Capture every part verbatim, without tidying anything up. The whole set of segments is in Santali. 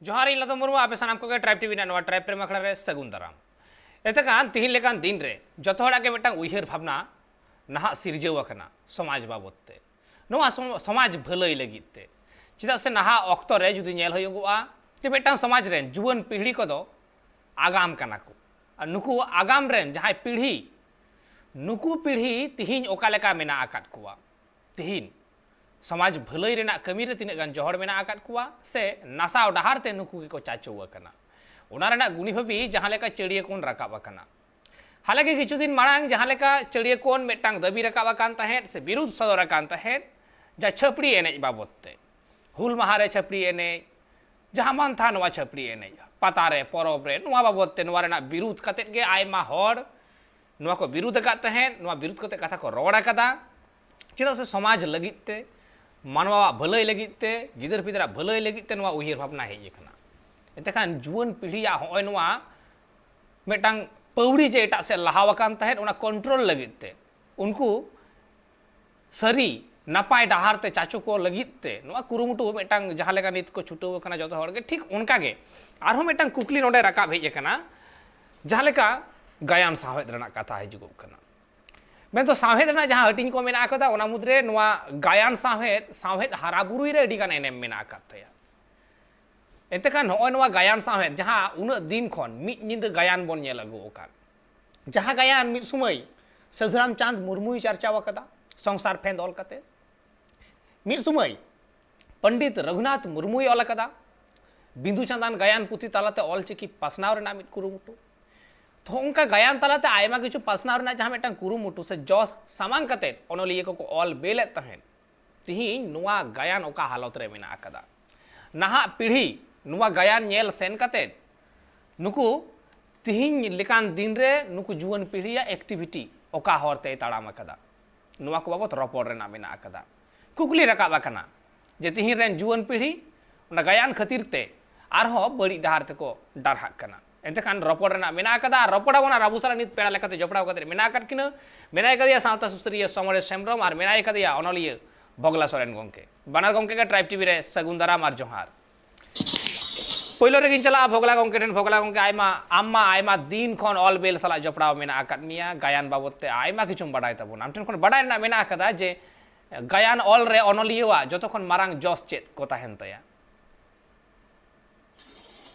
ᱡᱚᱦᱟᱨ, ᱤᱧ ᱞᱟᱫᱚ ᱢᱩᱨᱢᱩ, ᱟᱯᱮ ᱥᱟᱱᱟᱢ ᱠᱚᱜᱮ ᱴᱨᱟᱭᱤᱵᱽ ᱴᱤᱵᱷᱤ ᱨᱮᱱᱟᱜ ᱱᱚᱣᱟ ᱴᱨᱟᱭᱤᱵᱽ ᱯᱨᱮᱢ ᱟᱠᱷᱲᱟ ᱨᱮ ᱥᱟᱹᱜᱩᱱ ᱫᱟᱨᱟᱢ᱾ ᱮᱱᱛᱮ ᱠᱷᱟᱱ ᱛᱤᱦᱤᱧ ᱞᱮᱠᱟᱱ ᱫᱤᱱ ᱨᱮ ᱡᱚᱛᱚ ᱦᱚᱲᱟᱜ ᱜᱮ ᱢᱤᱫᱴᱟᱝ ᱩᱭᱦᱟᱹᱨ ᱵᱷᱟᱵᱽᱱᱟ ᱱᱟᱦᱟᱜ ᱥᱤᱨᱡᱟᱹᱣ ᱟᱠᱟᱱᱟ ᱥᱚᱢᱟᱡᱽ ᱵᱟᱵᱚᱫ ᱛᱮ, ᱱᱚᱣᱟ ᱥᱚᱢ-, ᱥᱚᱢᱟᱡᱽ ᱵᱷᱟᱹᱞᱟᱹᱭ ᱞᱟᱹᱜᱤᱫ ᱛᱮ᱾ ᱪᱮᱫᱟᱜ ᱥᱮ ᱱᱟᱦᱟᱜ ᱚᱠᱛᱚ ᱨᱮ ᱡᱩᱫᱤ ᱧᱮᱞ ᱦᱩᱭᱩᱜᱚᱜᱼᱟ, ᱡᱮ ᱢᱤᱫᱴᱟᱝ ᱥᱚᱢᱟᱡᱽ ᱨᱮᱱ ᱡᱩᱣᱟᱹᱱ ᱯᱤᱲᱦᱤ ᱠᱚᱫᱚ ᱟᱜᱟᱢ ᱠᱟᱱᱟ ᱠᱚ, ᱟᱨ ᱱᱩᱠᱩ ᱟᱜᱟᱢ ᱨᱮᱱ ᱡᱟᱦᱟᱸᱭ ᱯᱤᱲᱦᱤ, ᱱᱩᱠᱩ ᱯᱤᱲᱦᱤ ᱛᱤᱦᱤᱧ ᱚᱠᱟ ᱞᱮᱠᱟ ᱢᱮᱱᱟᱜ ᱟᱠᱟᱫ ᱠᱚᱣᱟ, ᱛᱤᱦᱤᱧ ᱥᱚᱢᱟᱡᱽ ᱵᱷᱟᱹᱞᱟᱹᱭ ᱨᱮᱱᱟᱜ ᱠᱟᱹᱢᱤ ᱨᱮ ᱛᱤᱱᱟᱹᱜ ᱜᱟᱱ ᱡᱚᱦᱚᱲ ᱢᱮᱱᱟᱜ ᱟᱠᱟᱫ ᱠᱚᱣᱟ, ᱥᱮ ᱱᱟᱥᱟᱣ ᱰᱟᱦᱟᱨ ᱛᱮ ᱱᱩᱠᱩ ᱜᱮᱠᱚ ᱪᱟᱪᱳ ᱟᱠᱟᱱᱟ, ᱚᱱᱟ ᱨᱮᱱᱟᱜ ᱜᱩᱱᱤ ᱵᱷᱟᱹᱵᱤ ᱡᱟᱦᱟᱸ ᱞᱮᱠᱟ ᱪᱟᱹᱲᱤᱭᱟᱹ ᱠᱚᱱ ᱨᱟᱠᱟᱵ ᱟᱠᱟᱱᱟ᱾ ᱦᱟᱞᱟᱝᱠᱮ ᱠᱤᱪᱷᱩ ᱫᱤᱱ ᱢᱟᱲᱟᱝ ᱡᱟᱦᱟᱸ ᱞᱮᱠᱟ ᱪᱟᱹᱲᱤᱭᱟᱹ ᱠᱚᱱ ᱢᱤᱫᱴᱟᱝ ᱫᱟᱹᱵᱤ ᱨᱟᱠᱟᱵ ᱟᱠᱟᱱ ᱛᱟᱦᱮᱸᱫ ᱥᱮ ᱵᱤᱨᱩᱫᱷ ᱥᱚᱫᱚᱨ ᱟᱠᱟᱱ ᱛᱟᱦᱮᱸᱫ, ᱡᱟ ᱪᱷᱟᱹᱯᱲᱤ ᱮᱱᱮᱡ ᱵᱟᱵᱚᱫ ᱛᱮ, ᱦᱩᱞ ᱢᱟᱦᱟ ᱨᱮ ᱪᱷᱟᱹᱯᱲᱤ ᱮᱱᱮᱡ, ᱡᱟᱦᱟᱸ ᱢᱟᱱ ᱛᱷᱟ ᱱᱚᱣᱟ ᱪᱷᱟᱹᱯᱲᱤ ᱮᱱᱮᱡ, ᱯᱟᱛᱟ ᱨᱮ, ᱯᱚᱨᱚᱵᱽ ᱨᱮ, ᱱᱚᱣᱟ ᱵᱟᱵᱚᱫ ᱛᱮ, ᱱᱚᱣᱟ ᱨᱮᱱᱟᱜ ᱵᱤᱨᱩᱫᱷ ᱠᱟᱛᱮᱫ ᱜᱮ ᱟᱭᱢᱟ ᱦᱚᱲ ᱱᱚᱣᱟ ᱠᱚ ᱵᱤᱨᱩᱫᱷ ᱟᱠᱟᱫ ᱛᱟᱦᱮᱸᱫ, ᱱᱚᱣᱟ ᱵᱤᱨᱩᱫᱷ ᱠᱟᱛᱮ ᱠᱟᱛᱷᱟ ᱠᱚ ᱨᱚᱲ ᱟᱠᱟᱫᱟ᱾ ᱪᱮᱫᱟᱜ ᱥᱮ ᱥᱚᱢᱟᱡᱽ ᱞᱟᱹᱜᱤᱫ ᱛᱮ, ᱢᱟᱱᱣᱟᱣᱟᱜ ᱵᱷᱟᱹᱞᱟᱹᱭ ᱞᱟᱹᱜᱤᱫ ᱛᱮ, ᱜᱤᱫᱟᱹᱨ ᱯᱤᱫᱟᱹᱨᱟᱜ ᱵᱷᱟᱹᱞᱟᱹᱭ ᱞᱟᱹᱜᱤᱫ ᱛᱮ ᱱᱚᱣᱟ ᱩᱭᱦᱟᱹᱨ ᱵᱷᱟᱵᱽᱱᱟ ᱦᱮᱡ ᱟᱠᱟᱱᱟ᱾ ᱮᱱᱛᱮ ᱠᱷᱟᱱ ᱡᱩᱣᱟᱹᱱ ᱯᱤᱲᱦᱤᱭᱟᱜ ᱦᱚᱸᱜᱼᱚᱭ ᱱᱚᱣᱟ ᱢᱤᱫᱴᱟᱝ ᱯᱟᱹᱣᱲᱤ ᱡᱮ ᱮᱴᱟᱜ ᱥᱮᱫ ᱞᱟᱦᱟᱣ ᱟᱠᱟᱱ ᱛᱟᱦᱮᱸᱫ, ᱚᱱᱟ ᱠᱚᱱᱴᱨᱳᱞ ᱞᱟᱹᱜᱤᱫ ᱛᱮ ᱩᱱᱠᱩ ᱥᱟᱹᱨᱤ ᱱᱟᱯᱟᱭ ᱰᱟᱦᱟᱨ ᱛᱮ ᱪᱟᱪᱳ ᱠᱚ ᱞᱟᱹᱜᱤᱫ ᱛᱮ ᱱᱚᱣᱟ ᱠᱩᱨᱩᱢᱩᱴᱩ ᱢᱤᱫᱴᱟᱝ ᱡᱟᱦᱟᱸ ᱞᱮᱠᱟ ᱱᱤᱛ ᱠᱚ ᱪᱷᱩᱴᱟᱹᱣ ᱟᱠᱟᱱᱟ ᱡᱚᱛᱚ ᱦᱚᱲ ᱜᱮ, ᱴᱷᱤᱠ ᱚᱱᱠᱟ ᱜᱮ ᱟᱨᱦᱚᱸ ᱢᱤᱫᱴᱟᱝ ᱠᱩᱠᱞᱤ ᱱᱚᱰᱮ ᱨᱟᱠᱟᱵ ᱦᱮᱡ ᱟᱠᱟᱱᱟ, ᱡᱟᱦᱟᱸ ᱞᱮᱠᱟ ᱜᱟᱭᱟᱱ ᱥᱟᱶᱦᱮᱫ ᱨᱮᱱᱟᱜ ᱠᱟᱛᱷᱟ ᱦᱤᱡᱩᱜᱚᱜ ᱠᱟᱱᱟ᱾ ᱢᱮᱱᱫᱚ ᱥᱟᱶᱦᱮᱫ ᱨᱮᱱᱟᱜ ᱡᱟᱦᱟᱸ ᱦᱟᱹᱴᱤᱧ ᱠᱚ ᱢᱮᱱᱟᱜ ᱟᱠᱟᱫᱟ, ᱚᱱᱟ ᱢᱩᱫᱽᱨᱮ ᱱᱚᱣᱟ ᱜᱟᱭᱟᱱ ᱥᱟᱶᱦᱮᱫ, ᱥᱟᱶᱦᱮᱫ ᱦᱟᱨᱟ ᱵᱩᱨᱩᱭ ᱨᱮ ᱟᱹᱰᱤ ᱜᱟᱱ ᱮᱱᱮᱢ ᱢᱮᱱᱟᱜ ᱟᱠᱟᱫ ᱛᱟᱭᱟ᱾ ᱮᱱᱛᱮ ᱠᱷᱟᱱ ᱱᱚᱜᱼᱚᱭ ᱱᱚᱣᱟ ᱜᱟᱭᱟᱱ ᱥᱟᱶᱦᱮᱫ, ᱡᱟᱦᱟᱸ ᱩᱱᱟᱹᱜ ᱫᱤᱱ ᱠᱷᱚᱱ ᱢᱤᱫ ᱧᱤᱫᱟᱹ ᱜᱟᱭᱟᱱ ᱵᱚᱱ ᱧᱮᱞ ᱟᱹᱜᱩ ᱟᱠᱟᱫ, ᱡᱟᱦᱟᱸ ᱜᱟᱭᱟᱱ ᱢᱤᱫ ᱥᱚᱢᱚᱭ ᱥᱟᱹᱫᱷᱩᱨᱟᱢ ᱪᱟᱸᱫᱽ ᱢᱩᱨᱢᱩᱭ ᱪᱟᱨᱪᱟᱣ ᱟᱠᱟᱫᱟ ᱥᱚᱝᱥᱟᱨ ᱯᱷᱮᱸᱫᱽ ᱚᱞ ᱠᱟᱛᱮ, ᱢᱤᱫ ᱥᱚᱢᱚᱭ ᱯᱚᱱᱰᱤᱛ ᱨᱚᱜᱷᱩᱱᱟᱛᱷ ᱢᱩᱨᱢᱩᱭ ᱚᱞ ᱟᱠᱟᱫᱟ ᱵᱤᱸᱫᱩ ᱪᱟᱸᱫᱟᱱ ᱜᱟᱭᱟᱱ ᱯᱩᱛᱷᱤ ᱛᱟᱞᱟᱛᱮ ᱚᱞᱪᱤᱠᱤ ᱯᱟᱥᱱᱟᱣ ᱨᱮᱱᱟᱜ ᱢᱤᱫ ᱠᱩᱨᱩᱢᱩᱴᱩ᱾ ᱛᱚ ᱚᱱᱠᱟ ᱜᱟᱭᱟᱱ ᱛᱟᱞᱟᱛᱮ ᱟᱭᱢᱟ ᱠᱤᱪᱷᱩ ᱯᱟᱥᱱᱟᱣ ᱨᱮᱱᱟᱜ ᱡᱟᱦᱟᱸ ᱢᱤᱫᱴᱟᱝ ᱠᱩᱨᱩᱢᱩᱴᱩ ᱥᱮ ᱡᱚᱥ ᱥᱟᱢᱟᱝ ᱠᱟᱛᱮ ᱚᱱᱚᱞᱤᱭᱟᱹ ᱠᱚᱠᱚ ᱚᱞ ᱵᱮᱞᱮᱫ ᱛᱟᱦᱮᱸᱫ, ᱛᱤᱦᱤᱧ ᱱᱚᱣᱟ ᱜᱟᱭᱟᱱ ᱚᱠᱟ ᱦᱟᱞᱚᱛ ᱨᱮ ᱢᱮᱱᱟᱜ ᱟᱠᱟᱫᱟ? ᱱᱟᱦᱟᱜ ᱯᱤᱲᱦᱤ ᱱᱚᱣᱟ ᱜᱟᱭᱟᱱ ᱧᱮᱞ ᱥᱮᱱ ᱠᱟᱛᱮ ᱱᱩᱠᱩ ᱛᱤᱦᱤᱧ ᱞᱮᱠᱟᱱ ᱫᱤᱱ ᱨᱮ ᱱᱩᱠᱩ ᱡᱩᱣᱟᱹᱱ ᱯᱤᱲᱦᱤᱭᱟᱜ ᱮᱠᱴᱤᱵᱷᱤᱴᱤ ᱚᱠᱟ ᱦᱚᱨ ᱛᱮᱭ ᱛᱟᱲᱟᱢ ᱟᱠᱟᱫᱟ, ᱱᱚᱣᱟ ᱠᱚ ᱵᱟᱵᱚᱛ ᱨᱚᱯᱚᱲ ᱨᱮᱱᱟᱜ ᱢᱮᱱᱟᱜ ᱟᱠᱟᱫᱟ᱾ ᱠᱩᱠᱞᱤ ᱨᱟᱠᱟᱵ ᱟᱠᱟᱱᱟ ᱡᱮ ᱛᱤᱦᱤᱧ ᱨᱮᱱ ᱡᱩᱣᱟᱹᱱ ᱯᱤᱲᱦᱤ ᱚᱱᱟ ᱜᱟᱭᱟᱱ ᱠᱷᱟᱹᱛᱤᱨ ᱛᱮ ᱟᱨᱦᱚᱸ ᱵᱟᱹᱲᱤᱡ ᱰᱟᱦᱟᱨ ᱛᱮᱠᱚ ᱰᱟᱨᱦᱟᱜ ᱠᱟᱱᱟ᱾ ᱮᱱᱛᱮ ᱠᱷᱟᱱ ᱨᱚᱯᱚᱲ ᱨᱮᱱᱟᱜ ᱢᱮᱱᱟᱜ ᱟᱠᱟᱫᱟ, ᱟᱨ ᱨᱚᱯᱚᱲ ᱟᱵᱚᱱ, ᱟᱨ ᱟᱵᱚ ᱥᱟᱞᱟᱜ ᱱᱤᱛ ᱯᱮᱲᱟ ᱞᱮᱠᱟᱛᱮ ᱡᱚᱯᱲᱟᱣ ᱠᱟᱛᱮ ᱢᱮᱱᱟᱜ ᱟᱠᱟᱫ ᱠᱤᱱᱟᱹ, ᱢᱮᱱᱟᱭ ᱠᱟᱫᱮᱭᱟ ᱥᱟᱶᱛᱟ ᱥᱩᱥᱟᱹᱨᱤᱭᱟᱹ ᱥᱚᱢᱚᱨᱮᱥ ᱦᱮᱢᱵᱨᱚᱢ ᱟᱨ ᱢᱮᱱᱟᱭ ᱠᱟᱫᱮᱭᱟ ᱚᱱᱚᱞᱤᱭᱟᱹ ᱵᱷᱚᱜᱽᱞᱟ ᱥᱚᱨᱮᱱ ᱜᱚᱢᱠᱮ᱾ ᱵᱟᱱᱟᱨ ᱜᱚᱢᱠᱮ ᱜᱮ ᱴᱨᱟᱭᱤᱵᱽ ᱴᱤᱵᱷᱤ ᱨᱮ ᱥᱟᱹᱜᱩᱱ ᱫᱟᱨᱟᱢ ᱟᱨ ᱡᱚᱦᱟᱨ᱾ ᱯᱳᱭᱞᱳ ᱨᱮᱜᱮᱧ ᱪᱟᱞᱟᱜᱼᱟ ᱵᱷᱚᱜᱽᱞᱟ ᱜᱚᱢᱠᱮ ᱴᱷᱮᱱ᱾ ᱵᱷᱚᱜᱽᱞᱟ ᱜᱚᱢᱠᱮ, ᱟᱭᱢᱟ, ᱟᱢ ᱢᱟ ᱟᱭᱢᱟ ᱫᱤᱱ ᱠᱷᱚᱱ ᱚᱞ ᱵᱮᱞ ᱥᱟᱞᱟᱜ ᱡᱚᱯᱲᱟᱣ ᱢᱮᱱᱟᱜ ᱟᱠᱟᱫ ᱢᱮᱭᱟ, ᱜᱟᱭᱟᱱ ᱵᱟᱵᱚᱫ ᱛᱮ ᱟᱭᱢᱟ ᱠᱤᱪᱷᱩᱢ ᱵᱟᱰᱟᱭ ᱛᱟᱵᱚᱱᱟ᱾ ᱟᱢ ᱴᱷᱮᱱ ᱠᱷᱚᱱ ᱵᱟᱰᱟᱭ ᱨᱮᱱᱟᱜ ᱢᱮᱱᱟᱜ ᱟᱠᱟᱫᱟ ᱡᱮ ᱜᱟᱭᱟᱱ ᱚᱞ ᱨᱮ ᱚᱱᱚᱞᱤᱭᱟᱹᱣᱟᱜ ᱡᱚᱛᱚ ᱠᱷᱚᱱ ᱢᱟᱨᱟᱝ ᱡᱚᱥ ᱪᱮᱫ ᱠᱚ ᱛᱟᱦᱮᱱ ᱛᱟᱭᱟ?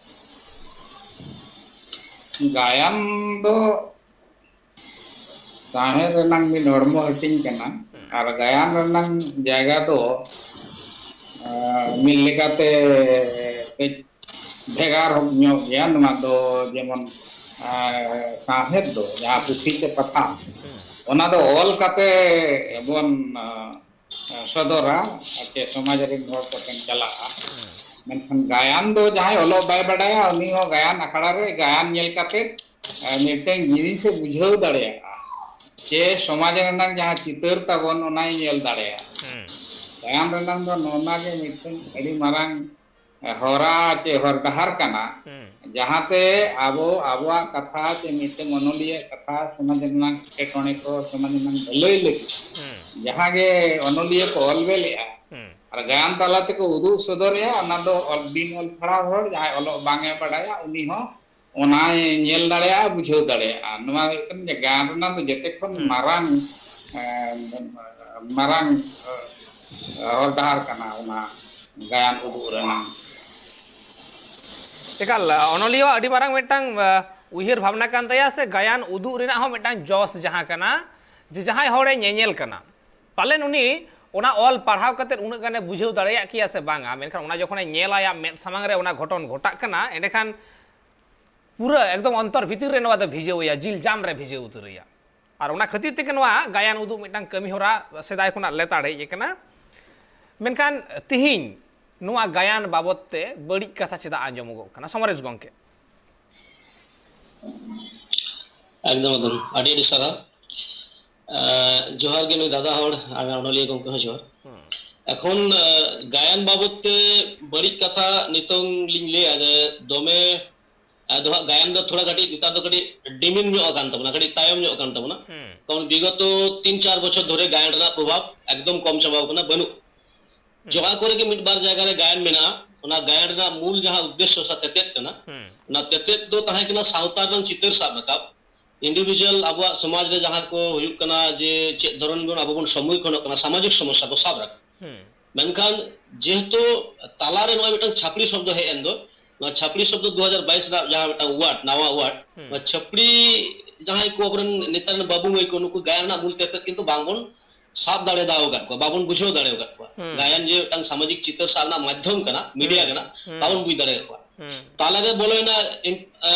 ᱜᱟᱭᱟᱱ ᱫᱚ ᱥᱟᱶᱦᱮᱫ ᱨᱮᱱᱟᱝ ᱢᱤᱫ ᱦᱚᱲᱢᱚ ᱦᱟᱹᱴᱤᱧ ᱠᱟᱱᱟ᱾ ᱟᱨ ᱜᱟᱭᱟᱱ ᱨᱮᱱᱟᱝ ᱡᱟᱭᱜᱟ ᱫᱚ ᱢᱤᱫ ᱞᱮᱠᱟᱛᱮ ᱠᱟᱹᱡ ᱵᱷᱮᱜᱟᱨ ᱧᱚᱜ ᱜᱮᱭᱟ᱾ ᱱᱚᱣᱟ ᱫᱚ ᱡᱮᱢᱚᱱ ᱥᱟᱶᱦᱮᱫ ᱫᱚ ᱡᱟᱦᱟᱸ ᱯᱩᱛᱷᱤ ᱪᱮ ᱯᱟᱛᱷᱟᱢ, ᱚᱱᱟ ᱫᱚ ᱚᱞ ᱠᱟᱛᱮ ᱵᱚᱱ ᱥᱚᱫᱚᱨᱟ ᱪᱮ ᱥᱚᱢᱟᱡᱽ ᱨᱮᱱ ᱦᱚᱲ ᱠᱚᱴᱷᱮᱱ ᱪᱟᱞᱟᱜᱼᱟ᱾ ᱢᱮᱱᱠᱷᱟᱱ ᱜᱟᱭᱟᱱ ᱫᱚ ᱡᱟᱦᱟᱸᱭ ᱚᱞᱚᱜ ᱵᱟᱭ ᱵᱟᱰᱟᱭᱟ, ᱩᱱᱤ ᱦᱚᱸ ᱜᱟᱭᱟᱱ ᱟᱠᱷᱲᱟ ᱨᱮ ᱜᱟᱭᱟᱱ ᱧᱮᱞ ᱠᱟᱛᱮ ᱢᱤᱫᱴᱟᱝ ᱡᱤᱱᱤᱥᱮ ᱵᱩᱡᱷᱟᱹᱣ ᱫᱟᱲᱮᱭᱟᱜᱼᱟ, ᱪᱮ ᱥᱚᱢᱟᱡᱽ ᱨᱮᱱᱟᱜ ᱡᱟᱦᱟᱸ ᱪᱤᱛᱟᱹᱨ ᱛᱟᱵᱚᱱ ᱚᱱᱟᱭ ᱧᱮᱞ ᱫᱟᱲᱮᱭᱟᱜᱼᱟ᱾ ᱜᱟᱭᱟᱱ ᱨᱮᱱᱟᱜ ᱫᱚ ᱱᱚᱜᱼᱚ ᱱᱚᱣᱟ ᱜᱮ ᱢᱤᱫᱴᱟᱝ ᱟᱹᱰᱤ ᱢᱟᱨᱟᱝ ᱦᱚᱨᱟ ᱪᱮ ᱦᱚᱨ ᱰᱟᱦᱟᱨ ᱠᱟᱱᱟ, ᱡᱟᱦᱟᱸᱛᱮ ᱟᱵᱚ ᱟᱵᱚᱣᱟᱜ ᱠᱟᱛᱷᱟ ᱪᱮ ᱢᱤᱫᱴᱟᱝ ᱚᱱᱚᱞᱤᱭᱟᱹ ᱠᱟᱛᱷᱟ ᱥᱚᱢᱟᱡᱽ ᱨᱮᱱᱟᱜ ᱮᱴᱠᱮᱴᱚᱬᱮ ᱠᱚ ᱥᱚᱢᱟᱡᱽ ᱨᱮᱱᱟᱜ ᱵᱷᱟᱹᱞᱟᱹᱭ ᱞᱟᱹᱜᱤᱫ ᱡᱟᱦᱟᱸ ᱜᱮ ᱚᱱᱚᱞᱤᱭᱟᱹ ᱠᱚ ᱚᱞ ᱵᱮᱞᱮᱜᱼᱟ ᱟᱨ ᱜᱟᱭᱟᱱ ᱛᱟᱞᱟ ᱛᱮᱠᱚ ᱩᱫᱩᱜ ᱥᱚᱫᱚᱨᱮᱜᱼᱟ, ᱚᱱᱟ ᱫᱚ ᱚᱞ ᱵᱤᱱ ᱚᱞ ᱯᱟᱲᱦᱟᱣ ᱦᱚᱲ ᱡᱟᱦᱟᱸᱭ ᱚᱞᱚᱜ ᱵᱟᱝ ᱮ ᱵᱟᱲᱟᱭᱟ ᱩᱱᱤ ᱦᱚᱸ ᱚᱱᱟᱭ ᱧᱮᱞ ᱫᱟᱲᱮᱭᱟᱜᱼᱟ, ᱵᱩᱡᱷᱟᱹᱣ ᱫᱟᱲᱮᱭᱟᱜᱼᱟ᱾ ᱱᱚᱣᱟ ᱦᱩᱭᱩᱜ ᱠᱟᱱᱟ ᱡᱮ ᱜᱟᱭᱟᱱ ᱨᱮᱱᱟᱜ ᱫᱚ ᱡᱮᱛᱮ ᱠᱷᱚᱱ ᱢᱟᱨᱟᱝ ᱢᱟᱨᱟᱝ ᱦᱚᱨ ᱰᱟᱦᱟᱨ ᱠᱟᱱᱟ ᱚᱱᱟ ᱜᱟᱭᱟᱱ ᱩᱫᱩᱜ ᱨᱮᱱᱟᱜ᱾ ᱮᱠᱟᱞ, ᱚᱱᱚᱞᱤᱭᱟᱹ ᱟᱹᱰᱤ ᱢᱟᱨᱟᱝ ᱢᱤᱫᱴᱟᱝ ᱩᱭᱦᱟᱹᱨ ᱵᱷᱟᱵᱽᱱᱟ ᱠᱟᱱ ᱛᱟᱭᱟ, ᱥᱮ ᱜᱟᱭᱟᱱ ᱩᱫᱩᱜ ᱨᱮᱱᱟᱜ ᱦᱚᱸ ᱢᱤᱫᱴᱟᱝ ᱡᱚᱥ ᱡᱟᱦᱟᱸ ᱠᱟᱱᱟ ᱡᱮ ᱡᱟᱦᱟᱸᱭ ᱦᱚᱲᱮ ᱧᱮᱧᱮᱞ ᱠᱟᱱᱟ, ᱯᱟᱞᱮᱱ ᱩᱱᱤ ᱚᱱᱟ ᱚᱞ ᱯᱟᱲᱦᱟᱣ ᱠᱟᱛᱮᱫ ᱩᱱᱟᱹᱜ ᱜᱟᱱᱮ ᱵᱩᱡᱷᱟᱹᱣ ᱫᱟᱲᱮᱭᱟᱜ ᱠᱮᱭᱟ ᱥᱮ ᱵᱟᱝᱟ, ᱢᱮᱱᱠᱷᱟᱱ ᱚᱱᱟ ᱡᱚᱠᱷᱚᱱᱮ ᱧᱮᱞᱟ, ᱟᱭᱟᱜ ᱢᱮᱫ ᱥᱟᱢᱟᱝ ᱨᱮ ᱚᱱᱟ ᱜᱷᱚᱴᱚᱱ ᱜᱷᱚᱴᱟᱜ ᱠᱟᱱᱟ, ᱮᱸᱰᱮᱠᱷᱟᱱ ᱯᱩᱨᱟᱹ ᱮᱠᱫᱚᱢ ᱚᱱᱛᱚᱨ ᱵᱷᱤᱛᱤᱨ ᱨᱮ ᱱᱚᱣᱟ ᱫᱚ ᱵᱷᱤᱡᱟᱹᱣ ᱮᱭᱟ, ᱡᱤᱞ ᱡᱟᱢ ᱨᱮ ᱵᱷᱤᱡᱟᱹᱣ ᱩᱛᱟᱹᱨ ᱮᱭᱟ᱾ ᱟᱨ ᱚᱱᱟ ᱠᱷᱟᱹᱛᱤᱨ ᱛᱮᱜᱮ ᱱᱚᱣᱟ ᱜᱟᱭᱟᱱ ᱩᱫᱩᱜ ᱢᱤᱫᱴᱟᱝ ᱠᱟᱹᱢᱤ ᱦᱚᱨᱟ ᱥᱮᱫᱟᱭ ᱠᱷᱚᱱᱟᱜ ᱞᱮᱛᱟᱲ ᱦᱮᱡ ᱟᱠᱟᱱᱟ᱾ ᱢᱮᱱᱠᱷᱟᱱ ᱛᱤᱦᱤᱧ ᱱᱚᱣᱟ ᱜᱟᱭᱟᱱ ᱵᱟᱵᱚᱫ ᱛᱮ ᱵᱟᱹᱲᱤᱡ ᱠᱟᱛᱷᱟ ᱪᱮᱫᱟᱜ ᱟᱸᱡᱚᱢᱚᱜᱚᱜ ᱠᱟᱱᱟ, ᱥᱚᱢᱟᱨᱮᱥ ᱜᱚᱢᱠᱮ? ᱮᱠᱫᱚᱢ ᱮᱠᱫᱚᱢ, ᱟᱹᱰᱤ ᱟᱹᱰᱤ ᱥᱟᱨᱦᱟᱣ᱾ ᱡᱚᱦᱟᱨ ᱜᱮ ᱱᱩᱭ ᱫᱟᱫᱟ ᱦᱚᱲ ᱟᱨ ᱚᱱᱚᱞᱤᱭᱟᱹ ᱜᱚᱢᱠᱮ ᱦᱚᱸ ᱡᱚᱦᱟᱨ᱾ ᱮᱠᱷᱚᱱ ᱜᱟᱭᱟᱱ ᱵᱟᱵᱚᱫ ᱛᱮ ᱵᱟᱹᱲᱤᱡ ᱠᱟᱛᱷᱟ ᱱᱤᱛᱚᱝ ᱞᱤᱧ ᱞᱟᱹᱭᱟ ᱡᱮ ᱫᱚᱢᱮ ᱟᱫᱚ ᱦᱟᱸᱜ ᱜᱟᱭᱟᱱ ᱫᱚ ᱛᱷᱚᱲᱟ ᱠᱟᱹᱴᱤᱡ ᱱᱮᱛᱟᱨ ᱫᱚ ᱠᱟᱹᱴᱤᱡ ᱰᱤᱢᱤᱱ ᱧᱚᱜ ᱟᱠᱟᱱ ᱛᱟᱵᱚᱱᱟ, ᱠᱟᱹᱴᱤᱡ ᱛᱟᱭᱚᱢ ᱧᱚᱜ ᱟᱠᱟᱱ ᱛᱟᱵᱚᱱᱟ᱾ ᱠᱟᱨᱚᱱ ᱵᱤᱜᱚᱛᱚ ᱛᱤᱱ ᱪᱟᱨ ᱵᱚᱪᱷᱚᱨ ᱫᱷᱚᱨᱮ ᱜᱟᱭᱟᱱ ᱨᱮᱱᱟᱜ ᱯᱨᱚᱵᱷᱟᱵᱽ ᱮᱠᱫᱚᱢ ᱠᱚᱢ ᱪᱟᱵᱟᱣ ᱠᱟᱱᱟ, ᱵᱟᱹᱱᱩᱜ᱾ ᱡᱟᱦᱟᱸ ᱠᱚᱨᱮ ᱜᱮ ᱢᱤᱫ ᱵᱟᱨ ᱡᱟᱭᱜᱟ ᱨᱮ ᱜᱟᱭᱟᱱ ᱢᱮᱱᱟᱜᱼᱟ, ᱚᱱᱟ ᱜᱟᱭᱟᱱ ᱨᱮᱱᱟᱜ ᱢᱩᱞ ᱡᱟᱦᱟᱸ ᱩᱫᱽᱫᱮᱥᱥᱚ ᱥᱮ ᱛᱮᱛᱮᱫ ᱠᱟᱱᱟ, ᱦᱩᱸ᱾ ᱚᱱᱟ ᱛᱮᱛᱮᱫ ᱫᱚ ᱛᱟᱦᱮᱸ ᱠᱟᱱᱟ ᱥᱟᱶᱛᱟ ᱨᱮᱱᱟᱜ ᱪᱤᱛᱟᱹᱨ ᱥᱟᱵ ᱨᱟᱠᱟᱵ, ᱤᱱᱰᱤᱵᱷᱤᱡᱩᱣᱟᱞ ᱟᱵᱚᱣᱟᱜ ᱥᱚᱢᱟᱡᱽ ᱨᱮ ᱡᱟᱦᱟᱸ ᱠᱚ ᱦᱩᱭᱩᱜ ᱠᱟᱱᱟ, ᱡᱮ ᱪᱮᱫ ᱫᱷᱚᱨᱚᱱ ᱵᱚᱱ ᱟᱵᱚ ᱵᱚᱱ ᱥᱚᱢᱢᱩᱠᱷᱤᱱᱚᱜ ᱠᱟᱱᱟ, ᱥᱟᱢᱟᱡᱤᱠ ᱥᱚᱢᱚᱥᱥᱟ ᱠᱚ ᱥᱟᱵ ᱨᱟᱠᱟᱵ᱾ ᱦᱩᱸ᱾ ᱢᱮᱱᱠᱷᱟᱱ ᱡᱮᱦᱮᱛᱩ ᱛᱟᱞᱟᱨᱮ ᱱᱚᱜᱼᱚᱭ ᱢᱤᱫᱴᱟᱝ ᱪᱷᱟᱯᱲᱤ ᱥᱚᱵᱫᱚ ᱦᱮᱡ ᱮᱱ ᱫᱚ, ᱱᱚᱣᱟ ᱪᱷᱟᱯᱲᱤ ᱥᱚᱵᱫᱚ ᱫᱩ ᱦᱟᱡᱟᱨ ᱵᱟᱭᱤᱥ ᱨᱮᱱᱟᱜ ᱡᱟᱦᱟᱸ ᱢᱤᱫᱴᱟᱝ ᱣᱟᱨᱰ, ᱱᱟᱣᱟ ᱣᱟᱨᱰ, ᱦᱩᱸ᱾ ᱱᱚᱣᱟ ᱪᱷᱟᱯᱲᱤ ᱡᱟᱦᱟᱸᱭ ᱠᱚ ᱟᱵᱚᱨᱮᱱ ᱱᱮᱛᱟᱨ ᱨᱮᱱ ᱵᱟᱹᱵᱩ ᱢᱟᱹᱭ ᱠᱚ, ᱱᱩᱠᱩ ᱜᱟᱭᱟᱱ ᱨᱮᱱᱟᱜ ᱢᱩᱞ ᱛᱮᱛᱮᱫ ᱠᱤᱱᱛᱩ ᱵᱟᱝᱵᱚᱱ ᱥᱟᱵ ᱫᱟᱲᱮ ᱫᱟᱣ ᱟᱠᱟᱫ ᱠᱚᱣᱟ, ᱵᱟᱵᱚᱱ ᱵᱩᱡᱷᱟᱹᱣ ᱫᱟᱲᱮ ᱟᱠᱟᱫ ᱠᱚᱣᱟ᱾ ᱦᱩᱸ᱾ ᱜᱟᱭᱟᱱ ᱡᱮ ᱢᱤᱫᱴᱟᱝ ᱥᱟᱢᱟᱡᱤᱠ ᱪᱤᱛᱟᱹᱨ ᱥᱟᱵ ᱨᱮᱱᱟᱜ ᱢᱟᱫᱽᱫᱷᱚᱢ ᱠᱟᱱᱟ, ᱢᱤᱰᱤᱭᱟ ᱦᱩᱸ᱾ ᱠᱟᱱᱟ, ᱦᱩᱸ᱾ ᱵᱟᱵᱚᱱ ᱵᱩᱡᱽ ᱫᱟᱲᱮ ᱟᱠᱚᱣᱟ᱾ ᱦᱩᱸ᱾ ᱛᱟᱞᱟᱨᱮ ᱵᱚᱞᱚᱭᱮᱱᱟ ᱤᱱ-, ᱟ,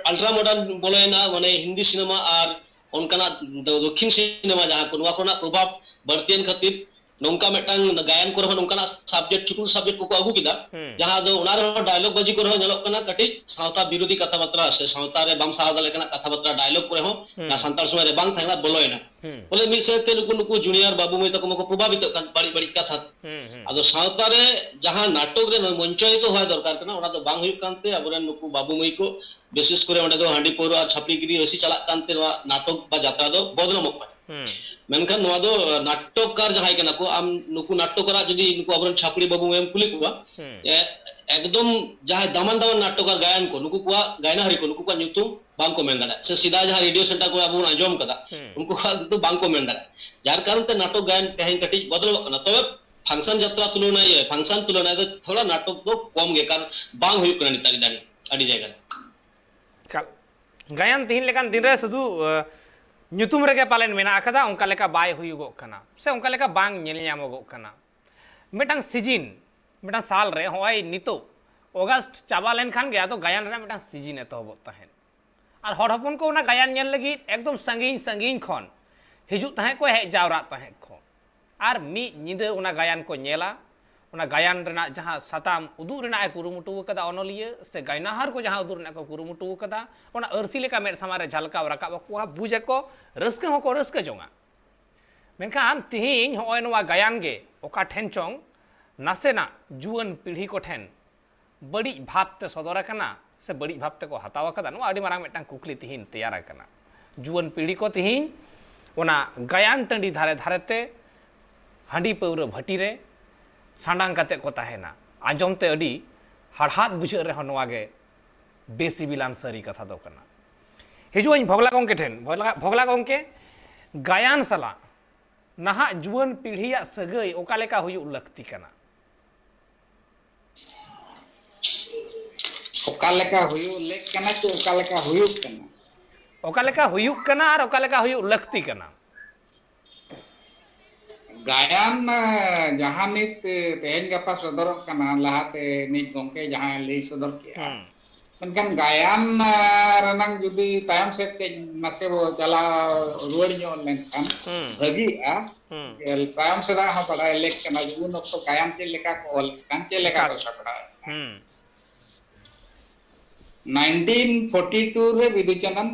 ᱟᱞᱴᱨᱟ ᱢᱚᱰᱟᱨᱱ ᱵᱚᱞᱚᱭᱮᱱᱟ, ᱢᱟᱱᱮ ᱦᱤᱱᱫᱤ ᱥᱤᱱᱮᱢᱟ ᱟᱨ ᱚᱱᱠᱟᱱᱟᱜ ᱫᱚ-, ᱫᱚᱠᱠᱷᱤᱱ ᱥᱤᱱᱮᱢᱟ ᱡᱟᱦᱟᱸ ᱠᱚ, ᱱᱚᱣᱟ ᱠᱚᱨᱮᱱᱟᱜ ᱯᱨᱚᱵᱷᱟᱵᱽ ᱵᱟᱹᱲᱛᱤᱭᱮᱱ ᱠᱷᱟᱹᱛᱤᱨ ᱱᱚᱝᱠᱟ ᱢᱤᱫᱴᱟᱝ ᱜᱟᱭᱟᱱ ᱠᱚᱨᱮ ᱦᱚᱸ ᱱᱚᱝᱠᱟᱱᱟᱜ ᱥᱟᱵᱡᱮᱠᱴ, ᱪᱷᱩᱴᱩ ᱥᱟᱵᱡᱮᱠᱴ ᱠᱚᱠᱚ ᱟᱹᱜᱩ ᱠᱮᱫᱟ, ᱦᱩᱸ᱾ ᱡᱟᱦᱟᱸ ᱫᱚ ᱚᱱᱟ ᱨᱮᱦᱚᱸ ᱰᱟᱭᱞᱚᱜ ᱵᱟᱡᱤ ᱠᱚᱨᱮ ᱦᱚᱸ ᱧᱮᱞᱚᱜ ᱠᱟᱱᱟ ᱠᱟᱹᱴᱤᱡ ᱥᱟᱶᱛᱟ ᱵᱤᱨᱳᱫᱷᱤ ᱠᱟᱛᱷᱟ ᱵᱟᱛᱨᱟ ᱥᱮ ᱥᱟᱶᱛᱟ ᱨᱮ ᱵᱟᱢ ᱥᱟᱦᱟᱣ ᱫᱟᱲᱮᱭᱟᱜ ᱠᱟᱱᱟ ᱠᱟᱛᱷᱟ ᱵᱟᱛᱨᱟ ᱰᱟᱭᱞᱚᱜ ᱠᱚᱨᱮ ᱦᱚᱸ, ᱦᱩᱸ᱾ ᱚᱱᱟ ᱥᱟᱱᱛᱟᱲ ᱥᱚᱢᱟᱡᱽ ᱨᱮ ᱵᱟᱝ ᱛᱟᱦᱮᱸ ᱠᱟᱱᱟ, ᱵᱚᱞᱚᱭᱮᱱᱟ᱾ ᱦᱩᱸ᱾ ᱵᱚᱞᱮ ᱢᱤᱫ ᱥᱮᱫ ᱛᱮ ᱱᱩᱠᱩ, ᱱᱩᱠᱩ ᱡᱩᱱᱤᱭᱟᱨ ᱵᱟᱹᱵᱩ ᱢᱟᱹᱭ ᱛᱟᱠᱚ ᱢᱟᱠᱚ ᱯᱨᱚᱵᱷᱟᱵᱤᱛᱚᱜ ᱠᱟᱱ ᱵᱟᱹᱲᱤᱡ ᱵᱟᱹᱲᱤᱡ ᱠᱟᱛᱷᱟ᱾ ᱦᱩᱸ, ᱦᱩᱸ᱾ ᱟᱫᱚ ᱥᱟᱶᱛᱟ ᱨᱮ ᱡᱟᱦᱟᱸ ᱱᱟᱴᱚᱠ ᱨᱮ ᱢᱚᱧᱪᱟᱭᱤᱛᱚ ᱦᱚᱣᱟ ᱫᱚᱨᱠᱟᱨ ᱠᱟᱱᱟ, ᱚᱱᱟ ᱫᱚ ᱵᱟᱝ ᱦᱩᱭᱩᱜ ᱠᱟᱱᱛᱮ ᱟᱵᱚᱨᱮᱱ ᱱᱩᱠᱩ ᱵᱟᱹᱵᱩ ᱢᱟᱹᱭ ᱠᱚ ᱵᱤᱥᱮᱥ ᱠᱚᱨᱮ ᱚᱸᱰᱮ ᱫᱚ ᱦᱟᱺᱰᱤ ᱯᱟᱹᱣᱨᱟᱹ ᱟᱨ ᱪᱷᱟᱹᱯᱲᱤ ᱜᱤᱨᱤ ᱵᱮᱥᱤ ᱪᱟᱞᱟᱜ ᱠᱟᱱᱛᱮ ᱱᱚᱣᱟ ᱱᱟᱴᱚᱠ ᱵᱟ ᱡᱟᱛᱨᱟ ᱫᱚ ᱵᱚᱫᱱᱟᱢᱚᱜ ᱠᱟᱱᱟ᱾ ᱦᱩᱸ᱾ ᱢᱮᱱᱠᱷᱟᱱ ᱱᱚᱣᱟ ᱫᱚ, ᱟᱸ, ᱱᱟᱴᱴᱚᱠᱟᱨ ᱡᱟᱦᱟᱸᱭ ᱠᱟᱱᱟ ᱠᱚ, ᱟᱢ ᱱᱩᱠᱩ ᱱᱟᱴᱴᱚᱠᱟᱨᱟᱜ ᱡᱩᱫᱤ ᱱᱩᱠᱩ ᱟᱵᱚᱨᱮᱱ ᱪᱷᱟᱹᱯᱲᱤ ᱵᱟᱹᱵᱩ ᱢᱟᱹᱭᱮᱢ ᱠᱩᱞᱤ ᱠᱚᱣᱟ, ᱦᱩᱸ᱾ ᱮ, ᱮᱠᱫᱚᱢ ᱡᱟᱦᱟᱸᱭ ᱫᱟᱢᱟᱱ ᱫᱟᱢᱟᱱ ᱱᱟᱴᱴᱚᱠᱟᱨ ᱜᱟᱭᱟᱱ ᱠᱚ, ᱱᱩᱠᱩ ᱠᱚᱣᱟᱜ ᱜᱟᱭᱱᱟᱦᱟᱨᱤ ᱠᱚ, ᱱᱩᱠᱩ ᱠᱚᱣᱟᱜ ᱧᱩᱛᱩᱢ ᱵᱟᱝ ᱠᱚ ᱢᱮᱱ ᱫᱟᱲᱮᱭᱟᱜᱼᱟ᱾ ᱥᱮ ᱥᱮᱫᱟᱭ ᱡᱟᱦᱟᱸ ᱨᱮᱰᱤᱭᱳ ᱥᱮᱱᱴᱟᱨ ᱠᱚᱨᱮ ᱟᱵᱚ ᱵᱚᱱ ᱟᱸᱡᱚᱢ ᱠᱟᱫᱟ, ᱦᱩᱸ᱾ ᱩᱱᱠᱩ ᱠᱚᱣᱟᱜ ᱧᱩᱛᱩᱢ ᱵᱟᱝ ᱠᱚ ᱢᱮᱱ ᱫᱟᱲᱮᱭᱟᱜᱼᱟ᱾ ᱡᱟᱨ ᱠᱟᱨᱚᱱ ᱛᱮ ᱱᱟᱴᱚᱠ ᱜᱟᱭᱟᱱ ᱛᱮᱦᱮᱧ ᱠᱟᱹᱴᱤᱡ ᱵᱚᱫᱚᱞᱚᱜ ᱠᱟᱱᱟ᱾ ᱛᱚᱵᱮ ᱯᱷᱟᱝᱥᱚᱱ ᱡᱟᱛᱨᱟ ᱛᱩᱞᱚᱱᱟᱭ, ᱯᱷᱟᱝᱥᱚᱱ ᱛᱩᱞᱚᱱᱟᱭ ᱫᱚ ᱛᱷᱚᱲᱟ ᱱᱟᱴᱚᱠ ᱫᱚ ᱠᱚᱢ ᱜᱮ, ᱠᱟᱨᱚᱱ ᱵᱟᱝ ᱦᱩᱭᱩᱜ ᱠᱟᱱᱟ ᱱᱮᱛᱟᱨ ᱤᱫᱟᱱᱤ ᱟᱹᱰᱤ ᱡᱟᱭᱜᱟ ᱨᱮ᱾ ᱮᱠᱟᱞ᱾ ᱜᱟᱭᱟᱱ ᱛᱤᱦᱤᱧ ᱞᱮᱠᱟᱱ ᱫᱤᱱ ᱨᱮ ᱥᱩᱫᱷᱩ, ᱟᱸ, ᱧᱩᱛᱩᱢ ᱨᱮᱜᱮ ᱯᱟᱞᱮᱱ ᱢᱮᱱᱟᱜ ᱟᱠᱟᱫᱟ, ᱚᱱᱠᱟ ᱞᱮᱠᱟ ᱵᱟᱭ ᱦᱩᱭᱩᱜᱚᱜ ᱠᱟᱱᱟ, ᱥᱮ ᱚᱱᱠᱟ ᱞᱮᱠᱟ ᱵᱟᱝ ᱧᱮᱞ ᱧᱟᱢᱚᱜᱚᱜ ᱠᱟᱱᱟ᱾ ᱢᱤᱫᱴᱟᱝ ᱥᱤᱡᱤᱱ, ᱢᱤᱫᱴᱟᱝ ᱥᱟᱞ ᱨᱮ, ᱦᱚᱸᱜᱼᱚᱭ ᱱᱤᱛᱚᱜ ᱚᱜᱟᱥᱴ ᱪᱟᱵᱟ ᱞᱮᱱᱠᱷᱟᱱ ᱜᱮ ᱟᱫᱚ ᱜᱟᱭᱟᱱ ᱨᱮᱱᱟᱜ ᱢᱤᱫᱴᱟᱝ ᱥᱤᱡᱤᱱ ᱮᱛᱚᱦᱚᱵᱚᱜ ᱛᱟᱦᱮᱸᱫ᱾ ᱟᱨ ᱦᱚᱲ ᱦᱚᱯᱚᱱ ᱠᱚ ᱚᱱᱟ ᱜᱟᱭᱟᱱ ᱧᱮᱞ ᱞᱟᱹᱜᱤᱫ ᱮᱠᱫᱚᱢ ᱥᱟᱺᱜᱤᱧ ᱥᱟᱺᱜᱤᱧ ᱠᱷᱚᱱ ᱦᱤᱡᱩᱜ ᱛᱟᱦᱮᱸᱫ ᱠᱚ, ᱦᱮᱡ ᱡᱟᱣᱨᱟᱜ ᱛᱟᱦᱮᱸᱫ ᱠᱚ᱾ ᱟᱨ ᱢᱤᱫ ᱧᱤᱫᱟᱹ ᱚᱱᱟ ᱜᱟᱭᱟᱱ ᱠᱚ ᱧᱮᱞᱟ, ᱚᱱᱟ ᱜᱟᱭᱟᱱ ᱨᱮᱱᱟᱜ ᱡᱟᱦᱟᱸ ᱥᱟᱛᱟᱢ ᱩᱫᱩᱜ ᱨᱮᱱᱟᱜ ᱮ ᱠᱩᱨᱩᱢᱩᱴᱩ ᱟᱠᱟᱫᱟ ᱚᱱᱚᱞᱤᱭᱟᱹ, ᱥᱮ ᱜᱟᱭᱱᱟᱦᱟᱨ ᱠᱚ ᱡᱟᱦᱟᱸ ᱩᱫᱩᱜ ᱨᱮᱱᱟᱜ ᱠᱚ ᱠᱩᱨᱩᱢᱩᱴᱩ ᱟᱠᱟᱫᱟ, ᱚᱱᱟ ᱟᱹᱨᱥᱤ ᱞᱮᱠᱟ ᱢᱮᱫ ᱥᱟᱢᱟᱝ ᱨᱮ ᱡᱷᱟᱞᱠᱟᱣ ᱨᱟᱠᱟᱵ ᱟᱠᱚᱣᱟ, ᱵᱩᱡᱽ ᱟᱠᱚ, ᱨᱟᱹᱥᱠᱟᱹ ᱦᱚᱸᱠᱚ ᱨᱟᱹᱥᱠᱟᱹ ᱡᱚᱝᱟ᱾ ᱢᱮᱱᱠᱷᱟᱱ ᱛᱤᱦᱤᱧ ᱦᱚᱸᱜᱼᱚᱭ ᱱᱚᱣᱟ ᱜᱟᱭᱟᱱ ᱜᱮ ᱚᱠᱟ ᱴᱷᱮᱱ ᱪᱚᱝ ᱱᱟᱥᱮᱱᱟᱜ ᱡᱩᱣᱟᱹᱱ ᱯᱤᱲᱦᱤ ᱠᱚᱴᱷᱮᱱ ᱵᱟᱹᱲᱤᱡ ᱵᱷᱟᱵᱽ ᱛᱮ ᱥᱚᱫᱚᱨ ᱟᱠᱟᱱᱟ ᱥᱮ ᱵᱟᱹᱲᱤᱡ ᱵᱷᱟᱵᱽ ᱛᱮᱠᱚ ᱦᱟᱛᱟᱣ ᱟᱠᱟᱫᱟ, ᱱᱚᱣᱟ ᱟᱹᱰᱤ ᱢᱟᱨᱟᱝ ᱢᱤᱫᱴᱟᱝ ᱠᱩᱠᱞᱤ ᱛᱤᱦᱤᱧ ᱛᱮᱭᱟᱨ ᱟᱠᱟᱱᱟ᱾ ᱡᱩᱣᱟᱹᱱ ᱯᱤᱲᱦᱤ ᱠᱚ ᱛᱤᱦᱤᱧ ᱚᱱᱟ ᱜᱟᱭᱟᱱ ᱴᱟᱺᱰᱤ ᱫᱷᱟᱨᱮ ᱫᱷᱟᱨᱮ ᱛᱮ ᱦᱟᱺᱰᱤ ᱯᱟᱹᱣᱨᱟᱹ ᱵᱷᱟᱹᱴᱤ ᱨᱮ ᱥᱟᱸᱰᱟᱝ ᱠᱟᱛᱮ ᱠᱚ ᱛᱟᱦᱮᱱᱟ᱾ ᱟᱸᱡᱚᱢ ᱛᱮ ᱟᱹᱰᱤ ᱦᱟᱲᱦᱟᱫ ᱵᱩᱡᱷᱟᱹᱜ ᱨᱮᱦᱚᱸ, ᱱᱚᱣᱟ ᱜᱮ ᱵᱮᱥᱤᱵᱤᱞᱟᱱ ᱥᱟᱹᱨᱤ ᱠᱟᱛᱷᱟ ᱫᱚ ᱠᱟᱱᱟ᱾ ᱦᱤᱡᱩᱜ ᱟᱹᱧ ᱵᱷᱚᱜᱽᱞᱟ ᱜᱚᱢᱠᱮ ᱴᱷᱮᱱ᱾ ᱵᱷᱚᱜᱽᱞᱟ, ᱵᱷᱚᱜᱽᱞᱟ ᱜᱚᱢᱠᱮ, ᱜᱟᱭᱟᱱ ᱥᱟᱞᱟᱜ ᱱᱟᱦᱟᱜ ᱡᱩᱣᱟᱹᱱ ᱯᱤᱲᱦᱤᱭᱟᱜ ᱥᱟᱹᱜᱟᱹᱭ ᱚᱠᱟ ᱞᱮᱠᱟ ᱦᱩᱭᱩᱜ ᱞᱟᱹᱠᱛᱤ ᱠᱟᱱᱟ? ᱚᱠᱟ ᱞᱮᱠᱟ ᱦᱩᱭᱩᱜ ᱞᱮᱠ ᱠᱟᱱᱟ ᱪᱮ ᱚᱠᱟ ᱞᱮᱠᱟ ᱦᱩᱭᱩᱜ ᱠᱟᱱᱟ? ᱚᱠᱟ ᱞᱮᱠᱟ ᱦᱩᱭᱩᱜ ᱠᱟᱱᱟ ᱟᱨ ᱚᱠᱟ ᱞᱮᱠᱟ ᱦᱩᱭᱩᱜ ᱞᱟᱹᱠᱛᱤ ᱠᱟᱱᱟ? ᱜᱟᱭᱟᱱ, ᱮ, ᱡᱟᱦᱟᱸ ᱱᱤᱛ, ᱮ, ᱛᱮᱦᱮᱧ ᱜᱟᱯᱟ ᱥᱚᱫᱚᱨᱚᱜ ᱠᱟᱱᱟ, ᱞᱟᱦᱟᱛᱮ ᱱᱤᱡ ᱜᱚᱢᱠᱮ ᱡᱟᱦᱟᱸᱭ ᱞᱟᱹᱭ ᱥᱚᱫᱚᱨ ᱠᱮᱜᱼᱟ, ᱦᱩᱸ᱾ ᱢᱮᱱᱠᱷᱟᱱ ᱜᱟᱭᱟᱱ, ᱮ, ᱨᱮᱱᱟᱝ ᱡᱩᱫᱤ ᱛᱟᱭᱚᱢ ᱥᱮᱫ ᱠᱟᱹᱡ ᱱᱟᱥᱮ ᱵᱚ ᱪᱟᱞᱟᱣ ᱨᱩᱣᱟᱹᱲ ᱧᱚᱜ ᱞᱮᱱᱠᱷᱟᱱ ᱦᱩᱸ᱾ ᱵᱷᱟᱹᱜᱤᱜᱼᱟ᱾ ᱦᱩᱸ᱾ ᱛᱟᱭᱚᱢ ᱥᱮᱫᱟᱜ ᱦᱚᱸ ᱵᱟᱰᱟᱭ ᱞᱮᱠ ᱠᱟᱱᱟ ᱡᱮ ᱩᱱ ᱚᱠᱛᱚ ᱜᱟᱭᱟᱱ ᱪᱮᱫ ᱞᱮᱠᱟ ᱠᱚ ᱚᱞᱮᱫ ᱠᱟᱱ, ᱪᱮᱫ ᱞᱮᱠᱟ ᱮᱠᱟᱞ᱾ ᱠᱚ ᱥᱟᱯᱲᱟᱣᱮᱫ ᱠᱟᱱ᱾ ᱦᱩᱸ᱾ ᱱᱟᱭᱤᱱᱴᱤᱱ ᱯᱷᱳᱨᱴᱤ ᱴᱩ ᱨᱮ ᱵᱤᱫᱩ ᱪᱟᱸᱫᱟᱱ,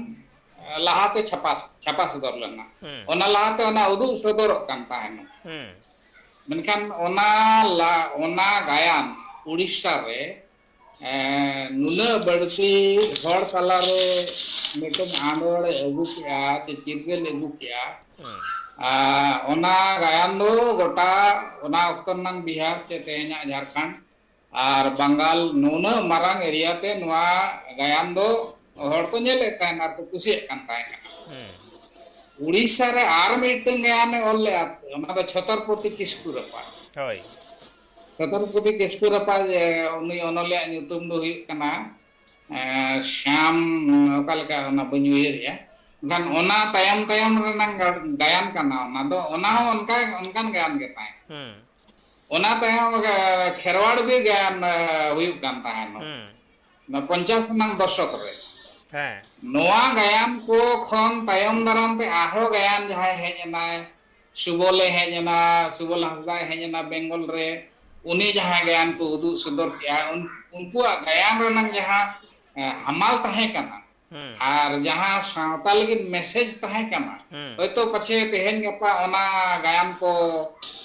ᱮ, ᱞᱟᱦᱟᱛᱮ ᱪᱷᱟᱯᱟ, ᱪᱷᱟᱯᱟ ᱥᱚᱫᱚᱨ ᱞᱮᱱᱟ᱾ ᱦᱩᱸ᱾ ᱚᱱᱟ ᱞᱟᱦᱟᱛᱮ ᱚᱱᱟ ᱩᱫᱩᱜ ᱥᱚᱫᱚᱨᱚᱜ ᱠᱟᱱ ᱛᱟᱦᱮᱱᱟ᱾ ᱦᱩᱸ᱾ ᱢᱮᱱᱠᱷᱟᱱ ᱚᱱᱟ ᱞᱟ-, ᱚᱱᱟ ᱜᱟᱭᱟᱱ ᱩᱲᱤᱥᱥᱟ ᱨᱮ, ᱮ, ᱱᱩᱱᱟᱹᱜ ᱵᱟᱹᱲᱛᱤ ᱦᱚᱲ ᱛᱟᱞᱟᱨᱮ ᱢᱤᱫᱴᱮᱱ ᱟᱸᱫᱳᱲ ᱮ ᱟᱹᱜᱩ ᱠᱮᱜᱼᱟ, ᱪᱮ ᱪᱤᱨᱜᱟᱹᱞ ᱮ ᱟᱹᱜᱩ ᱠᱮᱜᱼᱟ᱾ ᱦᱩᱸ᱾ ᱟ, ᱚᱱᱟ ᱜᱟᱭᱟᱱ ᱫᱚ ᱜᱚᱴᱟ ᱚᱱᱟ ᱚᱠᱛᱚ ᱨᱮᱱᱟᱝ ᱵᱤᱦᱟᱨ ᱪᱮ ᱛᱮᱦᱮᱧᱟᱜ ᱡᱷᱟᱲᱠᱷᱚᱸᱰ ᱟᱨ ᱵᱟᱝᱜᱟᱞ ᱱᱩᱱᱟᱹᱜ ᱢᱟᱨᱟᱝ area ᱛᱮ ᱱᱚᱣᱟ ᱜᱟᱭᱟᱱ ᱫᱚ ᱦᱚᱲ ᱠᱚ ᱧᱮᱞᱮᱫ ᱛᱟᱦᱮᱱ ᱟᱨ ᱠᱚ ᱠᱩᱥᱤᱭᱟᱜ ᱠᱟᱱ ᱛᱟᱦᱮᱸ ᱠᱟᱱᱟ᱾ ᱦᱩᱸ᱾ ᱩᱲᱤᱥᱥᱟ ᱨᱮ ᱟᱨ ᱢᱤᱫᱴᱟᱝ ᱜᱟᱭᱟᱱᱮ ᱚᱞ ᱞᱮᱫᱼᱟ, ᱚᱱᱟ ᱫᱚ ᱪᱷᱚᱛᱨᱚᱯᱚᱛᱤ ᱠᱤᱥᱠᱩ ᱨᱟᱯᱟᱡᱽ᱾ ᱦᱳᱭ᱾ ᱪᱷᱚᱛᱨᱚᱯᱚᱛᱤ ᱠᱤᱥᱠᱩ ᱨᱟᱯᱟᱡᱽ, ᱮ, ᱩᱱᱤ ᱚᱱᱚᱞᱤᱭᱟᱹ ᱧᱩᱛᱩᱢ ᱫᱚ ᱦᱩᱭᱩᱜ ᱠᱟᱱᱟ, ᱮ, ᱥᱭᱟᱢ, ᱚᱠᱟ ᱞᱮᱠᱟ ᱚᱱᱟ ᱵᱟᱹᱧ ᱩᱭᱦᱟᱹᱨᱮᱜᱼᱟ᱾ ᱢᱮᱱᱠᱷᱟᱱ ᱚᱱᱟ ᱛᱟᱭᱚᱢ ᱛᱟᱭᱚᱢ ᱨᱮᱱᱟᱝ ᱜᱟ-, ᱜᱟᱭᱟᱱ ᱠᱟᱱᱟ ᱚᱱᱟ ᱫᱚ, ᱚᱱᱟ ᱦᱚᱸ ᱚᱱᱠᱟ, ᱚᱱᱠᱟᱱ ᱜᱟᱭᱟᱱ ᱜᱮ ᱛᱟᱦᱮᱸ᱾ ᱦᱩᱸ᱾ ᱚᱱᱟ ᱛᱟᱭᱚᱢ ᱜᱮ ᱠᱷᱮᱨᱣᱟᱲ ᱵᱤᱨ ᱜᱟᱭᱟᱱ, ᱮ, ᱦᱩᱭᱩᱜ ᱠᱟᱱ ᱛᱟᱦᱮᱸᱱ᱾ ᱦᱩᱸ᱾ ᱚᱱᱟ ᱯᱚᱧᱪᱟᱥ ᱨᱮᱱᱟᱝ ᱫᱚᱥᱚᱠ ᱨᱮ᱾ ᱦᱮᱸ᱾ ᱱᱚᱣᱟ ᱜᱟᱭᱟᱱ ᱠᱚ ᱠᱷᱚᱱ ᱛᱟᱭᱚᱢ ᱫᱟᱨᱟᱢ ᱛᱮ ᱟᱨᱦᱚᱸ ᱜᱟᱭᱟᱱ ᱡᱟᱦᱟᱸᱭ ᱦᱮᱡ ᱮᱱᱟᱭ, ᱥᱩᱵᱚᱞᱮ ᱦᱮᱡ ᱮᱱᱟ, ᱥᱩᱵᱚᱞ ᱦᱟᱸᱥᱫᱟᱭ ᱦᱮᱡ ᱮᱱᱟ ᱵᱮᱝᱜᱚᱞ ᱨᱮ, ᱩᱱᱤ ᱡᱟᱦᱟᱸ ᱜᱟᱭᱟᱱ ᱠᱚ ᱩᱫᱩᱜ ᱥᱚᱫᱚᱨ ᱠᱮᱜᱼᱟ, ᱩᱱ-, ᱩᱱᱠᱩᱣᱟᱜ ᱜᱟᱭᱟᱱ ᱨᱮᱱᱟᱝ ᱡᱟᱦᱟᱸ, ᱮ, ᱦᱟᱢᱟᱞ ᱛᱟᱦᱮᱸ ᱠᱟᱱᱟ, ᱦᱩᱸ᱾ ᱟᱨ ᱡᱟᱦᱟᱸ ᱥᱟᱶᱛᱟ ᱞᱟᱹᱜᱤᱫ message ᱛᱟᱦᱮᱸ ᱠᱟᱱᱟ, ᱦᱩᱸ᱾ ᱦᱚᱭᱛᱳ ᱯᱟᱪᱷᱮ ᱛᱮᱦᱮᱧ ᱜᱟᱯᱟ ᱚᱱᱟ ᱜᱟᱭᱟᱱ ᱠᱚ,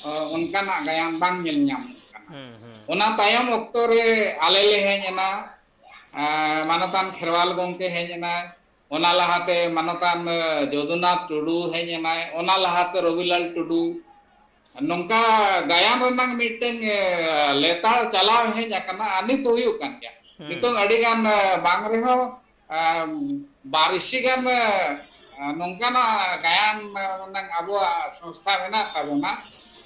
ᱚ, ᱚᱱᱠᱟᱱᱟᱜ ᱜᱟᱭᱟᱱ ᱵᱟᱝ ᱧᱮᱞ ᱧᱟᱢᱚᱜ ᱠᱟᱱᱟ᱾ ᱦᱩᱸ, ᱦᱩᱸ᱾ ᱚᱱᱟ ᱛᱟᱭᱚᱢ ᱚᱠᱛᱚ ᱨᱮ ᱟᱞᱮ ᱞᱮ ᱦᱮᱡ ᱮᱱᱟ, ᱮ, ᱢᱟᱱᱚᱛᱟᱱ ᱠᱷᱮᱨᱣᱟᱞ ᱜᱚᱢᱠᱮ ᱦᱮᱡ ᱮᱱᱟᱭ, ᱚᱱᱟ ᱞᱟᱦᱟᱛᱮ ᱢᱟᱱᱚᱛᱟᱱ, ᱮ, ᱡᱚᱫᱩᱱᱟᱛᱷ ᱴᱩᱰᱩ ᱦᱮᱡ ᱮᱱᱟᱭ, ᱚᱱᱟ ᱞᱟᱦᱟᱛᱮ ᱨᱚᱵᱤᱞᱟᱞ ᱴᱩᱰᱩ, ᱱᱚᱝᱠᱟ ᱜᱟᱭᱟᱱ ᱨᱮᱱᱟᱜ ᱢᱤᱫᱴᱟᱝ, ᱮ, ᱞᱮᱛᱟᱲ ᱪᱟᱞᱟᱣ ᱦᱮᱡ ᱟᱠᱟᱱᱟ ᱟᱨ ᱱᱤᱛ ᱦᱚᱸ ᱦᱩᱭᱩᱜ ᱠᱟᱱ ᱜᱮᱭᱟ᱾ ᱦᱩᱸ᱾ ᱱᱤᱛᱚᱝ ᱟᱹᱰᱤ ᱜᱟᱱ, ᱮ, ᱵᱟᱝ ᱨᱮᱦᱚᱸ, ᱮ, ᱵᱟᱨ ᱤᱥᱤ ᱜᱟᱱ, ᱮ, ᱱᱚᱝᱠᱟᱱᱟᱜ ᱜᱟᱭᱟᱱ, ᱮ, ᱨᱮᱱᱟᱜ ᱟᱵᱚᱣᱟᱜ ᱥᱚᱝᱥᱛᱷᱟ ᱢᱮᱱᱟᱜ ᱛᱟᱵᱚᱱᱟ,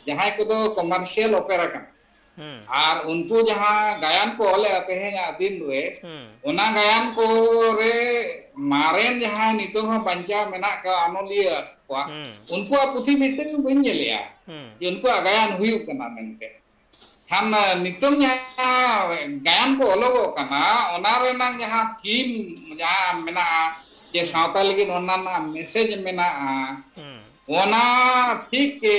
ᱡᱟᱦᱟᱸᱭ ᱠᱚᱫᱚ commercial opera ᱠᱟᱱᱟ᱾ ᱦᱩᱸ᱾ ᱟᱨ ᱩᱱᱠᱩ ᱡᱟᱦᱟᱸ ᱜᱟᱭᱟᱱ ᱠᱚ ᱚᱞᱮᱜᱼᱟ ᱛᱮᱦᱮᱧᱟᱜ ᱫᱤᱱ ᱨᱮ, ᱦᱩᱸ᱾ ᱚᱱᱟ ᱜᱟᱭᱟᱱ ᱠᱚᱨᱮ ᱢᱟᱨᱮᱱ ᱡᱟᱦᱟᱸᱭ ᱱᱤᱛᱚᱝ ᱦᱚᱸ ᱵᱟᱧᱪᱟᱣ ᱢᱮᱱᱟᱜ ᱠᱚᱣᱟ ᱚᱱᱚᱞᱤᱭᱟᱹ ᱠᱚᱣᱟᱜ, ᱦᱩᱸ᱾ ᱩᱱᱠᱩᱣᱟᱜ ᱯᱩᱛᱷᱤ ᱢᱤᱫᱴᱟᱝ ᱵᱟᱹᱧ ᱧᱮᱞᱮᱜᱼᱟ᱾ ᱦᱩᱸ᱾ ᱡᱮ ᱩᱱᱠᱩᱣᱟᱜ ᱜᱟᱭᱟᱱ ᱦᱩᱭᱩᱜ ᱠᱟᱱᱟ ᱢᱮᱱᱛᱮ᱾ ᱠᱷᱟᱱ, ᱱᱤᱛᱚᱝ ᱡᱟᱦᱟᱸ ᱜᱟᱭᱟᱱ ᱠᱚ ᱚᱞᱚᱜᱚᱜ ᱠᱟᱱᱟ, ᱚᱱᱟ ᱨᱮᱱᱟᱝ ᱡᱟᱦᱟᱸ theme ᱡᱟᱦᱟᱸ ᱢᱮᱱᱟᱜᱼᱟ, ᱪᱮ ᱦᱩᱸ᱾ ᱥᱟᱶᱛᱟ ᱞᱟᱹᱜᱤᱫ ᱚᱱᱟ ᱨᱮᱱᱟᱜ message ᱢᱮᱱᱟᱜᱼᱟ, ᱦᱩᱸ᱾ ᱚᱱᱟ ᱴᱷᱤᱠ, ᱮ,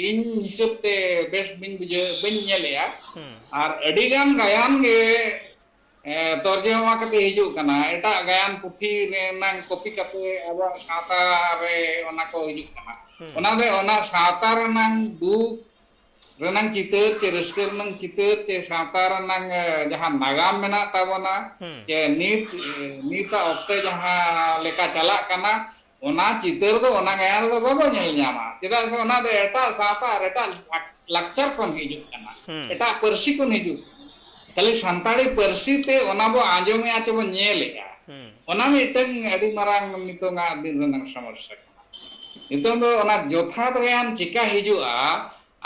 ᱤᱧ ᱦᱤᱥᱟᱹᱵ ᱛᱮ ᱵᱮᱥ ᱵᱟᱹᱧ ᱵᱩᱡᱷᱟᱹᱣ, ᱵᱟᱹᱧ ᱧᱮᱞᱮᱜᱼᱟ᱾ ᱦᱩᱸ᱾ ᱟᱨ ᱟᱹᱰᱤ ᱜᱟᱱ ᱜᱟᱭᱟᱱ ᱜᱮ, ᱮ, ᱛᱚᱨᱡᱚᱢᱟ ᱠᱟᱛᱮ ᱦᱤᱡᱩᱜ ᱠᱟᱱᱟ, ᱮᱴᱟᱜ ᱜᱟᱭᱟᱱ ᱯᱩᱛᱷᱤ ᱨᱮᱱᱟᱝ copy ᱠᱟᱛᱮ ᱟᱵᱚᱣᱟᱜ ᱥᱟᱶᱛᱟ ᱨᱮ ᱚᱱᱟ ᱠᱚ ᱦᱤᱡᱩᱜ ᱠᱟᱱᱟ᱾ ᱦᱩᱸ᱾ ᱚᱱᱟ ᱫᱚ ᱚᱱᱟ ᱥᱟᱶᱛᱟ ᱨᱮᱱᱟᱝ ᱫᱩᱠ ᱨᱮᱱᱟᱝ ᱪᱤᱛᱟᱹᱨ, ᱪᱮ ᱨᱟᱹᱥᱠᱟᱹ ᱨᱮᱱᱟᱝ ᱪᱤᱛᱟᱹᱨ, ᱪᱮ ᱥᱟᱶᱛᱟ ᱨᱮᱱᱟᱝ, ᱮ, ᱡᱟᱦᱟᱸ ᱱᱟᱜᱟᱢ ᱢᱮᱱᱟᱜ ᱛᱟᱵᱚᱱᱟ, ᱦᱩᱸ᱾ ᱪᱮ ᱱᱤᱛ, ᱮ, ᱱᱤᱛᱟᱜ ᱚᱠᱛᱮ ᱡᱟᱦᱟᱸ ᱞᱮᱠᱟ ᱪᱟᱞᱟᱜ ᱠᱟᱱᱟ, ᱚᱱᱟ ᱪᱤᱛᱟᱹᱨ ᱫᱚ ᱚᱱᱟ ᱜᱟᱭᱟᱱ ᱨᱮᱫᱚ ᱵᱟᱵᱚ ᱧᱮᱞ ᱧᱟᱢᱟ᱾ ᱪᱮᱫᱟᱜ ᱥᱮ ᱚᱱᱟ ᱫᱚ ᱮᱴᱟᱜ ᱥᱟᱶᱛᱟ ᱟᱨ ᱮᱴᱟᱜ ᱞᱟᱠ-, ᱞᱟᱠᱪᱟᱨ ᱠᱷᱚᱱ ᱦᱤᱡᱩᱜ ᱠᱟᱱᱟ, ᱦᱩᱸ᱾ ᱮᱴᱟᱜ ᱯᱟᱹᱨᱥᱤ ᱠᱷᱚᱱ ᱦᱤᱡᱩᱜ ᱠᱟᱱᱟ᱾ ᱠᱷᱟᱹᱞᱤ ᱥᱟᱱᱛᱟᱲᱤ ᱯᱟᱹᱨᱥᱤ ᱛᱮ ᱚᱱᱟ ᱵᱚ ᱟᱸᱡᱚᱢᱮᱜᱼᱟ ᱪᱮ ᱵᱚ ᱧᱮᱞᱮᱜᱼᱟ, ᱦᱩᱸ᱾ ᱚᱱᱟ ᱢᱤᱫᱴᱟᱝ ᱟᱹᱰᱤ ᱢᱟᱨᱟᱝ ᱱᱤᱛᱚᱝᱟᱜ ᱫᱤᱱ ᱨᱮᱱᱟᱜ ᱥᱚᱢᱚᱥᱥᱟ ᱠᱟᱱᱟ᱾ ᱱᱤᱛᱚᱝ ᱫᱚ ᱚᱱᱟ ᱡᱚᱛᱷᱟᱛ ᱜᱟᱭᱟᱱ ᱪᱮᱠᱟ ᱦᱤᱡᱩᱜᱼᱟ,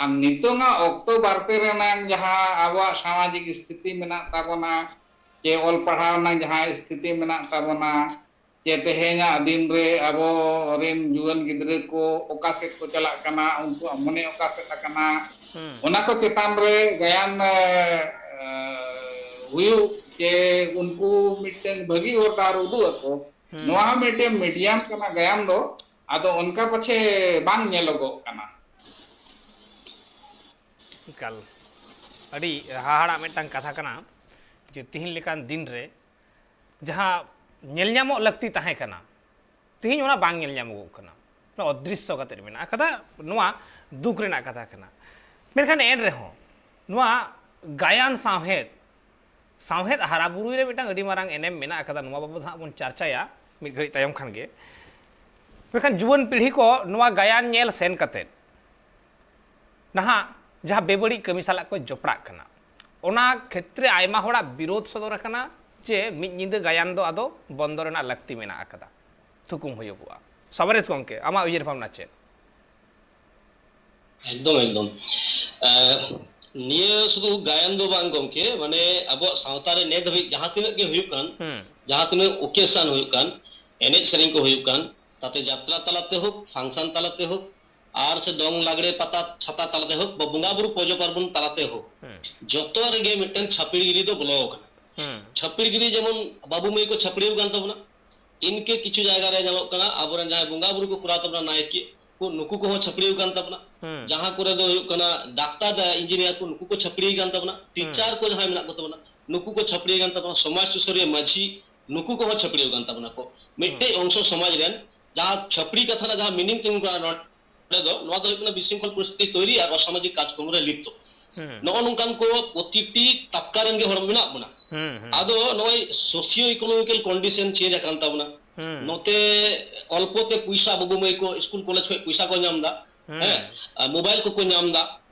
ᱟᱨ ᱱᱤᱛᱚᱝᱟᱜ ᱚᱠᱛᱚ ᱵᱟᱨᱛᱮ ᱨᱮᱱᱟᱝ ᱡᱟᱦᱟᱸ ᱟᱵᱚᱣᱟᱜ ᱥᱟᱢᱟᱡᱤᱠ ᱥᱛᱷᱤᱛᱤ ᱢᱮᱱᱟᱜ ᱛᱟᱵᱚᱱᱟ, ᱪᱮ ᱚᱞ ᱯᱟᱲᱦᱟᱣ ᱨᱮᱱᱟᱜ ᱡᱟᱦᱟᱸ ᱥᱛᱷᱤᱛᱤ ᱢᱮᱱᱟᱜ ᱛᱟᱵᱚᱱᱟ, ᱪᱮ ᱛᱮᱦᱮᱧᱟᱜ ᱫᱤᱱ ᱨᱮ ᱟᱵᱚ ᱨᱮᱱ ᱡᱩᱣᱟᱹᱱ ᱜᱤᱫᱽᱨᱟᱹ ᱠᱚ ᱚᱠᱟ ᱥᱮᱫ ᱠᱚ ᱪᱟᱞᱟᱜ ᱠᱟᱱᱟ, ᱩᱱᱠᱩᱣᱟᱜ ᱢᱚᱱᱮ ᱚᱠᱟ ᱥᱮᱫ ᱟᱠᱟᱱᱟ, ᱦᱩᱸ᱾ ᱚᱱᱟ ᱠᱚ ᱪᱮᱛᱟᱱ ᱨᱮ ᱜᱟᱭᱟᱱ, ᱮ, ᱮ, ᱦᱩᱭᱩᱜ, ᱪᱮ ᱩᱱᱠᱩ ᱢᱤᱫᱴᱟᱝ ᱵᱷᱟᱹᱜᱤ ᱦᱚᱨ ᱰᱟᱦᱟᱨ ᱩᱫᱩᱜ ᱟᱠᱚ, ᱦᱩᱸ᱾ ᱱᱚᱣᱟ ᱦᱚᱸ ᱢᱤᱫᱴᱟᱝ medium ᱠᱟᱱᱟ ᱜᱟᱭᱟᱱ ᱫᱚ, ᱟᱫᱚ ᱚᱱᱠᱟ ᱯᱟᱪᱷᱮ ᱵᱟᱝ ᱧᱮᱞᱚᱜᱚᱜ ᱠᱟᱱᱟ᱾ ᱮᱠᱟᱞ᱾ ᱟᱹᱰᱤ ᱦᱟᱦᱟᱲᱟᱜ ᱢᱤᱫᱴᱟᱝ ᱠᱟᱛᱷᱟ ᱠᱟᱱᱟ ᱡᱮ ᱛᱤᱦᱤᱧ ᱞᱮᱠᱟᱱ ᱫᱤᱱ ᱨᱮ ᱡᱟᱦᱟᱸ ᱧᱮᱞ ᱧᱟᱢᱚᱜ ᱞᱟᱹᱠᱛᱤ ᱛᱟᱦᱮᱸ ᱠᱟᱱᱟ, ᱛᱤᱦᱤᱧ ᱚᱱᱟ ᱵᱟᱝ ᱧᱮᱞ ᱧᱟᱢᱚᱜᱚᱜ ᱠᱟᱱᱟ᱾ ᱚᱱᱟ ᱚᱫᱨᱤᱥᱥᱚ ᱠᱟᱛᱮᱫ ᱢᱮᱱᱟᱜ ᱟᱠᱟᱫᱟ᱾ ᱱᱚᱣᱟ ᱫᱩᱠ ᱨᱮᱱᱟᱜ ᱠᱟᱛᱷᱟ ᱠᱟᱱᱟ᱾ ᱢᱮᱱᱠᱷᱟᱱ ᱮᱱ ᱨᱮᱦᱚᱸ ᱱᱚᱣᱟ ᱜᱟᱭᱟᱱ ᱥᱟᱶᱦᱮᱫ, ᱥᱟᱶᱦᱮᱫ ᱦᱟᱨᱟ ᱵᱩᱨᱩᱭ ᱨᱮ ᱢᱤᱫᱴᱟᱝ ᱟᱹᱰᱤ ᱢᱟᱨᱟᱝ ᱮᱱᱮᱢ ᱢᱮᱱᱟᱜ ᱟᱠᱟᱫᱟ᱾ ᱱᱚᱣᱟ ᱵᱟᱵᱚᱫ ᱦᱟᱸᱜ ᱵᱚᱱ ᱪᱟᱨᱪᱟᱭᱟ ᱢᱤᱫ ᱜᱷᱟᱹᱲᱤᱡ ᱛᱟᱭᱚᱢ ᱠᱷᱟᱱ ᱜᱮ᱾ ᱢᱮᱱᱠᱷᱟᱱ ᱡᱩᱣᱟᱹᱱ ᱯᱤᱲᱦᱤ ᱠᱚ ᱱᱚᱣᱟ ᱜᱟᱭᱟᱱ ᱧᱮᱞ ᱥᱮᱱ ᱠᱟᱛᱮᱫ ᱱᱟᱦᱟᱜ ᱡᱟᱦᱟᱸ ᱵᱮᱵᱟᱹᱲᱤᱡ ᱠᱟᱹᱢᱤ ᱥᱟᱞᱟᱜ ᱠᱚ ᱡᱚᱯᱲᱟᱜ ᱠᱟᱱᱟ, ᱚᱱᱟ ᱠᱷᱮᱛᱨᱮ ᱟᱭᱢᱟ ᱦᱚᱲᱟᱜ ᱵᱤᱨᱳᱫᱷ ᱥᱚᱫᱚᱨ ᱟᱠᱟᱱᱟ ᱡᱮ ᱢᱤᱫ ᱧᱤᱫᱟᱹ ᱜᱟᱭᱟᱱ ᱫᱚ ᱟᱫᱚ ᱵᱚᱱᱫᱚ ᱨᱮᱱᱟᱜ ᱞᱟᱹᱠᱛᱤ ᱢᱮᱱᱟᱜ ᱟᱠᱟᱫᱟ, ᱛᱷᱩᱠᱩᱢ ᱦᱩᱭᱩᱜᱚᱜᱼᱟ᱾ ᱥᱚᱢᱟᱨᱮᱥ ᱜᱚᱢᱠᱮ, ᱟᱢᱟᱜ ᱩᱭᱦᱟᱹᱨ ᱵᱷᱟᱵᱽᱱᱟ ᱪᱮᱫ? ᱮᱠᱫᱚᱢ ᱮᱠᱫᱚᱢ᱾ ᱟᱸ, ᱱᱤᱭᱟᱹ ᱥᱩᱫᱷᱩ ᱜᱟᱭᱟᱱ ᱫᱚ ᱵᱟᱝ ᱜᱚᱢᱠᱮ, ᱢᱟᱱᱮ ᱟᱵᱚᱣᱟᱜ ᱥᱟᱶᱛᱟ ᱨᱮ ᱱᱤᱛ ᱫᱷᱟᱹᱵᱤᱡ ᱡᱟᱦᱟᱸ ᱛᱤᱱᱟᱹᱜ ᱜᱮ ᱦᱩᱭᱩᱜ ᱠᱟᱱ, ᱦᱩᱸ᱾ ᱡᱟᱦᱟᱸ ᱛᱤᱱᱟᱹᱜ ᱳᱠᱮᱥᱟᱱ ᱦᱩᱭᱩᱜ ᱠᱟᱱ, ᱮᱱᱮᱡ ᱥᱮᱨᱮᱧ ᱠᱚ ᱦᱩᱭᱩᱜ ᱠᱟᱱ, ᱛᱟᱛᱮ ᱡᱟᱛᱨᱟ ᱛᱟᱞᱟᱛᱮ ᱦᱳᱠ, ᱯᱷᱟᱝᱥᱟᱱ ᱛᱟᱞᱟᱛᱮ ᱦᱳᱠ, ᱟᱨ ᱥᱮ ᱫᱚᱝ ᱞᱟᱜᱽᱲᱮ ᱯᱟᱛᱟ ᱪᱷᱟᱛᱟ ᱛᱟᱞᱟᱛᱮ ᱦᱳᱠ, ᱵᱟ ᱵᱚᱸᱜᱟ ᱵᱩᱨᱩ ᱯᱚᱡᱚ ᱯᱟᱨᱵᱚᱱ ᱛᱟᱞᱟᱛᱮ ᱦᱳᱠ, ᱦᱩᱸ᱾ ᱡᱚᱛᱚ ᱨᱮᱜᱮ ᱢᱤᱫᱴᱮᱱ ᱪᱷᱟᱹᱯᱲᱤᱜᱤᱨᱤ ᱫᱚ ᱵᱚᱞᱚ ᱟᱠᱟᱱᱟ᱾ ᱦᱩᱸ᱾ ᱪᱷᱟᱹᱯᱲᱤᱜᱤᱨᱤ ᱡᱮᱢᱚᱱ ᱵᱟᱹᱵᱩ ᱢᱟᱹᱭ ᱠᱚ ᱪᱷᱟᱹᱯᱲᱤ ᱟᱠᱟᱱ ᱛᱟᱵᱚᱱᱟ, ᱤᱱᱠᱟᱹ ᱠᱤᱪᱷᱩ ᱡᱟᱭᱜᱟ ᱨᱮ ᱧᱟᱢᱚᱜ ᱠᱟᱱᱟ, ᱟᱵᱚᱨᱮᱱ ᱡᱟᱦᱟᱸᱭ ᱵᱚᱸᱜᱟ ᱵᱩᱨᱩ ᱠᱚ ᱠᱚᱨᱟᱣ ᱛᱟᱵᱚᱱᱟ, ᱱᱟᱭᱠᱮ ᱠᱚ, ᱱᱩᱠᱩ ᱠᱚᱦᱚᱸ ᱪᱷᱟᱹᱯᱲᱤ ᱟᱠᱟᱱ ᱛᱟᱵᱚᱱᱟ᱾ ᱦᱩᱸ᱾ ᱡᱟᱦᱟᱸ ᱠᱚᱨᱮ ᱫᱚ ᱦᱩᱭᱩᱜ ᱠᱟᱱᱟ ᱰᱟᱠᱛᱟᱨ, ᱤᱧᱡᱤᱱᱤᱭᱟᱨ ᱠᱚ, ᱱᱩᱠᱩ ᱠᱚ ᱪᱷᱟᱹᱯᱲᱤ ᱟᱠᱟᱱ ᱛᱟᱵᱚᱱᱟ᱾ ᱴᱤᱪᱟᱨ ᱠᱚ ᱡᱟᱦᱟᱸᱭ ᱢᱮᱱᱟᱜ ᱠᱚ ᱛᱟᱵᱚᱱᱟ, ᱱᱩᱠᱩ ᱠᱚ ᱪᱷᱟᱹᱯᱲᱤ ᱟᱠᱟᱱ ᱛᱟᱵᱚᱱᱟ᱾ ᱥᱚᱢᱟᱡᱽ ᱥᱩᱥᱟᱹᱨᱤᱭᱟᱹ, ᱢᱟᱹᱡᱷᱤ, ᱱᱩᱠᱩ ᱠᱚᱦᱚᱸ ᱪᱷᱟᱹᱯᱲᱤ ᱟᱠᱟᱱ ᱛᱟᱵᱚᱱᱟ ᱠᱚ᱾ ᱢᱤᱫᱴᱮᱡ ᱚᱝᱥᱚ ᱥᱚᱢᱟᱡᱽ ᱨᱮᱱ ᱡᱟᱦᱟᱸ ᱪᱷᱟᱹᱯᱲᱤ ᱠᱟᱛᱷᱟ ᱨᱮᱱᱟᱜ ᱡᱟᱦᱟᱸ ᱢᱤᱱᱤᱝ ᱛᱤᱸᱜᱩ ᱠᱟᱱᱟ ᱱᱚᱰᱮ ᱫᱚ, ᱱᱚᱣᱟ ᱫᱚ ᱦᱩᱭᱩᱜ ᱠᱟᱱᱟ ᱵᱤᱥᱨᱤᱝᱠᱷᱚᱞ ᱯᱚᱨᱤᱥᱛᱷᱤᱛᱤ ᱛᱚᱭᱨᱤ ᱟᱨ ᱚᱥᱟᱢᱟᱡᱤᱠ ᱠᱟᱡᱽᱠᱨᱚᱢ ᱨᱮ ᱞᱤᱯᱛᱚ᱾ ᱦᱩᱸ᱾ ᱱᱚᱜᱼᱚ ᱱᱚᱝᱠᱟᱱ ᱠᱚ ᱯᱨᱚᱛᱤᱴᱤ ᱛᱟᱵᱠᱟ ᱨᱮᱱ ᱜᱮ ᱦᱚᱲ ᱢᱮᱱᱟᱜ ᱵᱚᱱᱟ᱾ ᱦᱩᱸ, ᱦᱩᱸ᱾ ᱟᱫᱚ ᱱᱚᱜᱼᱚᱭ socio economical condition change ᱟᱠᱟᱱ ᱛᱟᱵᱚᱱᱟ᱾ ᱦᱩᱸ᱾ ᱱᱚᱛᱮ ᱚᱞᱯᱚ ᱛᱮ ᱯᱚᱭᱥᱟ, ᱵᱟᱹᱵᱩ ᱢᱟᱹᱭ ᱠᱚ ᱥᱠᱩᱞ ᱠᱚᱞᱮᱡᱽ ᱠᱷᱚᱱ ᱯᱚᱭᱥᱟ ᱠᱚ ᱧᱟᱢ ᱮᱫᱟ, ᱦᱩᱸ᱾ ᱦᱮᱸ, ᱟᱨ ᱢᱳᱵᱟᱭᱤᱞ ᱠᱚᱠᱚ ᱧᱟᱢ ᱮᱫᱟ᱾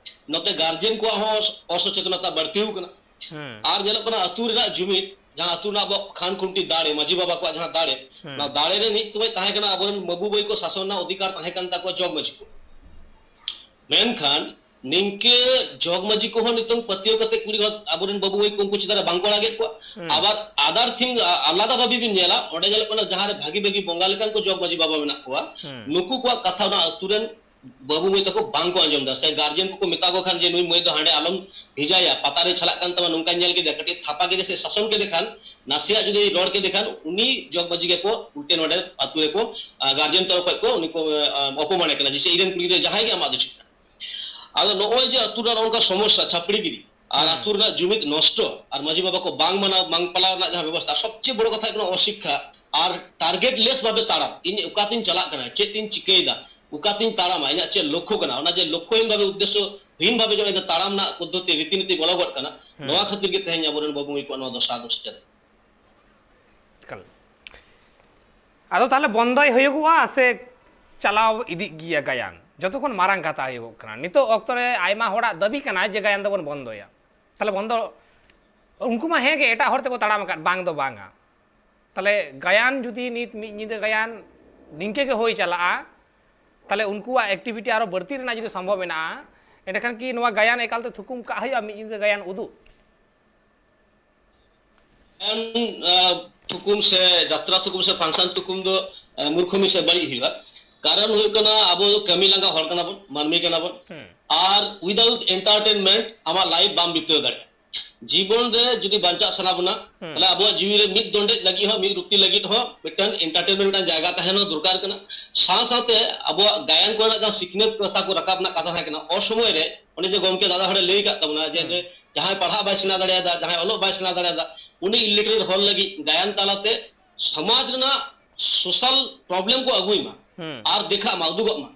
ᱱᱚᱛᱮ ᱜᱟᱨᱡᱮᱱ ᱠᱚᱣᱟᱜ ᱦᱚᱸ ᱚᱥᱚᱪᱮᱛᱚᱱᱚᱛᱟ ᱵᱟᱹᱲᱛᱤ ᱟᱠᱟᱱᱟ᱾ ᱦᱩᱸ᱾ ᱟᱨ ᱧᱮᱞᱚᱜ ᱠᱟᱱᱟ ᱟᱹᱛᱩ ᱨᱮᱱᱟᱜ ᱡᱩᱢᱤᱫ, ᱡᱟᱦᱟᱸ ᱟᱹᱛᱩ ᱨᱮᱱᱟᱜ ᱟᱵᱚᱣᱟᱜ ᱠᱷᱟᱱ ᱠᱷᱩᱱᱴᱤ ᱫᱟᱲᱮ, ᱢᱟᱹᱡᱷᱤ ᱵᱟᱵᱟ ᱠᱚᱣᱟᱜ ᱡᱟᱦᱟᱸ ᱫᱟᱲᱮ, ᱦᱩᱸ᱾ ᱚᱱᱟ ᱫᱟᱲᱮ ᱨᱮ ᱱᱤᱛ ᱛᱩᱢᱮ ᱛᱟᱦᱮᱸ ᱠᱟᱱᱟ, ᱟᱵᱚᱨᱮᱱ ᱵᱟᱹᱵᱩ ᱢᱟᱹᱭ ᱠᱚ ᱥᱟᱥᱚᱱ ᱨᱮᱱᱟᱜ ᱚᱫᱷᱤᱠᱟᱨ ᱛᱟᱦᱮᱸ ᱠᱟᱱ ᱛᱟᱠᱚᱣᱟ ᱡᱚᱜᱽ ᱢᱟᱹᱡᱷᱤ ᱠᱚ᱾ ᱢᱮᱱᱠᱷᱟᱱ ᱱᱤᱝᱠᱟᱹ ᱡᱚᱜᱽ ᱢᱟᱹᱡᱷᱤ ᱠᱚᱦᱚᱸ ᱱᱤᱛᱚᱝ ᱯᱟᱹᱛᱭᱟᱹᱣ ᱠᱟᱛᱮ ᱠᱩᱲᱤ ᱦᱚᱲ, ᱟᱵᱚᱨᱮᱱ ᱵᱟᱹᱵᱩ ᱢᱟᱹᱭ ᱠᱚ ᱩᱱᱠᱩ ᱪᱮᱛᱟᱱ ᱨᱮ ᱵᱟᱝᱠᱚ ᱟᱲᱟᱜᱮᱫ ᱠᱚᱣᱟ᱾ ᱦᱩᱸ᱾ ᱟᱵᱟᱨ other thing, ᱟ-, ᱟᱞᱟᱫᱟ ᱵᱷᱟᱵᱮ ᱵᱤᱱ ᱧᱮᱞᱟ, ᱚᱸᱰᱮ ᱧᱮᱞᱚᱜ ᱠᱟᱱᱟ ᱡᱟᱦᱟᱸ ᱨᱮ ᱵᱷᱟᱹᱜᱤ ᱵᱷᱟᱹᱜᱤ ᱵᱚᱸᱜᱟ ᱞᱮᱠᱟᱱ ᱠᱚ ᱡᱚᱜᱽ ᱢᱟᱹᱡᱷᱤ ᱵᱟᱵᱟ ᱢᱮᱱᱟᱜ ᱠᱚᱣᱟ, ᱦᱩᱸ᱾ ᱱᱩᱠᱩ ᱠᱚᱣᱟᱜ ᱠᱟᱛᱷᱟ ᱚᱱᱟ ᱟᱹᱛᱩ ᱨᱮᱱ ᱵᱟᱹᱵᱩ ᱢᱟᱹᱭ ᱛᱟᱠᱚ ᱵᱟᱝ ᱠᱚ ᱟᱸᱡᱚᱢ ᱮᱫᱟ᱾ ᱥᱮ ᱜᱟᱨᱡᱮᱱ ᱠᱚᱠᱚ ᱢᱮᱛᱟ ᱠᱚ ᱠᱷᱟᱱ ᱡᱮ, "ᱱᱩᱭ ᱢᱟᱹᱭ ᱫᱚ ᱦᱟᱸᱰᱮ ᱟᱞᱚᱢ ᱵᱷᱮᱡᱟᱭᱟ, ᱯᱟᱛᱟ ᱨᱮ ᱪᱟᱞᱟᱜ ᱠᱟᱱ ᱛᱟᱢᱟ, ᱱᱚᱝᱠᱟᱧ ᱧᱮᱞ ᱠᱮᱫᱮᱭᱟ, ᱠᱟᱹᱴᱤᱡ ᱛᱷᱟᱯᱟ ᱠᱮᱫᱮ ᱥᱮ ᱥᱟᱥᱚᱱ ᱠᱮᱫᱮ ᱠᱷᱟᱱ, ᱱᱟᱥᱮᱭᱟᱜ ᱡᱩᱫᱤ ᱨᱚᱲ ᱠᱮᱫᱮ ᱠᱷᱟᱱ, ᱩᱱᱤ ᱡᱚᱜᱽ ᱢᱟᱹᱡᱷᱤ ᱜᱮᱠᱚ ᱩᱞᱴᱟᱹ ᱱᱚᱰᱮ ᱟᱹᱛᱩ ᱨᱮᱠᱚ, ᱟ, ᱜᱟᱨᱡᱮᱱ ᱛᱚᱨᱚᱯ ᱠᱷᱚᱡ ᱠᱚ ᱩᱱᱤ ᱠᱚ, ᱟ, ᱚᱯᱚᱢᱟᱱᱮ ᱠᱟᱱᱟ, ᱡᱮ ᱤᱧ ᱨᱮᱱ ᱠᱩᱲᱤ ᱜᱤᱫᱽᱨᱟᱹ ᱡᱟᱦᱟᱸᱭ ᱜᱮ ᱟᱢᱟᱜ ᱫᱚ ᱪᱮᱫ ᱠᱟᱱᱟ?" ᱟᱫᱚ ᱱᱚᱜᱼᱚᱭ ᱡᱮ ᱟᱹᱛᱩ ᱨᱮᱱᱟᱜ ᱱᱚᱝᱠᱟ ᱥᱚᱢᱚᱥᱥᱟ, ᱪᱷᱟᱯᱲᱤᱜᱤᱨᱤ, ᱟᱨ ᱦᱩᱸ᱾ ᱟᱹᱛᱩ ᱨᱮᱱᱟᱜ ᱡᱩᱢᱤᱫ ᱱᱚᱥᱴᱚ, ᱟᱨ ᱢᱟᱹᱡᱷᱤ ᱵᱟᱵᱟ ᱠᱚ ᱵᱟᱝ ᱢᱟᱱᱟᱣ, ᱵᱟᱝ ᱯᱟᱞᱟᱣ ᱨᱮᱱᱟᱜ ᱡᱟᱦᱟᱸ ᱵᱮᱵᱚᱥᱛᱷᱟ, ᱥᱚᱵᱪᱮᱭᱮ ᱵᱚᱲᱚ ᱠᱟᱛᱷᱟ ᱦᱩᱭᱩᱜ ᱠᱟᱱᱟ ᱚᱥᱤᱠᱠᱷᱟ ᱟᱨ targetless ᱵᱷᱟᱵᱮ ᱛᱟᱲᱟᱢ᱾ ᱤᱧ ᱚᱠᱟᱛᱤᱧ ᱪᱟᱞᱟᱜ ᱠᱟᱱᱟ, ᱪᱮᱫ ᱤᱧ ᱪᱤᱠᱟᱹᱭᱮᱫᱟ, ᱚᱠᱟᱛᱤᱧ ᱛᱟᱲᱟᱢᱟ, ᱤᱧᱟᱹᱜ ᱪᱮᱫ ᱞᱚᱠᱠᱷᱚ ᱠᱟᱱᱟ, ᱚᱱᱟ ᱡᱮ ᱞᱚᱠᱠᱷᱚᱦᱤᱱ ᱵᱷᱟᱵᱮ, ᱩᱫᱽᱫᱮᱥᱥᱚ ᱦᱤᱱ ᱵᱷᱟᱵᱮ ᱡᱚᱠᱷᱚᱱ ᱛᱟᱲᱟᱢ ᱨᱮᱱᱟᱜ ᱯᱚᱫᱽᱫᱷᱚᱛᱤ, ᱨᱤᱛᱤᱱᱤᱛᱤ ᱵᱚᱞᱚ ᱜᱚᱫ ᱠᱟᱱᱟ, ᱦᱩᱸ᱾ ᱱᱚᱣᱟ ᱠᱷᱟᱹᱛᱤᱨ ᱜᱮ ᱛᱮᱦᱮᱧ ᱟᱵᱚᱨᱮᱱ ᱵᱟᱹᱵᱩ ᱢᱟᱹᱭ ᱠᱚᱣᱟᱜ ᱱᱚᱣᱟ ᱫᱚᱥᱟ ᱫᱚ ᱥᱮᱴᱮᱨ᱾ ᱮᱠᱟᱞ᱾ ᱟᱫᱚ ᱛᱟᱦᱞᱮ ᱵᱚᱱᱫᱚᱭ ᱦᱩᱭᱩᱜᱚᱜᱼᱟ ᱥᱮ ᱪᱟᱞᱟᱣ ᱤᱫᱤᱜ ᱜᱮᱭᱟ ᱜᱟᱭᱟᱱ? ᱡᱚᱛᱚ ᱠᱷᱚᱱ ᱢᱟᱨᱟᱝ ᱠᱟᱛᱷᱟ ᱦᱩᱭᱩᱜᱚᱜ ᱠᱟᱱᱟ, ᱱᱤᱛᱚᱜ ᱚᱠᱛᱚ ᱨᱮ ᱟᱭᱢᱟ ᱦᱚᱲᱟᱜ ᱫᱟᱹᱵᱤ ᱠᱟᱱᱟ ᱡᱮ ᱜᱟᱭᱟᱱ ᱫᱚᱵᱚᱱ ᱵᱚᱱᱫᱚᱭᱟ᱾ ᱛᱟᱦᱞᱮ ᱵᱚᱱᱫᱚ, ᱩᱱᱠᱩ ᱢᱟ ᱦᱮᱸ ᱜᱮ, ᱮᱴᱟᱜ ᱦᱚᱲ ᱛᱮᱠᱚ ᱛᱟᱲᱟᱢ ᱟᱠᱟᱫ, ᱵᱟᱝ ᱫᱚ ᱵᱟᱝᱟ᱾ ᱛᱟᱦᱞᱮ ᱜᱟᱭᱟᱱ ᱡᱩᱫᱤ ᱱᱤᱛ ᱢᱤᱫ ᱧᱤᱫᱟᱹ ᱜᱟᱭᱟᱱ ᱱᱤᱝᱠᱟᱹ ᱜᱮ ᱦᱩᱭ ᱪᱟᱞᱟᱜᱼᱟ, ᱛᱟᱦᱞᱮ ᱩᱱᱠᱩᱣᱟᱜ activity ᱟᱨᱚ ᱵᱟᱹᱲᱛᱤ ᱨᱮᱱᱟᱜ ᱡᱩᱫᱤ ᱥᱚᱢᱵᱷᱚᱵ ᱢᱮᱱᱟᱜᱼᱟ, ᱮᱸᱰᱮᱠᱷᱟᱱ ᱠᱤ ᱱᱚᱣᱟ ᱜᱟᱭᱟᱱ ᱮᱠᱟᱞᱛᱮ ᱛᱷᱩᱠᱩᱢ ᱠᱟᱜ ᱦᱩᱭᱩᱜᱼᱟ, ᱢᱤᱫ ᱧᱤᱫᱟᱹ ᱜᱟᱭᱟᱱ ᱩᱫᱩᱜ? ᱮᱢ, ᱟ, ᱛᱷᱩᱠᱩᱢ ᱥᱮ ᱡᱟᱛᱨᱟ ᱛᱷᱩᱠᱩᱢ ᱥᱮ function ᱛᱷᱩᱠᱩᱢ ᱫᱚ, ᱟ, ᱢᱩᱨᱠᱷᱟᱹᱢᱤ ᱥᱮ ᱵᱟᱹᱲᱤᱡ ᱦᱩᱭᱩᱜᱼᱟ᱾ ᱠᱟᱨᱚᱱ ᱦᱩᱭᱩᱜ ᱠᱟᱱᱟ, ᱟᱵᱚ ᱫᱚ ᱠᱟᱹᱢᱤ ᱞᱟᱸᱜᱟ ᱦᱚᱲ ᱠᱟᱱᱟ ᱵᱚᱱ, ᱢᱟᱹᱱᱢᱤ ᱠᱟᱱᱟ ᱵᱚᱱ᱾ ᱟᱨ without entertainment ᱟᱢᱟᱜ life ᱵᱟᱢ ᱵᱤᱛᱟᱹᱣ ᱫᱟᱲᱮᱭᱟᱜᱼᱟ᱾ ᱡᱤᱵᱚᱱ ᱨᱮ ᱡᱩᱫᱤ ᱵᱟᱧᱪᱟᱜ ᱥᱟᱱᱟ ᱵᱚᱱᱟ, ᱛᱟᱦᱞᱮ ᱟᱵᱚᱣᱟᱜ ᱡᱤᱣᱤ ᱨᱮ ᱢᱤᱫ ᱫᱚᱸᱰᱮᱡ ᱞᱟᱹᱜᱤᱫ ᱦᱚᱸ, ᱢᱤᱫ ᱨᱩᱛᱤ ᱞᱟᱹᱜᱤᱫ ᱦᱚᱸ ᱢᱤᱫᱴᱟᱝ entertainment ᱢᱤᱫᱴᱟᱝ ᱡᱟᱭᱜᱟ ᱛᱟᱦᱮᱱ ᱦᱚᱸ ᱫᱚᱨᱠᱟᱨ ᱠᱟᱱᱟ᱾ ᱥᱟᱶ ᱥᱟᱶᱛᱮ ᱟᱵᱚᱣᱟᱜ ᱜᱟᱭᱟᱱ ᱠᱚᱨᱮᱱᱟᱜ ᱡᱟᱦᱟᱸ ᱥᱤᱠᱷᱱᱟᱹᱛ ᱠᱟᱛᱷᱟ ᱠᱚ ᱨᱟᱠᱟᱵ ᱨᱮᱱᱟᱜ ᱠᱟᱛᱷᱟ ᱛᱟᱦᱮᱸ ᱠᱟᱱᱟ, ᱚᱥᱚᱢᱚᱭ ᱨᱮ ᱚᱱᱮ ᱡᱮ ᱜᱚᱢᱠᱮ ᱫᱟᱫᱟ ᱦᱚᱲᱮ ᱞᱟᱹᱭ ᱟᱠᱟᱫ ᱛᱟᱵᱚᱱᱟ ᱡᱮ, ᱡᱮ ᱡᱟᱦᱟᱸᱭ ᱯᱟᱲᱦᱟᱜ ᱵᱟᱭ ᱥᱮᱬᱟ ᱫᱟᱲᱮᱭᱟᱫᱟ, ᱡᱟᱦᱟᱸᱭ ᱚᱞᱚᱜ ᱵᱟᱭ ᱥᱮᱬᱟ ᱫᱟᱲᱮᱭᱟᱫᱟ, ᱩᱱᱤ illiterate ᱦᱚᱲ ᱞᱟᱹᱜᱤᱫ ᱜᱟᱭᱟᱱ ᱛᱟᱞᱟᱛᱮ ᱥᱚᱢᱟᱡᱽ ᱨᱮᱱᱟᱜ social problem ᱠᱚ ᱟᱹᱜᱩᱭ ᱢᱟ ᱟᱨ ᱫᱮᱠᱷᱟᱜ ᱢᱟ, ᱩᱫᱩᱜᱚᱜ ᱢᱟ᱾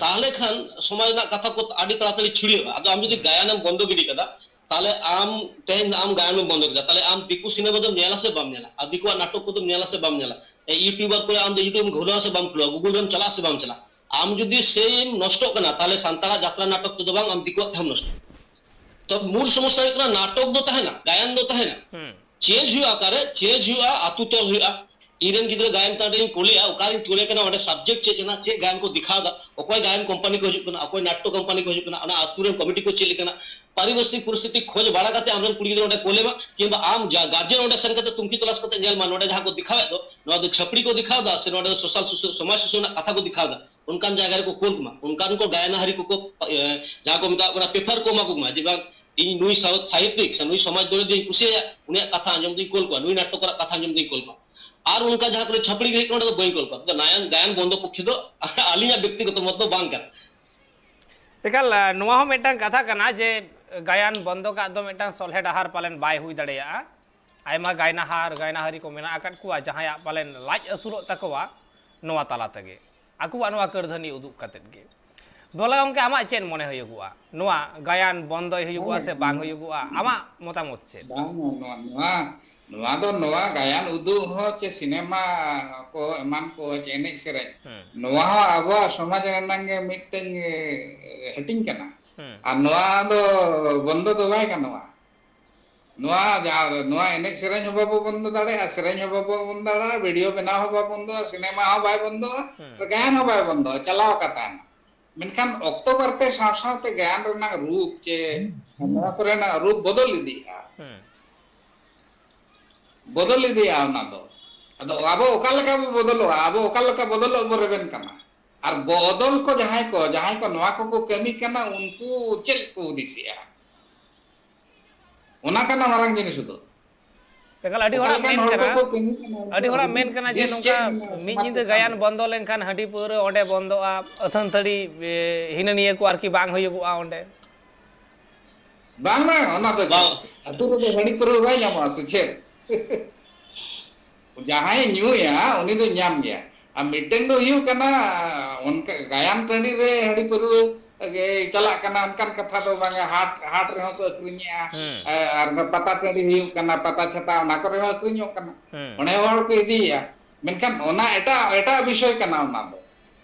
ᱛᱟᱦᱞᱮ ᱠᱷᱟᱱ ᱥᱚᱢᱟᱡᱽ ᱨᱮᱱᱟᱜ ᱠᱟᱛᱷᱟ ᱠᱚ ᱟᱹᱰᱤ ᱛᱟᱲᱟᱛᱟᱲᱤ ᱪᱷᱤᱲᱭᱟᱹᱜᱼᱟ᱾ ᱟᱫᱚ ᱟᱢ ᱡᱩᱫᱤ ᱜᱟᱭᱟᱱᱮᱢ ᱵᱚᱱᱫᱚ ᱜᱤᱰᱤ ᱠᱟᱫᱟ, ᱛᱟᱦᱞᱮ ᱟᱢ ᱛᱮᱦᱮᱧ ᱟᱢ ᱜᱟᱭᱟᱱᱮᱢ ᱵᱚᱱᱫᱚ ᱠᱮᱫᱟ, ᱛᱟᱦᱞᱮ ᱟᱢ ᱫᱤᱠᱩ ᱥᱤᱱᱮᱢᱟ ᱫᱚᱢ ᱧᱮᱞᱟ ᱥᱮ ᱵᱟᱢ ᱧᱮᱞᱟ? ᱟᱨ ᱫᱤᱠᱩᱣᱟᱜ ᱱᱟᱴᱚᱠ ᱠᱚᱫᱚᱢ ᱧᱮᱞᱟ ᱥᱮ ᱵᱟᱢ ᱧᱮᱞᱟ? ᱮ, YouTuber ᱠᱚᱨᱮ ᱟᱢ ᱫᱚ YouTube ᱮᱢ ᱠᱷᱩᱞᱟᱹᱣᱟ ᱥᱮ ᱵᱟᱢ ᱠᱷᱩᱞᱟᱹᱣᱟ? Google ᱨᱮᱢ ᱪᱟᱞᱟᱜᱼᱟ ᱥᱮ ᱵᱟᱢ ᱪᱟᱞᱟᱜᱼᱟ? ᱟᱢ ᱡᱩᱫᱤ ᱥᱮᱭ ᱮᱢ ᱱᱚᱥᱴᱚᱜ ᱠᱟᱱᱟ, ᱛᱟᱦᱞᱮ ᱥᱟᱱᱛᱟᱲᱟᱜ ᱡᱟᱛᱨᱟ ᱱᱟᱴᱚᱠ ᱛᱮᱫᱚ ᱵᱟᱝ, ᱟᱢ ᱫᱤᱠᱩᱣᱟᱜ ᱛᱮᱦᱚᱸᱢ ᱱᱚᱥᱴᱚᱜᱼᱟ᱾ ᱛᱚ ᱢᱩᱞ ᱥᱚᱢᱚᱥᱥᱟ ᱦᱩᱭᱩᱜ ᱠᱟᱱᱟ, ᱱᱟᱴᱚᱠ ᱫᱚ ᱛᱟᱦᱮᱱᱟ, ᱜᱟᱭᱟᱱ ᱫᱚ ᱛᱟᱦᱮᱱᱟ᱾ ᱪᱮᱧᱡᱽ ᱦᱩᱭᱩᱜᱼᱟ, ᱚᱠᱟᱨᱮ ᱪᱮᱧᱡᱽ ᱦᱩᱭᱩᱜᱼᱟ? ᱟᱛᱩ ᱛᱚᱞ ᱦᱩᱭᱩᱜᱼᱟ᱾ ᱤᱧ ᱨᱮᱱ ᱜᱤᱫᱽᱨᱟᱹ ᱜᱟᱭᱟᱱ ᱛᱟᱲ ᱨᱮᱧ ᱠᱳᱞᱮᱭᱟ, ᱚᱠᱟᱨᱮᱧ ᱠᱳᱞᱮ ᱠᱟᱱᱟ, ᱚᱸᱰᱮ subject ᱪᱮᱫ ᱠᱟᱱᱟ, ᱪᱮᱫ ᱜᱟᱭᱟᱱ ᱠᱚ ᱫᱮᱠᱷᱟᱣ ᱮᱫᱟ, ᱚᱠᱚᱭ ᱜᱟᱭᱟᱱ ᱠᱳᱢᱯᱟᱱᱤ ᱠᱚ ᱦᱤᱡᱩᱜ ᱠᱟᱱᱟ, ᱚᱠᱚᱭ ᱱᱟᱴᱴᱚ ᱠᱳᱢᱯᱟᱱᱤ ᱠᱚ ᱦᱤᱡᱩᱜ ᱠᱟᱱᱟ, ᱚᱱᱟ ᱟᱛᱩ ᱨᱮᱱ ᱠᱚᱢᱤᱴᱤ ᱠᱚ ᱪᱮᱫ ᱞᱮᱠᱟᱱᱟ, ᱯᱟᱨᱤᱵᱚᱥᱛᱤᱠ ᱯᱚᱨᱤᱥᱛᱷᱤᱛᱤ ᱠᱷᱚᱡᱽ ᱵᱟᱲᱟ ᱠᱟᱛᱮ ᱟᱢᱨᱮᱱ ᱠᱩᱲᱤ ᱜᱤᱫᱽᱨᱟᱹ ᱚᱸᱰᱮ ᱠᱳᱞᱮ ᱢᱟ, ᱠᱤᱝᱵᱟ ᱟᱢ ᱡᱟ-, ᱜᱟᱨᱡᱮᱱ ᱚᱸᱰᱮ ᱥᱮᱱ ᱠᱟᱛᱮ ᱛᱩᱝᱠᱷᱤ ᱛᱚᱞᱟᱥ ᱠᱟᱛᱮ ᱧᱮᱞ ᱢᱟ, ᱱᱚᱸᱰᱮ ᱡᱟᱦᱟᱸ ᱠᱚ ᱫᱮᱠᱷᱟᱣᱮᱫ ᱫᱚ, ᱱᱚᱣᱟ ᱫᱚ ᱪᱷᱟᱹᱯᱲᱤ ᱠᱚ ᱫᱮᱠᱷᱟᱣ ᱮᱫᱟ ᱥᱮ ᱱᱚᱸᱰᱮ ᱫᱚ social ᱥᱩᱥᱟᱹ-, ᱥᱚᱢᱟᱡᱽ ᱥᱩᱥᱟᱹᱨ ᱨᱮᱱᱟᱜ ᱠᱟᱛᱷᱟ ᱠᱚ ᱫᱮᱠᱷᱟᱣ ᱮᱫᱟ, ᱚᱱᱠᱟᱱ ᱡᱟᱭᱜᱟ ᱨᱮᱠᱚ ᱠᱳᱞ ᱠᱚᱢᱟ, ᱚᱱᱠᱟᱱ ᱠᱚ ᱜᱟᱭᱟᱱᱟᱦᱟᱨᱤ ᱠᱚᱠᱚ, ᱮ, ᱡᱟᱦᱟᱸ ᱠᱚ ᱢᱮᱛᱟᱜ ᱠᱟᱱᱟ, prefer ᱠᱚ ᱮᱢᱟ ᱠᱚ ᱢᱟ, ᱡᱮ ᱵᱟᱝ, ᱤᱧ ᱱᱩᱭ ᱥᱟᱶ-, ᱥᱟᱦᱤᱛᱭᱤᱠ ᱥᱮ ᱱᱩᱭ ᱥᱚᱢᱟᱡᱽ ᱫᱚᱨᱮᱫᱤᱧ ᱠᱩᱥᱤᱭᱟᱭᱟ, ᱩᱱᱤᱭᱟᱜ ᱠᱟᱛᱷᱟ ᱟᱸᱡᱚᱢ ᱫᱚᱧ ᱠᱳᱞ ᱠᱚᱣᱟ, ᱱᱩᱭ ᱱᱟᱴᱴᱚᱠᱟᱨᱟᱜ ᱠᱟᱛᱷᱟ ᱟᱸᱡᱚᱢ ᱫᱚᱧ ᱠᱳᱞ ᱠᱚᱣᱟ᱾ ᱟᱨ ᱚᱱᱠᱟ ᱡᱟᱦᱟᱸ ᱠᱚᱨᱮ ᱪᱷᱟᱯᱲᱤ ᱜᱤᱨᱤᱡ ᱠᱚ, ᱚᱸᱰᱮ ᱫᱚ ᱵᱟᱹᱧ ᱠᱳᱞ ᱠᱚᱣᱟ᱾ ᱟᱫᱚ ᱱᱟᱭᱟᱱ ᱜᱟᱭᱟᱱ ᱵᱚᱱᱫᱚ ᱯᱚᱠᱠᱷᱮ ᱫᱚ ᱟᱹᱞᱤᱧᱟᱜ ᱵᱮᱠᱛᱤᱜᱚᱛᱚ ᱢᱚᱛ ᱫᱚ ᱵᱟᱝ ᱠᱟᱱᱟ᱾ ᱮᱠᱟᱞ, ᱟ, ᱱᱚᱣᱟ ᱦᱚᱸ ᱢᱤᱫᱴᱟᱝ ᱠᱟᱛᱷᱟ ᱠᱟᱱᱟ ᱡᱮ ᱜᱟᱭᱟᱱ ᱵᱚᱱᱫᱚ ᱠᱟᱜ ᱫᱚ ᱢᱤᱫᱴᱟᱝ ᱥᱚᱞᱦᱮ ᱰᱟᱦᱟᱨ ᱯᱟᱞᱮᱱ ᱵᱟᱭ ᱦᱩᱭ ᱫᱟᱲᱮᱭᱟᱜᱼᱟ᱾ ᱟᱭᱢᱟ ᱜᱟᱭᱱᱟᱦᱟᱨ, ᱜᱟᱭᱱᱟᱦᱟᱨᱤ ᱠᱚ ᱢᱮᱱᱟᱜ ᱟᱠᱟᱫ ᱠᱚᱣᱟ, ᱡᱟᱦᱟᱸᱭᱟᱜ ᱯᱟᱞᱮᱱ ᱞᱟᱡ ᱟᱹᱥᱩᱞᱚᱜ ᱛᱟᱠᱚᱣᱟ ᱱᱚᱣᱟ ᱛᱟᱞᱟ ᱛᱮᱜᱮ, ᱟᱠᱚᱣᱟᱜ ᱱᱚᱣᱟ ᱠᱟᱹᱨᱫᱷᱟᱹᱱᱤ ᱩᱫᱩᱜ ᱠᱟᱛᱮᱫ ᱜᱮ᱾ ᱰᱚᱞᱟ ᱜᱚᱢᱠᱮ, ᱟᱢᱟᱜ ᱪᱮᱫ ᱢᱚᱱᱮ ᱦᱩᱭᱩᱜᱚᱜᱼᱟ, ᱱᱚᱣᱟ ᱜᱟᱭᱟᱱ ᱵᱚᱱᱫᱚᱭ ᱦᱩᱭᱩᱜᱚᱜᱼᱟ ᱥᱮ ᱵᱟᱝ ᱦᱩᱭᱩᱜᱚᱜᱼᱟ? ᱟᱢᱟᱜ ᱢᱚᱛᱟᱢᱚᱛ ᱪᱮᱫ? ᱵᱟᱝ, ᱱᱚᱣᱟ, ᱱᱚᱣᱟ, ᱱᱚᱣᱟ ᱫᱚ, ᱱᱚᱣᱟ ᱜᱟᱭᱟᱱ ᱩᱫᱩᱜ ᱦᱚᱸ ᱪᱮ ᱥᱤᱱᱮᱢᱟ ᱠᱚ ᱮᱢᱟᱱ ᱠᱚ ᱪᱮ ᱮᱱᱮᱡ ᱥᱮᱨᱮᱧ, ᱦᱩᱸ᱾ ᱱᱚᱣᱟ ᱦᱚᱸ ᱟᱵᱚᱣᱟᱜ ᱥᱚᱢᱟᱡᱽ ᱨᱮᱱᱟᱜ ᱜᱮ ᱢᱤᱫᱴᱟᱝ, ᱮ, ᱦᱟᱹᱴᱤᱧ ᱠᱟᱱᱟ᱾ ᱦᱩᱸ᱾ ᱟᱨ ᱱᱚᱣᱟ ᱫᱚ ᱵᱚᱱᱫᱚ ᱫᱚ ᱵᱟᱭ ᱜᱟᱱᱚᱜᱼᱟ᱾ ᱱᱚᱣᱟ ᱡᱟᱦᱟᱸ, ᱱᱚᱣᱟ ᱮᱱᱮᱡ ᱥᱮᱨᱮᱧ ᱦᱚᱸ ᱵᱟᱵᱚ ᱵᱚᱱᱫᱚ ᱫᱟᱲᱮᱭᱟᱜᱼᱟ, ᱥᱮᱨᱮᱧ ᱦᱚᱸ ᱵᱟᱵᱚ ᱵᱚᱱᱫᱚ ᱫᱟᱲᱮᱭᱟᱜᱼᱟ, ᱵᱷᱤᱰᱤᱭᱳ ᱵᱮᱱᱟᱣ ᱦᱚᱸ ᱵᱟᱭ ᱵᱚᱱᱫᱚᱜᱼᱟ, ᱥᱤᱱᱮᱢᱟ ᱦᱚᱸ ᱵᱟᱭ ᱵᱚᱱᱫᱚᱜᱼᱟ, ᱦᱩᱸ᱾ ᱜᱟᱭᱟᱱ ᱦᱚᱸ ᱵᱟᱭ ᱵᱚᱱᱫᱚᱜᱼᱟ, ᱪᱟᱞᱟᱣ ᱠᱟᱛᱷᱟ ᱦᱮᱱᱟᱜ᱾ ᱢᱮᱱᱠᱷᱟᱱ ᱚᱠᱛᱚ ᱵᱟᱨᱛᱮ ᱥᱟᱶ ᱥᱟᱶᱛᱮ ᱜᱟᱭᱟᱱ ᱨᱮᱱᱟᱜ ᱨᱩᱯ ᱪᱮ ᱱᱚᱣᱟ ᱠᱚᱨᱮᱱᱟᱜ ᱨᱩᱯ ᱵᱚᱫᱚᱞ ᱤᱫᱤᱜᱼᱟ᱾ ᱦᱩᱸ᱾ ᱵᱚᱫᱚᱞ ᱤᱫᱤᱜᱼᱟ ᱚᱱᱟ ᱫᱚ᱾ ᱟᱫᱚ ᱟᱵᱚ ᱚᱠᱟ ᱞᱮᱠᱟ ᱵᱚ ᱵᱚᱫᱚᱞᱚᱜᱼᱟ? ᱟᱵᱚ ᱚᱠᱟ ᱞᱮᱠᱟ ᱵᱚᱫᱚᱞᱚᱜ ᱵᱚ ᱨᱮᱵᱮᱱ ᱠᱟᱱᱟ? ᱟᱨ ᱵᱚᱫᱚᱞ ᱠᱚ ᱡᱟᱦᱟᱸᱭ ᱠᱚ, ᱡᱟᱦᱟᱸᱭ ᱠᱚ ᱱᱚᱣᱟ ᱠᱚᱠᱚ ᱠᱟᱹᱢᱤ ᱠᱟᱱᱟ, ᱩᱱᱠᱩ ᱪᱮᱫ ᱠᱚ ᱦᱩᱫᱤᱥᱮᱜᱼᱟ? ᱚᱱᱟ ᱠᱟᱱᱟ ᱢᱟᱨᱟᱝ ᱡᱤᱱᱤᱥ ᱫᱚ᱾ ᱮᱠᱟᱞ, ᱟᱹᱰᱤ ᱚᱠᱟ ᱦᱚᱲᱟᱜ ᱞᱮᱠᱟᱱ ᱢᱮᱱ ᱦᱚᱲ ᱠᱟᱱᱟ, ᱠᱚᱠᱚ ᱠᱟᱹᱢᱤ ᱠᱟᱱᱟ, ᱟᱹᱰᱤ ᱩᱱᱠᱩᱣᱟᱜ ᱦᱚᱲᱟᱜ ᱢᱮᱱ ᱦᱩᱫᱤᱥ ᱠᱟᱱᱟ ᱡᱮ ᱫᱤᱥ ᱱᱚᱝᱠᱟ ᱪᱮᱫ ᱢᱮᱱᱟᱜᱼᱟ ᱢᱤᱫ ᱥᱚᱢᱟᱡᱽ ᱧᱤᱫᱟᱹ ᱪᱮᱛᱟᱱ ᱜᱟᱭᱟᱱ ᱨᱮ? ᱵᱚᱱᱫᱚ ᱞᱮᱱᱠᱷᱟᱱ ᱦᱟᱺᱰᱤ ᱯᱟᱹᱣᱨᱟᱹ ᱚᱸᱰᱮ ᱵᱚᱱᱫᱚᱜᱼᱟ, ᱟᱹᱛᱷᱟᱹᱱ ᱛᱷᱟᱹᱲᱤ, ᱮ, ᱦᱤᱱᱟᱹ ᱱᱤᱭᱟᱹ ᱠᱚ ᱟᱨᱠᱤ ᱵᱟᱝ ᱦᱩᱭᱩᱜᱚᱜᱼᱟ ᱚᱸᱰᱮ᱾ ᱵᱟᱝ, ᱵᱟᱝ, ᱚᱱᱟ ᱫᱚ ᱵᱟᱝ᱾ ᱪᱮᱫ? ᱟᱹᱛᱩ ᱨᱮᱫᱚ ᱦᱟᱺᱰᱤ ᱯᱟᱹᱣᱨᱟᱹ ᱵᱟᱭ ᱧᱟᱢᱚᱜᱼᱟ ᱥᱮ ᱪᱮᱫ? ᱡᱟᱦᱟᱸᱭᱮ ᱧᱩᱭᱟ, ᱩᱱᱤ ᱫᱚ ᱧᱟᱢ ᱜᱮᱭᱟ᱾ ᱟᱨ ᱢᱤᱫᱴᱟᱝ ᱫᱚ ᱦᱩᱭᱩᱜ ᱠᱟᱱᱟ, ᱚᱱᱠᱟ ᱜᱟᱭᱟᱱ ᱴᱟᱺᱰᱤ ᱨᱮ ᱦᱟᱺᱰᱤ ᱯᱟᱹᱣᱨᱟᱹ ᱜᱮ ᱪᱟᱞᱟᱜ ᱠᱟᱱᱟ, ᱚᱱᱠᱟᱱ ᱠᱟᱛᱷᱟ ᱫᱚ ᱵᱟᱝᱟ᱾ ᱦᱟᱴ, ᱦᱟᱴ ᱨᱮᱦᱚᱸ ᱠᱚ ᱟᱹᱠᱷᱨᱤᱧᱮᱜᱼᱟ, ᱦᱩᱸ᱾ ᱮ, ᱟᱨ ᱯᱟᱛᱟ ᱴᱟᱺᱰᱤ ᱦᱩᱭᱩᱜ ᱠᱟᱱᱟ, ᱯᱟᱛᱟ ᱪᱷᱟᱛᱟ, ᱚᱱᱟ ᱠᱚᱨᱮ ᱦᱚᱸ ᱟᱹᱠᱷᱨᱤᱧᱚᱜ ᱠᱟᱱᱟ᱾ ᱦᱩᱸ᱾ ᱚᱸᱰᱮ ᱦᱚᱸ ᱦᱚᱲ ᱠᱚ ᱤᱫᱤᱭᱮᱜᱼᱟ᱾ ᱢᱮᱱᱠᱷᱟᱱ ᱚᱱᱟ ᱮᱴᱟᱜ, ᱮᱴᱟᱜ ᱵᱤᱥᱚᱭ ᱠᱟᱱᱟ ᱚᱱᱟ ᱫᱚ᱾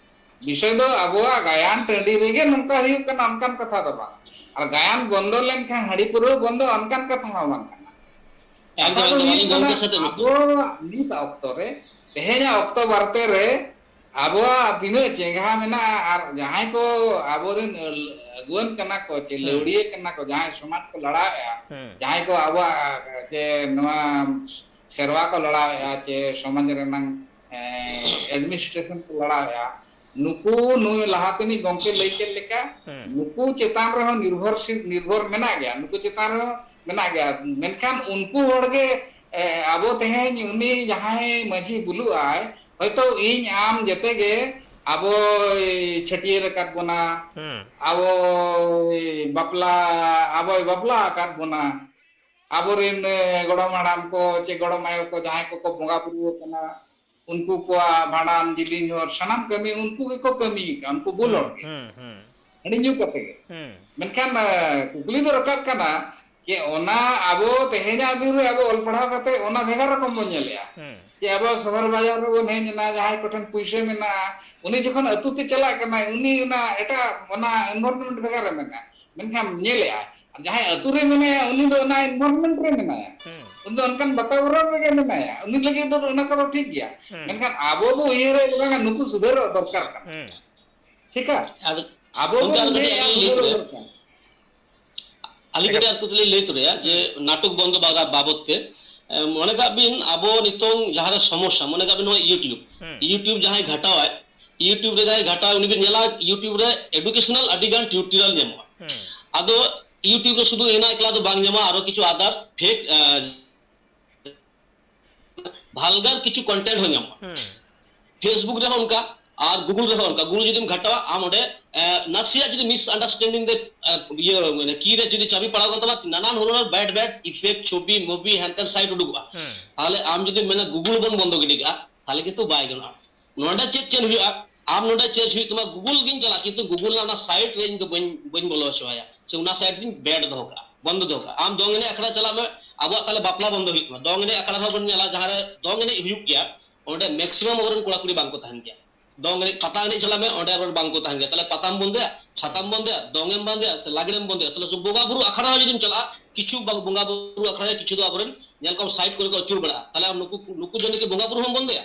ᱵᱤᱥᱚᱭ ᱫᱚ ᱟᱵᱚᱣᱟᱜ ᱜᱟᱭᱟᱱ ᱴᱟᱺᱰᱤ ᱨᱮᱜᱮ ᱱᱚᱝᱠᱟ ᱦᱩᱭᱩᱜ ᱠᱟᱱᱟ, ᱚᱱᱠᱟᱱ ᱠᱟᱛᱷᱟ ᱫᱚ ᱵᱟᱝ᱾ ᱟᱨ ᱜᱟᱭᱟᱱ ᱵᱚᱱᱫᱚ ᱞᱮᱱᱠᱷᱟᱱ ᱦᱟᱺᱰᱤ ᱯᱟᱹᱣᱨᱟᱹ ᱵᱚᱱᱫᱚ, ᱚᱱᱠᱟᱱ ᱠᱟᱛᱷᱟ ᱦᱚᱸ ᱵᱟᱝ ᱠᱟᱱᱟ᱾ ᱠᱟᱛᱷᱟ ᱟᱸᱡᱚᱢ ᱫᱚ ᱛᱟᱵᱚᱱ ᱦᱩᱭᱩᱜ ᱠᱟᱱᱟ, ᱜᱚᱢᱠᱮ ᱥᱟᱛᱮ ᱢᱤᱫ ᱟᱵᱚᱣᱟᱜ ᱱᱤᱛ ᱚᱠᱛᱚ ᱨᱮ, ᱛᱮᱦᱮᱧᱟᱜ ᱚᱠᱛᱚ ᱵᱟᱨᱛᱮ ᱨᱮ ᱟᱵᱚᱣᱟᱜ ᱛᱤᱱᱟᱹᱜ ᱪᱮᱸᱜᱷᱟ ᱢᱮᱱᱟᱜᱼᱟ, ᱟᱨ ᱡᱟᱦᱟᱸᱭ ᱠᱚ ᱟᱵᱚᱨᱮᱱ ᱟᱹᱞ-, ᱟᱹᱜᱩᱣᱟᱹᱱ ᱠᱟᱱᱟ ᱠᱚ, ᱪᱮ ᱦᱩᱸ᱾ ᱞᱟᱹᱣᱲᱤᱭᱟᱹ ᱠᱟᱱᱟ ᱠᱚ, ᱡᱟᱦᱟᱸᱭ ᱥᱚᱢᱟᱡᱽ ᱠᱚ ᱞᱟᱲᱟᱣᱮᱫᱼᱟ, ᱦᱩᱸ᱾ ᱡᱟᱦᱟᱸᱭ ᱠᱚ ᱟᱵᱚᱣᱟᱜ ᱪᱮ ᱱᱚᱣᱟ ᱥᱮᱨᱣᱟ ᱠᱚ ᱞᱟᱲᱟᱣᱮᱫᱼᱟ, ᱪᱮ ᱥᱚᱢᱟᱡᱽ ᱨᱮᱱᱟᱝ, ᱮ, administration ᱠᱚ ᱞᱟᱲᱟᱣᱮᱫᱼᱟ, ᱱᱩᱠᱩ ᱱᱩᱭ ᱞᱟᱦᱟ ᱛᱮᱱᱤᱡ ᱜᱚᱢᱠᱮ ᱞᱟᱹᱭ ᱠᱮᱫ ᱞᱮᱠᱟ, ᱦᱩᱸ᱾ ᱱᱩᱠᱩ ᱪᱮᱛᱟᱱ ᱨᱮᱦᱚᱸ ᱱᱤᱨᱵᱷᱚᱨᱥᱤᱞ, ᱱᱤᱨᱵᱷᱚᱨ ᱢᱮᱱᱟᱜ ᱜᱮᱭᱟ, ᱱᱩᱠᱩ ᱪᱮᱛᱟᱱ ᱨᱮᱦᱚᱸ ᱢᱮᱱᱟᱜ ᱜᱮᱭᱟ᱾ ᱢᱮᱱᱠᱷᱟᱱ ᱩᱱᱠᱩ ᱦᱚᱲ ᱜᱮ, ᱮ, ᱟᱵᱚ ᱛᱮᱦᱮᱧ ᱩᱱᱤ ᱡᱟᱦᱟᱸᱭ ᱢᱟᱹᱡᱷᱤ ᱵᱩᱞᱩᱜ ᱟᱭ, ᱦᱚᱭᱛᱳ ᱤᱧ ᱟᱢ ᱡᱮᱛᱮ ᱜᱮ ᱟᱵᱚᱭ ᱪᱷᱟᱹᱴᱭᱟᱹᱨ ᱟᱠᱟᱫ ᱵᱚᱱᱟ, ᱦᱩᱸ᱾ ᱟᱵᱚᱭ ᱵᱟᱯᱞᱟ, ᱟᱵᱚᱭ ᱵᱟᱯᱞᱟ ᱟᱠᱟᱫ ᱵᱚᱱᱟ, ᱟᱵᱚᱨᱮᱱ, ᱮ, ᱜᱚᱲᱚᱢ ᱦᱟᱲᱟᱢ ᱠᱚ ᱪᱮ ᱜᱚᱲᱚᱢ ᱟᱭᱳ ᱠᱚ ᱡᱟᱦᱟᱸᱭ ᱠᱚᱠᱚ ᱵᱚᱸᱜᱟ ᱵᱩᱨᱩ ᱟᱠᱟᱱᱟ, ᱩᱱᱠᱩ ᱠᱚᱣᱟᱜ ᱵᱷᱟᱸᱰᱟᱱ, ᱡᱤᱞᱤᱧ ᱦᱚᱨ, ᱥᱟᱱᱟᱢ ᱠᱟᱹᱢᱤ ᱩᱱᱠᱩ ᱜᱮᱠᱚ ᱠᱟᱹᱢᱤ ᱟᱠᱟᱫᱼᱟ, ᱩᱱᱠᱩ ᱵᱩᱞ ᱦᱚᱲ ᱜᱮ᱾ ᱦᱩᱸ, ᱦᱩᱸ, ᱦᱟᱺᱰᱤ ᱧᱩ ᱠᱟᱛᱮ ᱜᱮ᱾ ᱦᱩᱸ᱾ ᱢᱮᱱᱠᱷᱟᱱ, ᱮ, ᱠᱩᱠᱞᱤ ᱫᱚ ᱨᱟᱠᱟᱵ ᱠᱟᱱᱟ ᱡᱮ ᱚᱱᱟ ᱟᱵᱚ ᱛᱮᱦᱮᱧᱟᱜ ᱫᱤᱱ ᱨᱮ ᱟᱵᱚ ᱚᱞ ᱯᱟᱲᱦᱟᱣ ᱠᱟᱛᱮ ᱚᱱᱟ ᱵᱷᱮᱜᱟᱨ ᱨᱚᱠᱚᱢ ᱵᱚᱱ ᱧᱮᱞᱮᱜᱼᱟ᱾ ᱦᱩᱸ᱾ ᱡᱮ ᱟᱵᱚ ᱥᱚᱦᱚᱨ ᱵᱟᱡᱟᱨ ᱨᱮᱵᱚᱱ ᱦᱮᱡ ᱮᱱᱟ, ᱡᱟᱦᱟᱸᱭ ᱠᱚᱴᱷᱮᱱ ᱯᱩᱭᱥᱟᱹ ᱢᱮᱱᱟᱜᱼᱟ, ᱩᱱᱤ ᱡᱚᱠᱷᱚᱱ ᱟᱹᱛᱩ ᱛᱮ ᱪᱟᱞᱟᱜ ᱠᱟᱱᱟᱭ, ᱩᱱᱤ ᱚᱱᱟ ᱮᱴᱟᱜ, ᱚᱱᱟ environment ᱵᱷᱮᱜᱟᱨ ᱨᱮ ᱢᱮᱱᱟᱜᱼᱟ᱾ ᱢᱮᱱᱠᱷᱟᱱ ᱧᱮᱞᱮᱜᱼᱟ, ᱡᱟᱦᱟᱸᱭ ᱟᱹᱛᱩ ᱨᱮ ᱢᱮᱱᱟᱭᱟ, ᱩᱱᱤ ᱫᱚ ᱚᱱᱟ environment ᱨᱮ ᱢᱮᱱᱟᱭᱟ᱾ ᱦᱩᱸ᱾ ᱩᱱᱤ ᱫᱚ ᱚᱱᱠᱟᱱ ᱵᱟᱛᱟᱵᱚᱨᱚᱱ ᱨᱮᱜᱮ ᱢᱮᱱᱟᱭᱟ᱾ ᱩᱱᱤ ᱞᱟᱹᱜᱤᱫ ᱫᱚ ᱚᱱᱟ ᱠᱚᱫᱚ ᱴᱷᱤᱠ ᱜᱮᱭᱟ᱾ ᱦᱩᱸ᱾ ᱢᱮᱱᱠᱷᱟᱱ ᱟᱵᱚ ᱵᱚ ᱩᱭᱦᱟᱹᱨᱮᱫ ᱵᱟᱝᱟ, ᱱᱩᱠᱩ ᱥᱩᱫᱷᱟᱹᱨᱚᱜ ᱫᱚᱨᱠᱟᱨ ᱠᱟᱱᱟ᱾ ᱦᱩᱸ᱾ ᱴᱷᱤᱠᱟ? ᱟᱫᱚ ᱟᱵᱚ ᱜᱚᱢᱠᱮ, ᱵᱚᱱ ᱟᱨ ᱠᱟᱹᱴᱤᱡ ᱞᱟᱹᱭᱮᱫᱼᱟ ᱟᱹᱞᱤᱧ ᱞᱤᱧ ᱥᱩᱫᱷᱟᱹᱨᱚᱜ ᱞᱟᱹᱭᱟ᱾ ᱫᱚᱨᱠᱟᱨ᱾ ᱟᱹᱞᱤᱧ ᱮᱠᱟᱞ᱾ ᱠᱟᱹᱴᱤᱡ ᱟᱨ ᱠᱩᱠᱞᱤ ᱞᱤᱧ ᱞᱟᱹᱭ ᱛᱚᱨᱟᱭᱟ ᱡᱮ ᱦᱩᱸ᱾ ᱱᱟᱴᱚᱠ ᱵᱚᱱᱫᱚ ᱵᱟᱜᱟ-, ᱵᱟᱵᱚᱫ ᱛᱮ, ᱮ, ᱢᱚᱱᱮ ᱠᱟᱜ ᱵᱤᱱ ᱟᱵᱚ ᱱᱤᱛᱚᱝ ᱡᱟᱦᱟᱸ ᱨᱮ ᱥᱚᱢᱚᱥᱥᱟ, ᱢᱚᱱᱮ ᱠᱟᱜ ᱵᱤᱱ ᱱᱚᱣᱟ YouTube᱾ ᱦᱩᱸ᱾ YouTube ᱡᱟᱦᱟᱸᱭ ᱜᱷᱟᱴᱟᱣᱟᱭ, YouTube ᱨᱮ ᱡᱟᱦᱟᱸᱭ ᱜᱷᱟᱴᱟᱣ, ᱩᱱᱤ ᱵᱤᱱ ᱧᱮᱞᱟ YouTube ᱨᱮ educational ᱟᱹᱰᱤ ᱜᱟᱱ tutorial ᱧᱟᱢᱚᱜᱼᱟ᱾ ᱦᱩᱸ᱾ ᱟᱫᱚ YouTube ᱨᱮ ᱥᱩᱫᱷᱩ ᱦᱮᱱᱟᱜ ᱮᱠᱞᱟ ᱫᱚ ᱵᱟᱝ ᱧᱟᱢᱚᱜᱼᱟ, ᱟᱨᱚ ᱠᱤᱪᱷᱩ other fake, ᱮ, vulgar ᱠᱤᱪᱷᱩ content ᱦᱚᱸ ᱧᱟᱢᱚᱜᱼᱟ᱾ ᱦᱩᱸ᱾ Facebook ᱨᱮᱦᱚᱸ ᱚᱱᱠᱟ, ᱟᱨ Google ᱨᱮᱦᱚᱸ ᱚᱱᱠᱟ᱾ Google ᱡᱩᱫᱤᱢ ᱜᱷᱟᱴᱟᱣᱟ, ᱟᱢ ᱚᱸᱰᱮ, ᱮ, ᱱᱟᱥᱮᱭᱟᱜ ᱡᱩᱫᱤ misunderstanding ᱨᱮ, ᱮ, ᱤᱭᱟᱹ, ᱢᱟᱱᱮ, key ᱨᱮ ᱡᱩᱫᱤ ᱪᱟᱵᱤ ᱯᱟᱲᱟᱣ ᱠᱟᱱ ᱛᱟᱢᱟ, ᱱᱟᱱᱟᱱ ᱦᱩᱱᱟᱹᱨ bad bad effect, ᱪᱷᱚᱵᱤ, movie, ᱦᱮᱱᱛᱮᱱ site ᱩᱰᱩᱠᱚᱜᱼᱟ᱾ ᱦᱩᱸ᱾ ᱛᱟᱦᱞᱮ ᱟᱢ ᱡᱩᱫᱤ ᱢᱮᱱᱟ Google ᱵᱚᱱ ᱵᱚᱱᱫᱚ ᱜᱤᱰᱤ ᱠᱟᱜᱼᱟ, ᱛᱟᱦᱞᱮ ᱠᱤᱱᱛᱩ ᱵᱟᱭ ᱜᱟᱱᱚᱜᱼᱟ᱾ ᱱᱚᱰᱮ ᱪᱮᱫ change ᱦᱩᱭᱩᱜᱼᱟ? ᱟᱢ ᱱᱚᱰᱮ change ᱦᱩᱭᱩᱜ ᱛᱟᱢᱟ, Google ᱜᱤᱧ ᱪᱟᱞᱟᱜᱼᱟ, ᱠᱤᱱᱛᱩ Google ᱨᱮᱱᱟᱜ ᱚᱱᱟ site ᱨᱮ ᱤᱧ ᱫᱚ ᱵᱟᱹᱧ, ᱵᱟᱹᱧ ᱵᱚᱞᱚ ᱦᱚᱪᱚᱣᱟᱭᱟ, ᱥᱮ ᱚᱱᱟ site ᱫᱚᱧ ban ᱫᱚᱦᱚ ᱠᱟᱜᱼᱟ, ᱵᱚᱱᱫᱚ ᱫᱚᱦᱚ ᱠᱟᱜᱼᱟ᱾ ᱟᱢ ᱫᱚᱝ ᱮᱱᱮᱡ ᱟᱠᱷᱲᱟ ᱪᱟᱞᱟᱜ ᱢᱮ, ᱟᱵᱚᱣᱟᱜ ᱛᱟᱦᱞᱮ ᱵᱟᱯᱞᱟ ᱵᱚᱱᱫᱚ ᱦᱩᱭᱩᱜ ᱛᱟᱢᱟ᱾ ᱫᱚᱝ ᱮᱱᱮᱡ ᱟᱠᱷᱲᱟ ᱨᱮᱦᱚᱸ ᱵᱚᱱ ᱧᱮᱞᱟ, ᱡᱟᱦᱟᱸ ᱨᱮ ᱫᱚᱝ ᱮᱱᱮᱡ ᱦᱩᱭᱩᱜ ᱜᱮᱭᱟ, ᱚᱸᱰᱮ maximum ᱟᱵᱚᱨᱮᱱ ᱠᱚᱲᱟ ᱠᱩᱲᱤ ᱵᱟᱝ ᱠᱚ ᱛᱟᱦᱮᱱ ᱜᱮᱭᱟ᱾ ᱫᱚᱝ ᱮᱱᱮᱡ, ᱯᱟᱛᱟ ᱮᱱᱮᱡ ᱪᱟᱞᱟᱜ ᱢᱮ, ᱚᱸᱰᱮ ᱟᱵᱚᱨᱮᱱ ᱵᱟᱝ ᱠᱚ ᱛᱟᱦᱮᱱ ᱜᱮᱭᱟ᱾ ᱛᱟᱦᱞᱮ ᱯᱟᱛᱟᱢ ᱵᱚᱱᱫᱚᱭᱟ, ᱪᱷᱟᱛᱟᱢ ᱵᱚᱱᱫᱚᱭᱟ, ᱫᱚᱝ ᱮᱢ ᱵᱚᱱᱫᱚᱭᱟ, ᱥᱮ ᱞᱟᱜᱽᱲᱮᱢ ᱵᱚᱱᱫᱚᱭᱟ, ᱛᱟᱦᱞᱮ ᱵᱚᱸᱜᱟ ᱵᱩᱨᱩ ᱟᱠᱷᱲᱟ ᱦᱚᱸ ᱡᱩᱫᱤᱢ ᱪᱟᱞᱟᱜᱼᱟ, ᱠᱤᱪᱷᱩ ᱵᱚ-, ᱵᱚᱸᱜᱟ ᱵᱩᱨᱩ ᱟᱠᱷᱲᱟ ᱨᱮ ᱠᱤᱪᱷᱩ ᱫᱚ ᱟᱵᱚᱨᱮᱱ ᱧᱮᱞ ᱠᱚᱢ site ᱠᱚᱨᱮ ᱠᱚ ᱟᱹᱪᱩᱨ ᱵᱟᱲᱟᱜᱼᱟ᱾ ᱛᱟᱦᱞᱮ ᱟᱢ ᱱᱩᱠᱩ, ᱱᱩᱠᱩ ᱡᱚᱱ ᱠᱤ ᱵᱚᱸᱜᱟ ᱵᱩᱨᱩ ᱦᱚᱸᱢ ᱵᱚᱱᱫᱚᱭᱟ?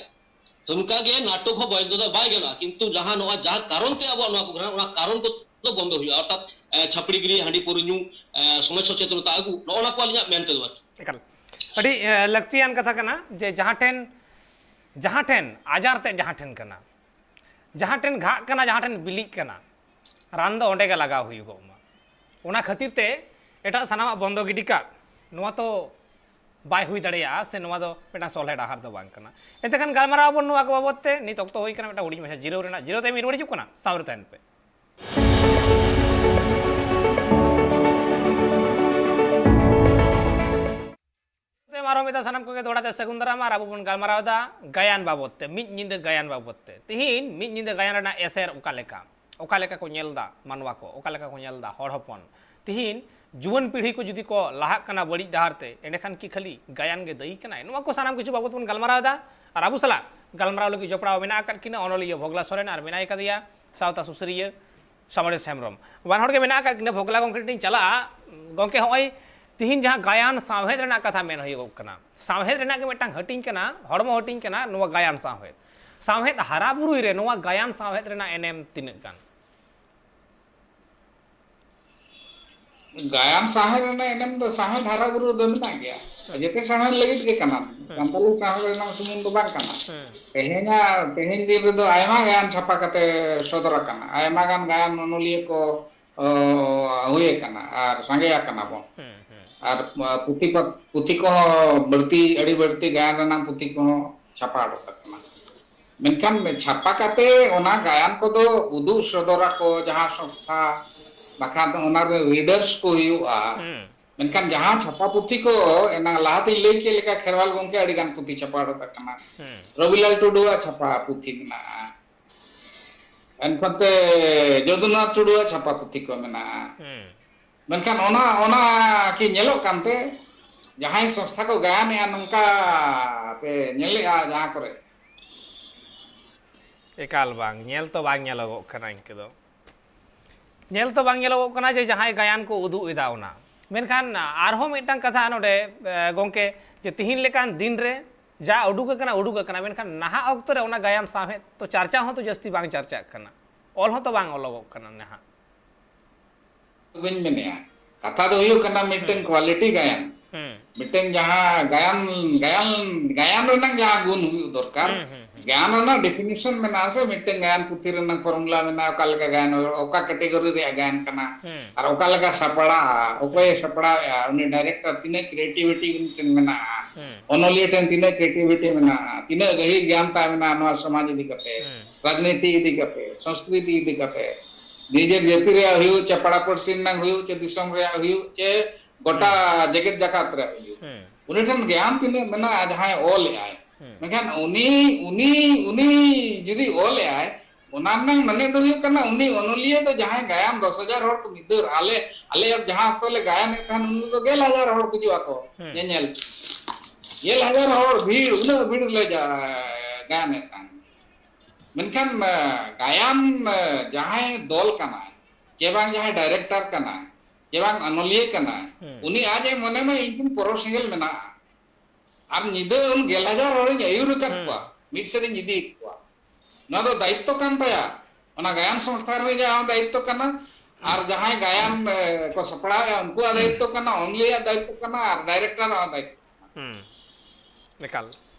ᱚᱱᱠᱟ ᱜᱮ ᱱᱟᱴᱚᱠ ᱦᱚᱸ ᱵᱚᱱᱫᱚ ᱫᱚ ᱵᱟᱭ ᱜᱟᱱᱚᱜᱼᱟ, ᱠᱤᱱᱛᱩ ᱡᱟᱦᱟᱸ ᱱᱚᱣᱟ ᱡᱟᱦᱟᱸ ᱠᱟᱨᱚᱱ ᱛᱮ ᱟᱵᱚᱣᱟᱜ ᱱᱚᱣᱟ ᱠᱚ ᱜᱷᱚᱴᱟᱜ ᱠᱟᱱᱟ, ᱚᱱᱟ ᱠᱟᱨᱚᱱ ᱠᱚ ᱫᱚ ᱵᱚᱱᱫᱚ ᱦᱩᱭᱩᱜᱼᱟ᱾ ᱚᱨᱛᱷᱟᱛ, ᱮ, ᱪᱷᱟᱯᱲᱤᱜᱤᱨᱤ, ᱦᱟᱺᱰᱤ ᱯᱟᱹᱣᱨᱟᱹ ᱧᱩ, ᱮ, ᱥᱚᱢᱟᱡᱽ ᱥᱚᱪᱮᱛᱚᱱᱚᱛᱟ ᱟᱹᱜᱩ, ᱱᱚᱜᱼᱚ ᱱᱚᱣᱟ ᱠᱚ ᱟᱹᱞᱤᱧᱟᱜ ᱢᱮᱱ ᱛᱮᱫᱚ ᱟᱨᱠᱤ᱾ ᱮᱠᱟᱞ᱾ ᱟᱹᱰᱤ, ᱮ, ᱞᱟᱹᱠᱛᱤᱭᱟᱱ ᱠᱟᱛᱷᱟ ᱠᱟᱱᱟ ᱡᱮ ᱡᱟᱦᱟᱸ ᱴᱷᱮᱱ, ᱡᱟᱦᱟᱸ ᱴᱷᱮᱱ ᱟᱡᱟᱨ ᱛᱮ ᱡᱟᱦᱟᱸ ᱴᱷᱮᱱ ᱠᱟᱱᱟ, ᱡᱟᱦᱟᱸ ᱴᱷᱮᱱ ᱜᱷᱟᱜ ᱠᱟᱱᱟ, ᱡᱟᱦᱟᱸ ᱴᱷᱮᱱ ᱵᱤᱞᱤᱜ ᱠᱟᱱᱟ, ᱨᱟᱱ ᱫᱚ ᱚᱸᱰᱮ ᱜᱮ ᱞᱟᱜᱟᱣ ᱦᱩᱭᱩᱜᱚᱜ ᱢᱟ᱾ ᱚᱱᱟ ᱠᱷᱟᱹᱛᱤᱨ ᱛᱮ ᱮᱴᱟᱜ ᱥᱟᱱᱟᱢᱟᱜ ᱵᱚᱱᱫᱚ ᱜᱤᱰᱤ ᱠᱟᱜ, ᱱᱚᱣᱟ ᱛᱚ ᱵᱟᱭ ᱦᱩᱭ ᱫᱟᱲᱮᱭᱟᱜᱼᱟ, ᱥᱮ ᱱᱚᱣᱟ ᱫᱚ ᱢᱤᱫᱴᱟᱝ ᱥᱚᱞᱦᱮ ᱰᱟᱦᱟᱨ ᱫᱚ ᱵᱟᱝ ᱠᱟᱱᱟ᱾ ᱮᱱᱛᱮ ᱠᱷᱟᱱ ᱜᱟᱞᱢᱟᱨᱟᱣ ᱟᱵᱚᱱ ᱱᱚᱣᱟ ᱠᱚ ᱵᱟᱵᱚᱫ ᱛᱮ᱾ ᱱᱤᱛ ᱚᱠᱛᱚ ᱦᱩᱭ ᱠᱟᱱᱟ ᱢᱤᱫᱴᱟᱝ ᱦᱩᱰᱤᱧ ᱢᱟᱪᱷᱟ ᱡᱤᱨᱟᱹᱣ ᱨᱮᱱᱟᱜ᱾ ᱡᱤᱨᱟᱹᱣ ᱛᱟᱭᱚᱢ ᱨᱩᱣᱟᱹᱲ ᱦᱤᱡᱩᱜ ᱠᱟᱱᱟ, ᱥᱟᱶᱨᱮ ᱛᱟᱦᱮᱱ ᱯᱮ᱾ ᱛᱟᱭᱚᱢ ᱟᱨᱦᱚᱸ ᱥᱟᱱᱟᱢ ᱠᱚᱜᱮ ᱫᱚᱦᱲᱟ ᱛᱮ ᱥᱟᱹᱜᱩᱱ ᱫᱟᱨᱟᱢ᱾ ᱟᱨ ᱟᱵᱚ ᱵᱚᱱ ᱜᱟᱞᱢᱟᱨᱟᱣ ᱮᱫᱟ ᱜᱟᱭᱟᱱ ᱵᱟᱵᱚᱫ ᱛᱮ, ᱢᱤᱫ ᱧᱤᱫᱟᱹ ᱜᱟᱭᱟᱱ ᱵᱟᱵᱚᱫ ᱛᱮ᱾ ᱛᱤᱦᱤᱧ ᱢᱤᱫ ᱧᱤᱫᱟᱹ ᱜᱟᱭᱟᱱ ᱨᱮᱱᱟᱜ ᱮᱥᱮᱨ ᱚᱠᱟ ᱞᱮᱠᱟ, ᱚᱠᱟ ᱞᱮᱠᱟ ᱠᱚ ᱧᱮᱞ ᱮᱫᱟ ᱢᱟᱱᱣᱟ ᱠᱚ, ᱚᱠᱟ ᱞᱮᱠᱟ ᱠᱚ ᱧᱮᱞ ᱮᱫᱟ ᱦᱚᱲ ᱦᱚᱯᱚᱱ᱾ ᱛᱤᱦᱤᱧ ᱡᱩᱣᱟᱹᱱ ᱯᱤᱲᱦᱤ ᱠᱚ ᱡᱩᱫᱤ ᱠᱚ ᱞᱟᱦᱟᱜ ᱠᱟᱱᱟ ᱵᱟᱹᱲᱤᱡ ᱰᱟᱦᱟᱨ ᱛᱮ, ᱮᱸᱰᱮᱠᱷᱟᱱ ᱠᱤ ᱠᱷᱟᱹᱞᱤ ᱜᱟᱭᱟᱱ ᱜᱮ ᱫᱟᱹᱭᱤ ᱠᱟᱱᱟᱭ? ᱱᱚᱣᱟ ᱠᱚ ᱥᱟᱱᱟᱢ ᱠᱤᱪᱷᱩ ᱵᱟᱵᱚᱫ ᱵᱚᱱ ᱜᱟᱞᱢᱟᱨᱟᱣ ᱮᱫᱟ᱾ ᱟᱨ ᱟᱵᱚ ᱥᱟᱞᱟᱜ ᱜᱟᱞᱢᱟᱨᱟᱣ ᱞᱟᱹᱜᱤᱫ ᱡᱚᱯᱲᱟᱣ ᱢᱮᱱᱟᱜ ᱟᱠᱟᱫ ᱠᱤᱱᱟ ᱚᱱᱚᱞᱤᱭᱟᱹ ᱵᱷᱚᱜᱽᱞᱟ ᱥᱚᱨᱮᱱ, ᱟᱨ ᱢᱮᱱᱟᱭ ᱠᱟᱫᱮᱭᱟ ᱥᱟᱶᱛᱟ ᱥᱩᱥᱟᱹᱨᱤᱭᱟᱹ ᱥᱟᱢᱟᱨᱮᱥ ᱦᱮᱢᱵᱨᱚᱢ᱾ ᱵᱟᱱᱟ ᱦᱚᱲ ᱜᱮ ᱢᱮᱱᱟᱜ ᱟᱠᱟᱫ ᱠᱤᱱᱟ᱾ ᱵᱷᱚᱜᱽᱞᱟ ᱜᱚᱢᱠᱮ ᱴᱷᱮᱱ ᱤᱧ ᱪᱟᱞᱟᱜᱼᱟ᱾ ᱜᱚᱢᱠᱮ, ᱦᱚᱸᱜᱼᱚᱭ ᱛᱤᱦᱤᱧ ᱡᱟᱦᱟᱸ ᱜᱟᱭᱟᱱ ᱥᱟᱶᱦᱮᱫ ᱨᱮᱱᱟᱜ ᱠᱟᱛᱷᱟ ᱢᱮᱱ ᱦᱩᱭᱩᱜᱚᱜ ᱠᱟᱱᱟ, ᱥᱟᱶᱦᱮᱫ ᱨᱮᱱᱟᱜ ᱜᱮ ᱢᱤᱫᱴᱟᱝ ᱦᱟᱹᱴᱤᱧ ᱠᱟᱱᱟ, ᱦᱚᱲᱢᱚ ᱦᱟᱹᱴᱤᱧ ᱠᱟᱱᱟ ᱱᱚᱣᱟ ᱜᱟᱭᱟᱱ ᱥᱟᱶᱦᱮᱫ᱾ ᱥᱟᱶᱦᱮᱫ ᱦᱟᱨᱟ ᱵᱩᱨᱩᱭ ᱨᱮ ᱱᱚᱣᱟ ᱜᱟᱭᱟᱱ ᱥᱟᱶᱦᱮᱫ ᱨᱮᱱᱟᱜ ᱮᱱᱮᱢ ᱛᱤᱱᱟᱹᱜ ᱜᱟᱱ? ᱜᱟᱭᱟᱱ ᱥᱟᱶᱦᱮᱫ ᱨᱮᱱᱟᱜ ᱮᱱᱮᱢ ᱫᱚ ᱥᱟᱶᱦᱮᱫ ᱦᱟᱨᱟ ᱵᱩᱨᱩ ᱫᱚ ᱢᱮᱱᱟᱜ ᱜᱮᱭᱟ᱾ ᱡᱮᱛᱮ ᱥᱟᱶᱦᱮᱫ ᱞᱟᱹᱜᱤᱫ ᱜᱮ ᱠᱟᱱᱟ, ᱥᱟᱱᱛᱟᱲᱤ ᱥᱟᱶᱦᱮᱫ ᱨᱮᱱᱟᱜ ᱥᱩᱢᱩᱝ ᱫᱚ ᱵᱟᱝ ᱠᱟᱱᱟ᱾ ᱛᱮᱦᱮᱧᱟᱜ, ᱛᱮᱦᱮᱧ ᱫᱤᱱ ᱨᱮᱫᱚ ᱟᱭᱢᱟ ᱜᱟᱭᱟᱱ ᱪᱷᱟᱯᱟ ᱠᱟᱛᱮ ᱥᱚᱫᱚᱨ ᱟᱠᱟᱱᱟ, ᱟᱭᱢᱟ ᱜᱟᱱ ᱜᱟᱭᱟᱱ ᱚᱱᱚᱞᱤᱭᱟᱹ ᱠᱚ ᱚ, ᱦᱩᱭ ᱟᱠᱟᱱᱟ ᱟᱨ ᱥᱟᱸᱜᱮ ᱟᱠᱟᱱᱟ ᱵᱚᱱ᱾ ᱟᱨ ᱯᱩᱛᱷᱤ ᱯᱟᱛ-, ᱯᱩᱛᱷᱤ ᱠᱚᱦᱚᱸ ᱵᱟᱹᱲᱛᱤ, ᱟᱹᱰᱤ ᱵᱟᱹᱲᱛᱤ ᱜᱟᱭᱟᱱ ᱨᱮᱱᱟᱜ ᱯᱩᱛᱷᱤ ᱠᱚᱦᱚᱸ ᱪᱷᱟᱯᱟ ᱚᱰᱚᱠ ᱟᱠᱟᱱᱟ᱾ ᱢᱮᱱᱠᱷᱟᱱ ᱪᱷᱟᱯᱟ ᱠᱟᱛᱮ ᱚᱱᱟ ᱜᱟᱭᱟᱱ ᱠᱚᱫᱚ ᱩᱫᱩᱜ ᱥᱚᱫᱚᱨᱟᱠᱚ ᱡᱟᱦᱟᱸ ᱥᱚᱝᱥᱛᱷᱟ, ᱵᱟᱠᱷᱟᱱ ᱚᱱᱟ ᱨᱮ readers ᱠᱚ ᱦᱩᱭᱩᱜᱼᱟ᱾ ᱢᱮᱱᱠᱷᱟᱱ ᱡᱟᱦᱟᱸ ᱪᱷᱟᱯᱟ ᱯᱩᱛᱷᱤ ᱠᱚ, ᱮᱱᱟᱝ ᱞᱟᱦᱟᱛᱤᱧ ᱞᱟᱹᱭ ᱠᱮᱫ ᱞᱮᱠᱟ, ᱠᱷᱮᱨᱣᱟᱞ ᱜᱚᱢᱠᱮ ᱟᱹᱰᱤ ᱜᱟᱱ ᱯᱩᱛᱷᱤ ᱪᱷᱟᱯᱟ ᱚᱰᱚᱠ ᱟᱠᱟᱱᱟ᱾ ᱨᱚᱵᱤᱞᱟᱞ ᱴᱩᱰᱩᱣᱟᱜ ᱪᱷᱟᱯᱟ ᱯᱩᱛᱷᱤ ᱢᱮᱱᱟᱜᱼᱟ᱾ ᱮᱱᱠᱷᱟᱱ ᱛᱮ ᱡᱚᱫᱩᱱᱟᱛᱷ ᱴᱩᱰᱩᱣᱟᱜ ᱪᱷᱟᱯᱟ ᱯᱩᱛᱷᱤ ᱠᱚ ᱢᱮᱱᱟᱜᱼᱟ᱾ ᱢᱮᱱᱠᱷᱟᱱ ᱚᱱᱟ, ᱚᱱᱟ ᱠᱤ ᱧᱮᱞᱚᱜ ᱠᱟᱱᱛᱮ ᱡᱟᱦᱟᱸᱭ ᱥᱚᱝᱥᱛᱷᱟ ᱠᱚ ᱜᱟᱭᱟᱱᱮᱜᱼᱟ, ᱱᱚᱝᱠᱟ ᱯᱮ ᱧᱮᱞᱮᱜᱼᱟ ᱡᱟᱦᱟᱸ ᱠᱚᱨᱮ? ᱮᱠᱟᱞ ᱵᱟᱝ, ᱧᱮᱞ ᱛᱚ ᱵᱟᱝ ᱧᱮᱞᱚᱜᱚᱜ ᱠᱟᱱᱟ ᱤᱱᱠᱟᱹ ᱫᱚ᱾ ᱧᱮᱞ ᱛᱚ ᱵᱟᱝ ᱧᱮᱞᱚᱜᱚᱜ ᱠᱟᱱᱟ ᱡᱮ ᱡᱟᱦᱟᱸᱭ ᱜᱟᱭᱟᱱ ᱠᱚ ᱩᱫᱩᱜ ᱮᱫᱟ ᱚᱱᱟ᱾ ᱢᱮᱱᱠᱷᱟᱱ ᱟᱨᱦᱚᱸ ᱢᱤᱫᱴᱟᱝ ᱠᱟᱛᱷᱟ ᱱᱚᱰᱮ, ᱮ, ᱜᱚᱢᱠᱮ, ᱡᱮ ᱛᱤᱦᱤᱧ ᱞᱮᱠᱟᱱ ᱫᱤᱱ ᱨᱮ ᱡᱟ ᱩᱰᱩᱠ ᱟᱠᱟᱱᱟ, ᱩᱰᱩᱠ ᱟᱠᱟᱱᱟ, ᱢᱮᱱᱠᱷᱟᱱ ᱱᱟᱦᱟᱜ ᱚᱠᱛᱚ ᱨᱮ ᱚᱱᱟ ᱜᱟᱭᱟᱱ ᱥᱟᱶᱦᱮᱫ ᱛᱚ ᱪᱟᱨᱪᱟ ᱦᱚᱸ ᱛᱚ ᱡᱟᱹᱥᱛᱤ ᱵᱟᱝ ᱪᱟᱨᱪᱟᱜ ᱠᱟᱱᱟ, ᱚᱞ ᱦᱚᱸ ᱛᱚ ᱵᱟᱝ ᱚᱞᱚᱜᱚᱜ ᱠᱟᱱᱟ ᱱᱟᱦᱟᱜ᱾ ᱵᱟᱹᱧ ᱢᱮᱱᱮᱜᱼᱟ, ᱠᱟᱛᱷᱟ ᱫᱚ ᱦᱩᱭᱩᱜ ᱠᱟᱱᱟ ᱢᱤᱫᱴᱟᱝ quality ᱜᱟᱭᱟᱱ, ᱢᱤᱫᱴᱟᱝ ᱡᱟᱦᱟᱸ ᱜᱟᱭᱟᱱ, ᱜᱟᱭᱟᱱ, ᱜᱟᱭᱟᱱ ᱨᱮᱱᱟᱜ ᱡᱟᱦᱟᱸ ᱜᱩᱱ ᱦᱩᱭᱩᱜ ᱫᱚᱨᱠᱟᱨ, ᱜᱟᱭᱟᱱ ᱨᱮᱱᱟᱜ definition ᱢᱮᱱᱟᱜᱼᱟ ᱥᱮ, ᱢᱤᱫᱴᱟᱝ ᱜᱟᱭᱟᱱ ᱯᱩᱛᱷᱤ ᱨᱮᱱᱟᱜ formula ᱢᱮᱱᱟᱜᱼᱟ, ᱚᱠᱟ ᱞᱮᱠᱟ ᱜᱟᱭᱟᱱ ᱦᱩᱭᱩᱜᱼᱟ, ᱚᱠᱟ category ᱨᱮᱭᱟᱜ ᱜᱟᱭᱟᱱ ᱠᱟᱱᱟ, ᱟᱨ ᱚᱠᱟ ᱞᱮᱠᱟ ᱥᱟᱯᱲᱟᱜᱼᱟ, ᱚᱠᱚᱭᱮ ᱥᱟᱯᱲᱟᱣᱮᱜᱼᱟ, ᱩᱱᱤ director ᱛᱤᱱᱟᱹᱜ creativity ᱩᱱᱤ ᱴᱷᱮᱱ ᱢᱮᱱᱟᱜᱼᱟ, ᱚᱱᱚᱞᱤᱭᱟᱹ ᱴᱷᱮᱱ ᱛᱤᱱᱟᱹᱜ creativity ᱢᱮᱱᱟᱜᱼᱟ, ᱛᱤᱱᱟᱹᱜ ᱜᱟᱹᱦᱤᱨ ᱜᱮᱭᱟᱱ ᱛᱟᱭ ᱢᱮᱱᱟᱜᱼᱟ ᱱᱚᱣᱟ ᱥᱚᱢᱟᱡᱽ ᱤᱫᱤ ᱠᱟᱛᱮ, ᱨᱟᱡᱽᱱᱤᱛᱤ ᱤᱫᱤ ᱠᱟᱛᱮ, ᱥᱚᱝᱥᱠᱨᱤᱛᱤ ᱤᱫᱤ ᱠᱟᱛᱮ, ᱱᱤᱡᱮᱨ ᱡᱟᱹᱛᱤ ᱨᱮᱭᱟᱜ ᱦᱩᱭᱩᱜ, ᱪᱮ ᱯᱟᱲᱟ ᱯᱩᱲᱥᱤ ᱨᱮᱱᱟᱜ ᱦᱩᱭᱩᱜ, ᱪᱮ ᱫᱤᱥᱚᱢ ᱨᱮᱭᱟᱜ ᱦᱩᱭᱩᱜ, ᱪᱮ ᱜᱚᱴᱟ ᱡᱮᱜᱮᱛ ᱡᱟᱠᱟᱛ ᱨᱮᱭᱟᱜ ᱦᱩᱭᱩᱜ, ᱩᱱᱤ ᱴᱷᱮᱱ ᱜᱮᱭᱟᱱ ᱛᱤᱱᱟᱹᱜ ᱢᱮᱱᱟᱜᱼᱟ ᱡᱟᱦᱟᱸᱭ ᱚᱞᱮᱜᱼᱟᱭ᱾ ᱦᱩᱸ᱾ ᱢᱮᱱᱠᱷᱟᱱ ᱩᱱᱤ, ᱩᱱᱤ, ᱩᱱᱤ ᱡᱩᱫᱤ ᱚᱞᱮᱜᱼᱟᱭ, ᱚᱱᱟ ᱨᱮᱱᱟᱜ ᱢᱮᱱᱮᱫ ᱫᱚ ᱦᱩᱭᱩᱜ ᱠᱟᱱᱟ, ᱩᱱᱤ ᱚᱱᱚᱞᱤᱭᱟᱹ ᱫᱚ ᱡᱟᱦᱟᱸᱭ ᱜᱟᱭᱟᱱ ᱫᱚᱥ ᱦᱟᱡᱟᱨ ᱦᱚᱲ ᱠᱚ ᱢᱤᱫ ᱫᱟᱹᱨ, ᱟᱞᱮ, ᱟᱞᱮ ᱡᱟᱦᱟᱸ ᱚᱠᱛᱚ ᱞᱮ ᱜᱟᱭᱟᱱᱮᱫ ᱛᱟᱦᱮᱱ, ᱩᱱ ᱫᱚ ᱜᱮᱞ ᱦᱟᱡᱟᱨ ᱦᱚᱲ ᱠᱚ ᱦᱤᱡᱩᱜ ᱟᱠᱚ ᱦᱩᱸ᱾ ᱧᱮᱧᱮᱞ᱾ ᱜᱮᱞ ᱦᱟᱡᱟᱨ ᱦᱚᱲ ᱵᱷᱤᱲ, ᱩᱱᱟᱹᱜ ᱵᱷᱤᱲ ᱞᱮ ᱜᱟᱭᱟᱱᱮᱫ ᱛᱟᱦᱮᱱ᱾ ᱢᱮᱱᱠᱷᱟᱱ ᱜᱟᱭᱟᱱ ᱡᱟᱦᱟᱸᱭ ᱫᱚᱞ ᱠᱟᱱᱟᱭ, ᱪᱮ ᱵᱟᱝ ᱡᱟᱦᱟᱸᱭ ᱰᱟᱭᱨᱮᱠᱴᱚᱨ ᱠᱟᱱᱟᱭ, ᱪᱮ ᱵᱟᱝ ᱚᱱᱚᱞᱤᱭᱟᱹ ᱠᱟᱱᱟᱭ, ᱦᱩᱸ᱾ ᱩᱱᱤ ᱟᱡ ᱮ ᱢᱚᱱᱮ ᱢᱟ ᱤᱧ ᱴᱷᱮᱱ ᱯᱚᱨᱚᱵᱽ ᱥᱮᱸᱜᱮᱞ ᱢᱮᱱᱟᱜᱼᱟ᱾ ᱟᱨ ᱧᱤᱫᱟᱹ ᱩᱱ ᱜᱮᱞ ᱦᱟᱡᱟᱨ ᱦᱚᱲᱤᱧ ᱟᱹᱭᱩᱨ ᱟᱠᱟᱫ ᱦᱩᱸ᱾ ᱠᱚᱣᱟ, ᱢᱤᱫ ᱥᱮᱫ ᱤᱧ ᱤᱫᱤᱭᱮᱫ ᱠᱚᱣᱟ᱾ ᱱᱚᱣᱟ ᱫᱚ ᱫᱟᱭᱤᱛᱛᱚ ᱠᱟᱱ ᱛᱟᱭᱟ᱾ ᱚᱱᱟ ᱜᱟᱭᱟᱱ ᱥᱚᱝᱥᱛᱷᱟ ᱨᱮᱱᱟᱜ ᱡᱟᱦᱟᱸ ᱫᱟᱭᱤᱛᱛᱚ ᱠᱟᱱᱟ, ᱟᱨ ᱡᱟᱦᱟᱸᱭ ᱜᱟᱭᱟᱱ, ᱮ, ᱠᱚ ᱥᱟᱯᱲᱟᱣᱮᱫᱼᱟ, ᱩᱱᱠᱩᱣᱟᱜ ᱫᱟᱭᱤᱛᱛᱚ ᱠᱟᱱᱟ, ᱚᱱᱚᱞᱤᱭᱟᱹᱣᱟᱜ ᱫᱟᱭᱤᱛᱛᱚ ᱠᱟᱱᱟ, ᱟᱨ ᱰᱟᱭᱨᱮᱠᱴᱚᱨᱟᱜ ᱫᱟᱭᱤᱛᱛᱚ ᱠᱟᱱᱟ᱾ ᱦᱩᱸ᱾ ᱮᱠᱟᱞ᱾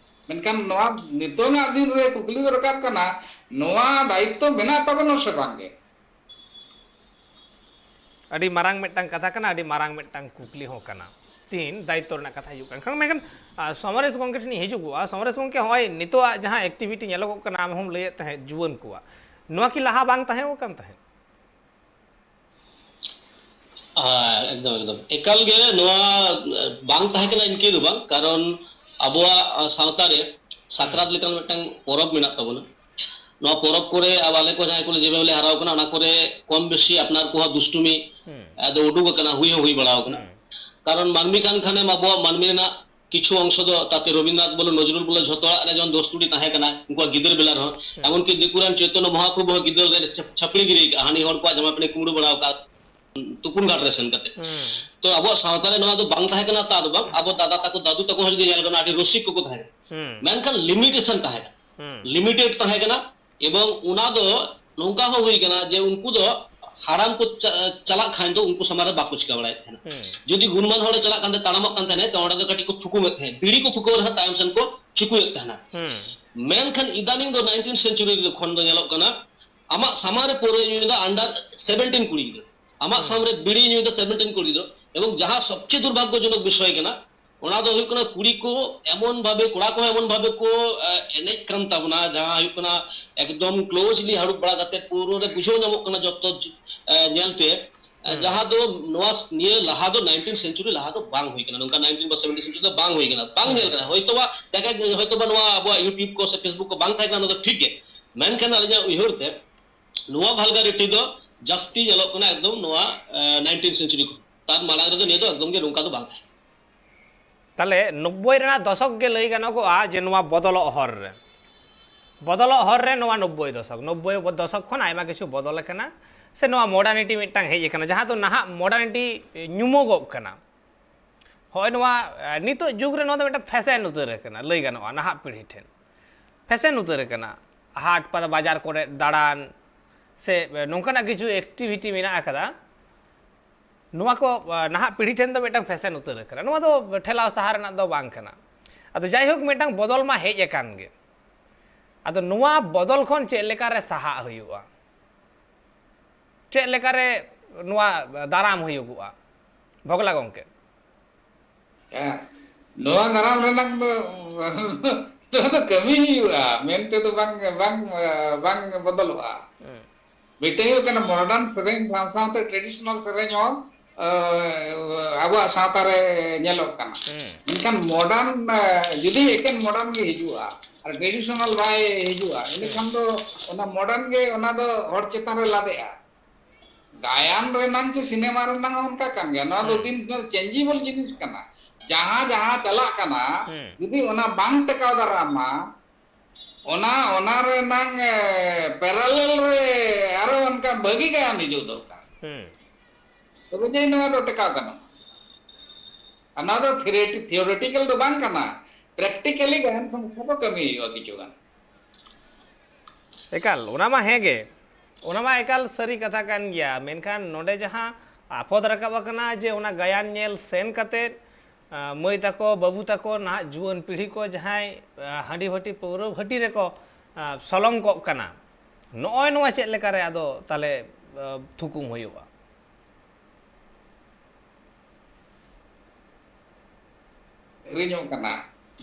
ᱢᱮᱱᱠᱷᱟᱱ ᱱᱚᱣᱟ ᱱᱤᱛᱚᱝᱟᱜ ᱫᱤᱱ ᱨᱮ ᱠᱩᱠᱞᱤ ᱫᱚ ᱨᱟᱠᱟᱵ ᱠᱟᱱᱟ, ᱱᱚᱣᱟ ᱫᱟᱭᱤᱛᱛᱚ ᱢᱮᱱᱟᱜ ᱛᱟᱵᱚᱱᱟ ᱥᱮ ᱵᱟᱝᱜᱮ? ᱟᱹᱰᱤ ᱢᱟᱨᱟᱝ ᱢᱤᱫᱴᱟᱝ ᱠᱟᱛᱷᱟ ᱠᱟᱱᱟ, ᱟᱹᱰᱤ ᱢᱟᱨᱟᱝ ᱢᱤᱫᱴᱟᱝ ᱠᱩᱠᱞᱤ ᱦᱚᱸ ᱠᱟᱱᱟ᱾ ᱛᱤᱦᱤᱧ ᱫᱟᱭᱤᱛᱛᱚ ᱨᱮᱱᱟᱜ ᱠᱟᱛᱷᱟ ᱦᱤᱡᱩᱜ ᱠᱟᱱ ᱠᱷᱟᱱ, ᱢᱮᱱᱠᱷᱟᱱ, ᱟ, ᱥᱚᱢᱟᱨᱮᱥ ᱜᱚᱢᱠᱮ ᱴᱷᱮᱱ ᱤᱧ ᱦᱤᱡᱩᱜᱚᱜᱼᱟ᱾ ᱥᱚᱢᱟᱨᱮᱥ ᱜᱚᱢᱠᱮ, ᱦᱚᱸᱜᱼᱚᱭ ᱱᱤᱛᱚᱜᱟᱜ ᱡᱟᱦᱟᱸ activity ᱧᱮᱞᱚᱜᱚᱜ ᱠᱟᱱᱟ, ᱟᱢ ᱦᱚᱸᱢ ᱞᱟᱹᱭᱮᱫ ᱛᱟᱦᱮᱸᱫ ᱡᱩᱣᱟᱹᱱ ᱠᱚᱣᱟᱜ, ᱱᱚᱣᱟ ᱠᱤ ᱞᱟᱦᱟ ᱵᱟᱝ ᱛᱟᱦᱮᱸ ᱟᱠᱟᱱ ᱛᱟᱦᱮᱸᱫ? ᱦᱮᱸ, ᱮᱠᱫᱚᱢ, ᱮᱠᱫᱚᱢ᱾ ᱮᱠᱟᱞ ᱜᱮ ᱱᱚᱣᱟ, ᱮ, ᱵᱟᱝ ᱛᱟᱦᱮᱸ ᱠᱟᱱᱟ ᱤᱱᱠᱟᱹ ᱫᱚ ᱵᱟᱝ, ᱠᱟᱨᱚᱱ ᱟᱵᱚᱣᱟᱜ, ᱟ, ᱥᱟᱶᱛᱟ ᱨᱮ ᱥᱟᱠᱨᱟᱛ ᱞᱮᱠᱟᱱ ᱢᱤᱫᱴᱟᱝ ᱯᱚᱨᱚᱵᱽ ᱢᱮᱱᱟᱜ ᱛᱟᱵᱚᱱᱟ᱾ ᱱᱚᱣᱟ ᱯᱚᱨᱚᱵᱽ ᱠᱚᱨᱮ ᱟᱵᱚ, ᱟᱞᱮ ᱠᱚ ᱡᱟᱦᱟᱸᱭ ᱠᱚᱞᱮ ᱡᱮᱵᱷᱟᱵᱮ ᱞᱮ ᱦᱟᱨᱟᱣ ᱠᱟᱱᱟ, ᱚᱱᱟ ᱠᱚᱨᱮ ᱠᱚᱢ ᱵᱮᱥᱤ ᱟᱯᱱᱟᱨ ᱠᱚᱦᱚᱸ ᱫᱩᱥᱴᱩᱢᱤ, ᱮ, ᱫᱚ ᱩᱰᱩᱠ ᱟᱠᱟᱱᱟ, ᱦᱩᱭ ᱦᱚᱸ ᱦᱩᱭ ᱵᱟᱲᱟᱣ ᱟᱠᱟᱱᱟ᱾ ᱠᱟᱨᱚᱱ ᱢᱟᱹᱱᱢᱤ ᱠᱟᱱ ᱠᱷᱟᱱᱮᱢ ᱟᱵᱚᱣᱟᱜ ᱢᱟᱹᱱᱢᱤ ᱨᱮᱱᱟᱜ ᱠᱤᱪᱷᱩ ᱚᱝᱥᱚ ᱫᱚ ᱛᱟᱛᱮ ᱨᱚᱵᱤᱱᱫᱨᱚᱱᱟᱛᱷ ᱵᱚᱞᱚ, ᱱᱚᱡᱨᱩᱞ ᱵᱚᱞᱚ, ᱡᱷᱚᱛᱚ ᱚᱲᱟᱜ ᱨᱮ ᱡᱮᱢᱚᱱ ᱫᱚᱥ ᱠᱩᱲᱤ ᱛᱟᱦᱮᱸ ᱠᱟᱱᱟ, ᱩᱱᱠᱩᱣᱟᱜ ᱜᱤᱫᱟᱹᱨ ᱵᱮᱞᱟ ᱨᱮᱦᱚᱸ᱾ ᱮᱢᱚᱱᱠᱤ ᱫᱤᱠᱩ ᱨᱮᱱ ᱪᱳᱭᱛᱚᱱᱱᱚ ᱢᱚᱦᱟᱯᱨᱚᱵᱷᱩ ᱦᱚᱸ ᱜᱤᱫᱟᱹᱨ ᱨᱮ ᱪᱷᱟᱯ-, ᱪᱷᱟᱹᱯᱲᱤ ᱜᱤᱰᱤ ᱟᱠᱟᱫᱼᱟ, ᱦᱟᱹᱱᱤ ᱦᱚᱲ ᱠᱚᱣᱟᱜ ᱡᱟᱢᱟ ᱯᱮᱱᱴ ᱠᱩᱢᱵᱽᱲᱩ ᱵᱟᱲᱟ ᱟᱠᱟᱫ, ᱛᱩᱯᱩᱱ ᱜᱷᱟᱴ ᱨᱮ ᱥᱮᱱ ᱠᱟᱛᱮ᱾ ᱛᱚ ᱟᱵᱚᱣᱟᱜ ᱥᱟᱶᱛᱟ ᱨᱮ ᱱᱚᱣᱟ ᱫᱚ ᱵᱟᱝ ᱛᱟᱦᱮᱸ ᱠᱟᱱᱟ, ᱛᱟ ᱫᱚ ᱵᱟᱝ, ᱟᱵᱚ ᱫᱟᱫᱟ ᱛᱟᱠᱚ, ᱫᱟᱫᱩ ᱛᱟᱠᱚ ᱦᱚᱸ ᱡᱩᱫᱤ ᱧᱮᱞ ᱜᱟᱱᱚᱜᱼᱟ, ᱟᱹᱰᱤ ᱨᱚᱥᱤᱠ ᱠᱚᱠᱚ ᱛᱟᱦᱮᱸ ᱠᱟᱱᱟ᱾ ᱢᱮᱱᱠᱷᱟᱱ ᱞᱤᱢᱤᱴᱮᱥᱚᱱ ᱛᱟᱦᱮᱸ ᱠᱟᱱᱟ, ᱞᱤᱢᱤᱴᱮᱰ ᱛᱟᱦᱮᱸ ᱠᱟᱱᱟ᱾ ᱮᱵᱚᱝ ᱚᱱᱟ ᱫᱚ ᱱᱚᱝᱠᱟ ᱦᱚᱸ ᱦᱩᱭ ᱠᱟᱱᱟ ᱡᱮ ᱩᱱᱠᱩ ᱫᱚ ᱦᱟᱲᱟᱢ ᱠᱚ ᱪᱟ-, ᱪᱟᱞᱟᱜ ᱠᱷᱟᱱ ᱫᱚ ᱩᱱᱠᱩ ᱥᱟᱢᱟᱝ ᱨᱮ ᱵᱟᱠᱚ ᱪᱤᱠᱟ ᱵᱟᱲᱟᱭᱮᱫ ᱛᱟᱦᱮᱱᱟ᱾ ᱡᱩᱫᱤ ᱜᱩᱱᱢᱟᱱ ᱦᱚᱲᱮ ᱪᱟᱞᱟᱜ ᱠᱟᱱ ᱛᱟᱦᱮᱸ, ᱛᱟᱲᱟᱢᱚᱜ ᱠᱟᱱ ᱛᱟᱦᱮᱱᱟᱭ, ᱛᱚ ᱚᱸᱰᱮ ᱫᱚ ᱠᱟᱹᱴᱤᱡ ᱠᱚ ᱛᱷᱩᱠᱩᱢᱮᱫ ᱛᱟᱦᱮᱸᱫ, ᱵᱤᱲᱤ ᱠᱚ ᱯᱷᱩᱠᱟᱹᱣ ᱨᱮᱦᱚᱸ ᱛᱟᱭᱚᱢ ᱥᱮᱱ ᱠᱚ ᱪᱩᱠᱩᱭᱮᱫ ᱛᱟᱦᱮᱱᱟ᱾ ᱢᱮᱱᱠᱷᱟᱱ ᱤᱫᱟᱱᱤᱝ ᱫᱚ ᱱᱟᱭᱤᱱᱴᱤᱱ ᱥᱮᱱᱪᱩᱨᱤ ᱠᱷᱚᱱ ᱫᱚ ᱧᱮᱞᱚᱜ ᱠᱟᱱᱟ, ᱟᱢᱟᱜ ᱥᱟᱢᱟᱝ ᱨᱮ ᱯᱟᱹᱣᱨᱟᱹ ᱧᱩᱭ ᱫᱟ under seventeen ᱠᱩᱲᱤ ᱜᱤᱫᱽᱨᱟᱹ, ᱟᱢᱟᱜ ᱥᱟᱢᱟᱝ ᱨᱮ ᱵᱤᱲᱤ ᱧᱩᱭ ᱫᱟ seventeen ᱠᱩᱲᱤ ᱜᱤᱫᱽᱨᱟᱹ᱾ ᱮᱵᱚᱝ ᱡᱟᱦᱟᱸ ᱥᱚᱵᱪᱮᱭᱮ ᱫᱩᱨᱵᱷᱟᱜᱽᱭᱚᱡᱚᱱᱚᱠ ᱵᱤᱥᱚᱭ ᱠᱟᱱᱟ, ᱚᱱᱟ ᱫᱚ ᱦᱩᱭᱩᱜ ᱠᱟᱱᱟ ᱠᱩᱲᱤ ᱠᱚ ᱮᱢᱚᱱ ᱵᱷᱟᱵᱮ, ᱠᱚᱲᱟ ᱠᱚᱦᱚᱸ ᱮᱢᱚᱱ ᱵᱷᱟᱵᱮ ᱠᱚ, ᱮ, ᱮᱱᱮᱡ ᱠᱟᱱ ᱛᱟᱵᱚᱱᱟ, ᱡᱟᱦᱟᱸ ᱦᱩᱭᱩᱜ ᱠᱟᱱᱟ ᱮᱠᱫᱚᱢ closely ᱦᱟᱹᱨᱩᱵ ᱵᱟᱲᱟ ᱠᱟᱛᱮ ᱯᱩᱨᱟᱹ ᱨᱮ ᱵᱩᱡᱷᱟᱹᱣ ᱧᱟᱢᱚᱜ ᱠᱟᱱᱟ ᱡᱚᱛᱚ, ᱮ, ᱧᱮᱞᱛᱮ᱾ ᱦᱩᱸ᱾ ᱡᱟᱦᱟᱸ ᱫᱚ ᱱᱚᱣᱟ, ᱱᱤᱭᱟᱹ ᱞᱟᱦᱟ ᱫᱚ nineteenth century ᱞᱟᱦᱟ ᱫᱚ ᱵᱟᱝ ᱦᱩᱭ ᱠᱟᱱᱟ, ᱱᱚᱝᱠᱟ nineteenth ᱵᱟ seventeenth century ᱫᱚ ᱵᱟᱝ ᱦᱩᱭ ᱠᱟᱱᱟ, ᱵᱟᱝ ᱧᱮᱞ ᱠᱟᱱᱟ᱾ ᱦᱚᱭᱛᱳ ᱵᱟ ᱡᱟᱭᱜᱟ, ᱦᱚᱭᱛᱳ ᱵᱟ ᱱᱚᱣᱟ ᱟᱵᱚᱣᱟᱜ YouTube ᱠᱚ ᱥᱮ Facebook ᱠᱚ ᱵᱟᱝ ᱛᱟᱦᱮᱸ ᱠᱟᱱᱟ, ᱚᱱᱟ ᱫᱚ ᱴᱷᱤᱠ ᱜᱮ᱾ ᱢᱮᱱᱠᱷᱟᱱ ᱟᱹᱞᱤᱧᱟᱜ ᱩᱭᱦᱟᱹᱨ ᱛᱮ ᱱᱚᱣᱟ vulgarity ᱫᱚ ᱡᱟᱹᱥᱛᱤ ᱧᱮᱞᱚᱜ ᱠᱟᱱᱟ ᱮᱠᱫᱚᱢ ᱱᱚᱣᱟ, ᱮ, nineteenth century ᱠᱷᱚᱱ᱾ ᱛᱟᱨ ᱢᱟᱲᱟᱝ ᱨᱮᱫᱚ ᱱᱤᱭᱟᱹ ᱫᱚ ᱮᱠᱫᱚᱢ ᱜᱮ ᱱᱚᱝᱠᱟ ᱫᱚ ᱵᱟᱝ ᱛᱟᱦᱮᱸ ᱠᱟᱱᱟ᱾ ᱛᱟᱦᱞᱮ ᱱᱚᱵᱵᱳᱭ ᱨᱮᱱᱟᱜ ᱫᱚᱥᱚᱠ ᱜᱮ ᱞᱟᱹᱭ ᱜᱟᱱᱚᱜᱚᱜᱼᱟ ᱡᱮ ᱱᱚᱣᱟ ᱵᱚᱫᱚᱞᱚᱜ ᱦᱚᱨ ᱨᱮ, ᱵᱚᱫᱚᱞᱚᱜ ᱦᱚᱨ ᱨᱮ ᱱᱚᱣᱟ ᱱᱚᱵᱵᱳᱭ ᱫᱚᱥᱚᱠ, ᱱᱚᱵᱵᱳᱭ ᱫᱚᱥᱚᱠ ᱠᱷᱚᱱ ᱟᱭᱢᱟ ᱠᱤᱪᱷᱩ ᱵᱚᱫᱚᱞ ᱟᱠᱟᱱᱟ, ᱥᱮ ᱱᱚᱣᱟ modernity ᱢᱤᱫᱴᱟᱝ ᱦᱮᱡ ᱟᱠᱟᱱᱟ, ᱡᱟᱦᱟᱸ ᱫᱚ ᱱᱟᱦᱟᱜ modernity ᱧᱩᱢᱚᱜᱚᱜ ᱠᱟᱱᱟ᱾ ᱦᱚᱸᱜᱼᱚᱭ ᱱᱚᱣᱟ, ᱮ, ᱱᱤᱛᱚᱜ ᱡᱩᱜᱽ ᱨᱮ ᱱᱚᱣᱟ ᱫᱚ ᱢᱤᱫᱴᱟᱝ fashion ᱩᱛᱟᱹᱨ ᱟᱠᱟᱱᱟ, ᱞᱟᱹᱭ ᱜᱟᱱᱚᱜᱼᱟ ᱱᱟᱦᱟᱜ ᱯᱤᱲᱦᱤ ᱴᱷᱮᱱ fashion ᱩᱛᱟᱹᱨ ᱟᱠᱟᱱᱟ᱾ ᱦᱟᱴ ᱯᱟᱛᱟ ᱵᱟᱡᱟᱨ ᱠᱚᱨᱮ ᱫᱟᱬᱟᱱ ᱥᱮ, ᱮ, ᱱᱚᱝᱠᱟᱱᱟᱜ ᱠᱤᱪᱷᱩ activity ᱢᱮᱱᱟᱜ ᱟᱠᱟᱫᱟ, ᱱᱚᱣᱟ ᱠᱚ, ᱟ, ᱱᱟᱦᱟᱜ ᱯᱤᱲᱦᱤ ᱴᱷᱮᱱ ᱫᱚ ᱢᱤᱫᱴᱟᱝ fashion ᱩᱛᱟᱹᱨ ᱟᱠᱟᱱᱟ᱾ ᱱᱚᱣᱟ ᱫᱚ ᱴᱷᱮᱞᱟᱣ ᱥᱟᱦᱟ ᱨᱮᱱᱟᱜ ᱫᱚ ᱵᱟᱝ ᱠᱟᱱᱟ᱾ ᱟᱫᱚ ᱡᱟᱭᱦᱳᱠ, ᱢᱤᱫᱴᱟᱝ ᱵᱚᱫᱚᱞ ᱢᱟ ᱦᱮᱡ ᱟᱠᱟᱱ ᱜᱮ᱾ ᱟᱫᱚ ᱱᱚᱣᱟ ᱵᱚᱫᱚᱞ ᱠᱷᱚᱱ ᱪᱮᱫ ᱞᱮᱠᱟᱨᱮ ᱥᱟᱦᱟᱜ ᱦᱩᱭᱩᱜᱼᱟ? ᱪᱮᱫ ᱞᱮᱠᱟᱨᱮ ᱱᱚᱣᱟ ᱫᱟᱨᱟᱢ ᱦᱩᱭᱩᱜᱚᱜᱼᱟ, ᱵᱷᱚᱜᱽᱞᱟ ᱜᱚᱢᱠᱮ? ᱦᱮᱸ, ᱱᱚᱣᱟ ᱫᱟᱨᱟᱢ ᱨᱮᱱᱟᱜ ᱫᱚ ᱱᱚᱣᱟ ᱫᱚ ᱠᱟᱹᱢᱤ ᱦᱩᱭᱩᱜᱼᱟ, ᱢᱮᱱᱛᱮ ᱫᱚ ᱵᱟᱝ, ᱵᱟᱝ, ᱵᱟᱝ ᱵᱚᱫᱚᱞᱚᱜᱼᱟ᱾ ᱦᱩᱸ᱾ ᱢᱤᱫᱴᱮᱱ ᱦᱩᱭᱩᱜ ᱠᱟᱱᱟ modern ᱥᱮᱨᱮᱧ ᱥᱟᱶ ᱥᱟᱶᱛᱮ traditional ᱥᱮᱨᱮᱧ ᱦᱚᱸ, ᱟᱵᱚᱣᱟᱜ ᱥᱟᱶᱛᱟ ᱨᱮ ᱧᱮᱞᱚᱜ ᱠᱟᱱᱟ᱾ ᱦᱩᱸ᱾ ᱢᱮᱱᱠᱷᱟᱱ modern, ᱡᱩᱫᱤ ᱮᱠᱮᱱ modern ᱜᱮ ᱦᱤᱡᱩᱜᱼᱟ ᱟᱨ traditional ᱵᱟᱭ ᱦᱤᱡᱩᱜᱼᱟ, ᱦᱩᱸ᱾ ᱤᱱᱟᱹᱠᱷᱟᱱ ᱫᱚ ᱚᱱᱟ modern ᱜᱮ ᱚᱱᱟ ᱫᱚ ᱦᱚᱲ ᱪᱮᱛᱟᱱ ᱨᱮ ᱞᱟᱫᱮᱜᱼᱟ᱾ ᱜᱟᱭᱟᱱ ᱨᱮᱱᱟᱝ ᱪᱮ ᱥᱤᱱᱮᱢᱟ ᱨᱮᱱᱟᱝ ᱦᱚᱸ ᱚᱱᱠᱟ ᱠᱟᱱ ᱜᱮᱭᱟ᱾ ᱱᱚᱣᱟ ᱫᱚ ᱦᱩᱸ᱾ ᱫᱤᱱ ᱫᱤᱱ changeable ᱡᱤᱱᱤᱥ ᱠᱟᱱᱟ᱾ ᱡᱟᱦᱟᱸ ᱡᱟᱦᱟᱸ ᱪᱟᱞᱟᱜ ᱠᱟᱱᱟ, ᱦᱩᱸ᱾ ᱡᱩᱫᱤ ᱚᱱᱟ ᱵᱟᱝ ᱴᱮᱠᱟᱣ ᱫᱟᱨᱟᱢᱟ, ᱚᱱᱟ, ᱚᱱᱟ ᱨᱮᱱᱟᱝ, ᱮ, parallel ᱨᱮ ᱟᱨᱚ ᱚᱱᱠᱟ ᱵᱷᱟᱹᱜᱤ ᱜᱟᱭᱟᱱ ᱦᱤᱡᱩᱜ ᱫᱚᱨᱠᱟᱨ᱾ ᱦᱩᱸ᱾ ᱛᱚᱵᱮ ᱡᱮ ᱱᱚᱣᱟ ᱫᱚ ᱴᱮᱠᱟᱣ ᱜᱟᱱᱚᱜᱼᱟ᱾ ᱟᱨ ᱱᱚᱣᱟ ᱫᱚ theoreti-, theoretical ᱫᱚ ᱵᱟᱝ ᱠᱟᱱᱟ, practically ᱜᱟᱭᱟᱱ ᱥᱚᱢᱚᱥᱛᱷᱟ ᱫᱚ ᱠᱟᱹᱢᱤ ᱦᱩᱭᱩᱜᱼᱟ ᱠᱤᱪᱷᱩ ᱜᱟᱱ᱾ ᱮᱠᱟᱞ, ᱚᱱᱟ ᱢᱟ ᱦᱮᱸ ᱜᱮ, ᱚᱱᱟ ᱢᱟ ᱮᱠᱟᱞ ᱥᱟᱹᱨᱤ ᱠᱟᱛᱷᱟ ᱠᱟᱱ ᱜᱮᱭᱟ᱾ ᱢᱮᱱᱠᱷᱟᱱ ᱱᱚᱰᱮ ᱡᱟᱦᱟᱸ ᱟᱯᱚᱫ ᱨᱟᱠᱟᱵ ᱟᱠᱟᱱᱟ ᱡᱮ ᱚᱱᱟ ᱜᱟᱭᱟᱱ ᱧᱮᱞ ᱥᱮᱱ ᱠᱟᱛᱮᱫ, ᱟ, ᱢᱟᱹᱭ ᱛᱟᱠᱚ, ᱵᱟᱹᱵᱩ ᱛᱟᱠᱚ, ᱱᱟᱦᱟᱜ ᱡᱩᱣᱟᱹᱱ ᱯᱤᱲᱦᱤ ᱠᱚ ᱡᱟᱦᱟᱸᱭ, ᱟ, ᱦᱟᱺᱰᱤ ᱵᱷᱟᱹᱴᱤ, ᱯᱟᱹᱣᱨᱟᱹ ᱵᱷᱟᱹᱴᱤ ᱨᱮᱠᱚ, ᱟ, ᱥᱚᱞᱚᱝ ᱠᱚᱜ ᱠᱟᱱᱟ, ᱱᱚᱜᱼᱚᱭ ᱱᱚᱣᱟ ᱪᱮᱫ ᱞᱮᱠᱟᱨᱮ ᱟᱫᱚ ᱛᱟᱦᱞᱮ, ᱟ, ᱛᱷᱩᱠᱩᱢ ᱦᱩᱭᱩᱜᱼᱟ? ᱟᱹᱠᱷᱨᱤᱧᱚᱜ ᱠᱟᱱᱟ,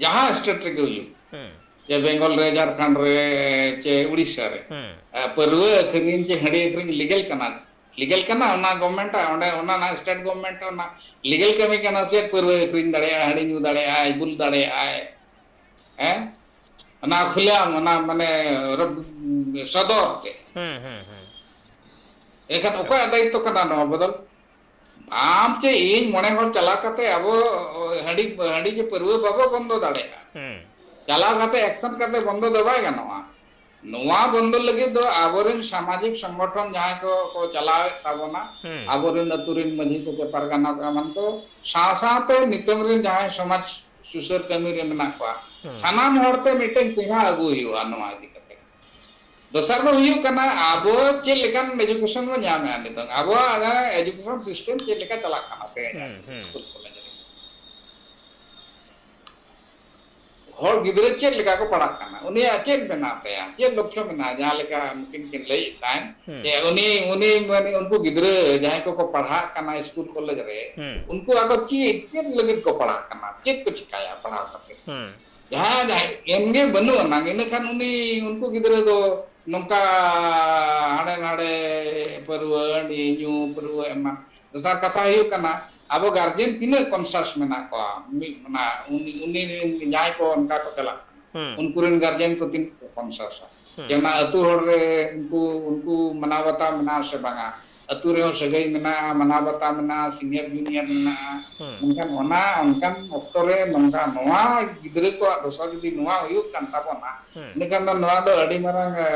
ᱡᱟᱦᱟᱸ state ᱨᱮᱜᱮ ᱦᱩᱭᱩᱜ, ᱦᱩᱸ᱾ ᱪᱮ ᱵᱮᱝᱜᱚᱞ ᱨᱮ, ᱡᱷᱟᱲᱠᱷᱚᱸᱰ ᱨᱮ, ᱪᱮ ᱩᱲᱤᱥᱥᱟ ᱨᱮ, ᱦᱩᱸ᱾ ᱟ, ᱯᱟᱹᱨᱣᱟᱹ ᱟᱹᱠᱷᱨᱤᱧ ᱪᱮ ᱦᱟᱺᱰᱤ ᱟᱹᱠᱷᱨᱤᱧ legal ᱠᱟᱱᱟ᱾ ᱞᱤᱜᱮᱞ ᱠᱟᱱᱟ ᱚᱱᱟ ᱜᱚᱵᱷᱢᱮᱱᱴ ᱟᱜ, ᱚᱸᱰᱮ ᱚᱱᱟ ᱨᱮᱱᱟᱜ ᱥᱴᱮᱴ ᱜᱚᱵᱷᱢᱮᱱᱴ ᱚᱱᱟ ᱞᱤᱜᱮᱞ ᱠᱟᱹᱢᱤ ᱠᱟᱱᱟ ᱥᱮ? ᱯᱟᱹᱨᱣᱟᱹᱭ ᱟᱹᱠᱷᱨᱤᱧ ᱫᱟᱲᱮᱭᱟᱜᱼᱟᱭ, ᱦᱟᱺᱰᱤ ᱧᱩ ᱫᱟᱲᱮᱭᱟᱜᱼᱟᱭ, ᱵᱩᱞ ᱫᱟᱲᱮᱭᱟᱜᱼᱟᱭ, ᱦᱮᱸ? ᱚᱱᱟ ᱠᱷᱩᱞᱟᱹᱢ, ᱚᱱᱟ ᱢᱟᱱᱮ ᱨᱚᱵ-, ᱥᱚᱫᱚᱨ ᱛᱮ᱾ ᱦᱩᱸ, ᱦᱩᱸ, ᱦᱩᱸ᱾ ᱮᱱᱠᱷᱟᱱ ᱚᱠᱚᱭᱟᱜ ᱫᱟᱭᱤᱛᱛᱚ ᱠᱟᱱᱟ ᱱᱚᱣᱟ ᱵᱚᱫᱚᱞ? ᱟᱢ ᱪᱮ ᱤᱧ ᱢᱚᱬᱮ ᱦᱚᱲ ᱪᱟᱞᱟᱣ ᱠᱟᱛᱮ ᱟᱵᱚ ᱦᱟᱺᱰᱤ, ᱦᱟᱺᱰᱤ ᱪᱮ ᱯᱟᱹᱨᱣᱟᱹ ᱵᱟᱵᱚ ᱵᱚᱱᱫᱚ ᱫᱟᱲᱮᱭᱟᱜᱼᱟ᱾ ᱦᱩᱸ᱾ ᱪᱟᱞᱟᱣ ᱠᱟᱛᱮ ᱮᱠᱥᱮᱱ ᱠᱟᱛᱮ ᱵᱚᱱᱫᱚ ᱫᱚ ᱵᱟᱭ ᱜᱟᱱᱚᱜᱼᱟ᱾ ᱱᱚᱣᱟ ᱵᱚᱱᱫᱚ ᱞᱟᱹᱜᱤᱫ ᱫᱚ ᱟᱵᱚᱨᱮᱱ ᱥᱟᱢᱟᱡᱤᱠ ᱥᱚᱝᱜᱚᱴᱷᱚᱱ ᱡᱟᱦᱟᱸᱭ ᱠᱚ, ᱠᱚ ᱪᱟᱞᱟᱣᱮᱫ ᱛᱟᱵᱚᱱᱟ, ᱦᱩᱸ᱾ ᱟᱵᱚᱨᱮᱱ ᱟᱹᱛᱩ ᱨᱮᱱ ᱢᱟᱹᱡᱷᱤ ᱠᱚ ᱪᱮ ᱯᱟᱨᱜᱟᱱᱟ ᱠᱚ ᱮᱢᱟᱱ ᱠᱚ, ᱥᱟᱶ ᱥᱟᱶᱛᱮ ᱱᱤᱛᱚᱝ ᱨᱮᱱ ᱡᱟᱦᱟᱸᱭ ᱥᱚᱢᱟᱡᱽ ᱥᱩᱥᱟᱹᱨ ᱠᱟᱹᱢᱤ ᱨᱮ ᱢᱮᱱᱟᱜ ᱠᱚᱣᱟ, ᱦᱩᱸ᱾ ᱥᱟᱱᱟᱢ ᱦᱚᱲᱛᱮ ᱢᱤᱫᱴᱮᱱ ᱪᱮᱸᱜᱷᱟ ᱟᱹᱜᱩ ᱦᱩᱭᱩᱜᱼᱟ ᱱᱚᱣᱟ ᱤᱫᱤ ᱠᱟᱛᱮ᱾ ᱫᱚᱥᱟᱨ ᱫᱚ ᱦᱩᱭᱩᱜ ᱠᱟᱱᱟ, ᱟᱵᱚ ᱪᱮᱫ ᱞᱮᱠᱟᱱ ᱮᱡᱩᱠᱮᱥᱚᱱ ᱵᱚᱱ ᱧᱟᱢᱮᱫᱼᱟ ᱱᱤᱛᱚᱝ, ᱟᱵᱚᱣᱟᱜ ᱡᱟᱦᱟᱸ ᱮᱡᱩᱠᱮᱥᱚᱱ ᱥᱤᱥᱴᱮᱢ ᱪᱮᱫ ᱞᱮᱠᱟ ᱪᱟᱞᱟᱜ ᱠᱟᱱᱟ ᱛᱮᱦᱮᱧ ᱦᱩᱸ, ᱦᱩᱸ᱾ ᱥᱠᱩᱞ ᱠᱚᱞᱮᱡᱽ ᱨᱮ? ᱦᱚᱲ ᱜᱤᱫᱽᱨᱟᱹ ᱪᱮᱫ ᱞᱮᱠᱟ ᱠᱚ ᱯᱟᱲᱦᱟᱜ ᱠᱟᱱᱟ, ᱩᱱᱤᱭᱟᱜ ᱪᱮᱫ ᱢᱮᱱᱟᱜ ᱛᱟᱭᱟ, ᱪᱮᱫ ᱞᱚᱠᱠᱷᱚ ᱢᱮᱱᱟᱜᱼᱟ? ᱡᱟᱦᱟᱸ ᱞᱮᱠᱟ ᱩᱱᱠᱤᱱ ᱠᱤᱱ ᱞᱟᱹᱭᱮᱫ ᱛᱟᱦᱮᱸᱫ ᱦᱩᱸ᱾ ᱡᱮ ᱩᱱᱤ, ᱩᱱᱤ ᱢᱟᱱᱮ ᱩᱱᱠᱩ ᱜᱤᱫᱽᱨᱟᱹ ᱡᱟᱦᱟᱸᱭ ᱠᱚᱠᱚ ᱯᱟᱲᱦᱟᱜ ᱠᱟᱱᱟ ᱥᱠᱩᱞ ᱠᱚᱞᱮᱡᱽ ᱨᱮ, ᱦᱩᱸ᱾ ᱩᱱᱠᱩ ᱟᱫᱚ ᱪᱮᱫ, ᱪᱮᱫ ᱞᱟᱹᱜᱤᱫ ᱠᱚ ᱯᱟᱲᱦᱟᱜ ᱠᱟᱱᱟ? ᱪᱮᱫ ᱠᱚ ᱪᱤᱠᱟᱹᱭᱟ ᱯᱟᱲᱦᱟᱣ ᱠᱟᱛᱮ? ᱦᱩᱸ᱾ ᱡᱟᱦᱟᱸᱭ, ᱡᱟᱦᱟᱸᱭ ᱮᱢ ᱜᱮ ᱵᱟᱹᱱᱩᱜ ᱟᱱᱟᱝ, ᱤᱱᱟᱹ ᱠᱷᱟᱱ ᱩᱱᱤ, ᱩᱱᱠᱩ ᱜᱤᱫᱽᱨᱟᱹ ᱫᱚ ᱱᱚᱝᱠᱟ ᱦᱟᱸᱰᱮ ᱱᱟᱰᱮ ᱯᱟᱹᱨᱣᱟᱹ ᱦᱟᱺᱰᱤ ᱧᱩ, ᱯᱟᱹᱨᱣᱟᱹ ᱮᱢᱟᱱ᱾ ᱫᱚᱥᱟᱨ ᱠᱟᱛᱷᱟ ᱦᱩᱭᱩᱜ ᱠᱟᱱᱟ, ᱟᱵᱚ ᱜᱟᱨᱡᱮᱱ ᱛᱤᱱᱟᱹᱜ ᱠᱚᱱᱥᱟᱥ ᱢᱮᱱᱟᱜ ᱠᱚᱣᱟ? ᱢᱤᱫ, ᱚᱱᱟ, ᱩᱱᱤ, ᱩᱱᱤ ᱨᱮᱱ ᱡᱟᱦᱟᱸᱭ ᱠᱚ ᱚᱱᱠᱟ ᱠᱚ ᱪᱟᱞᱟᱜ ᱠᱟᱱᱟ, ᱦᱩᱸ᱾ ᱩᱱᱠᱩ ᱨᱮᱱ ᱜᱟᱨᱡᱮᱱ ᱠᱚ ᱛᱤᱱᱟᱹᱜ ᱠᱚ ᱠᱚᱱᱥᱟᱥᱟ? ᱦᱩᱸ᱾ ᱡᱮ ᱚᱱᱟ ᱟᱹᱛᱩ ᱦᱚᱲ ᱨᱮ ᱩᱱᱠᱩ, ᱩᱱᱠᱩ ᱢᱟᱱᱟᱣ ᱵᱟᱛᱟᱣ ᱢᱮᱱᱟᱜᱼᱟ ᱥᱮ ᱵᱟᱝᱟ? ᱟᱹᱛᱩ ᱨᱮᱦᱚᱸ ᱥᱟᱹᱜᱟᱹᱭ ᱢᱮᱱᱟᱜᱼᱟ, ᱢᱟᱱᱟᱣ ᱵᱟᱛᱟᱣ ᱢᱮᱱᱟᱜᱼᱟ, ᱥᱤᱱᱤᱭᱟᱨ ᱡᱩᱱᱤᱭᱟᱨ ᱢᱮᱱᱟᱜᱼᱟ᱾ ᱦᱩᱸ᱾ ᱢᱮᱱᱠᱷᱟᱱ ᱚᱱᱟ ᱚᱱᱠᱟᱱ ᱚᱠᱛᱚ ᱨᱮ ᱱᱚᱝᱠᱟ ᱱᱚᱣᱟ ᱜᱤᱫᱽᱨᱟᱹ ᱠᱚᱣᱟᱜ ᱫᱚᱥᱟ ᱡᱩᱫᱤ ᱱᱚᱣᱟ ᱦᱩᱭᱩᱜ ᱠᱟᱱ ᱛᱟᱵᱚᱱᱟ, ᱦᱩᱸ᱾ ᱤᱱᱟᱹᱠᱷᱟᱱ ᱫᱚ ᱱᱚᱣᱟ ᱫᱚ ᱟᱹᱰᱤ ᱢᱟᱨᱟᱝ, ᱮ,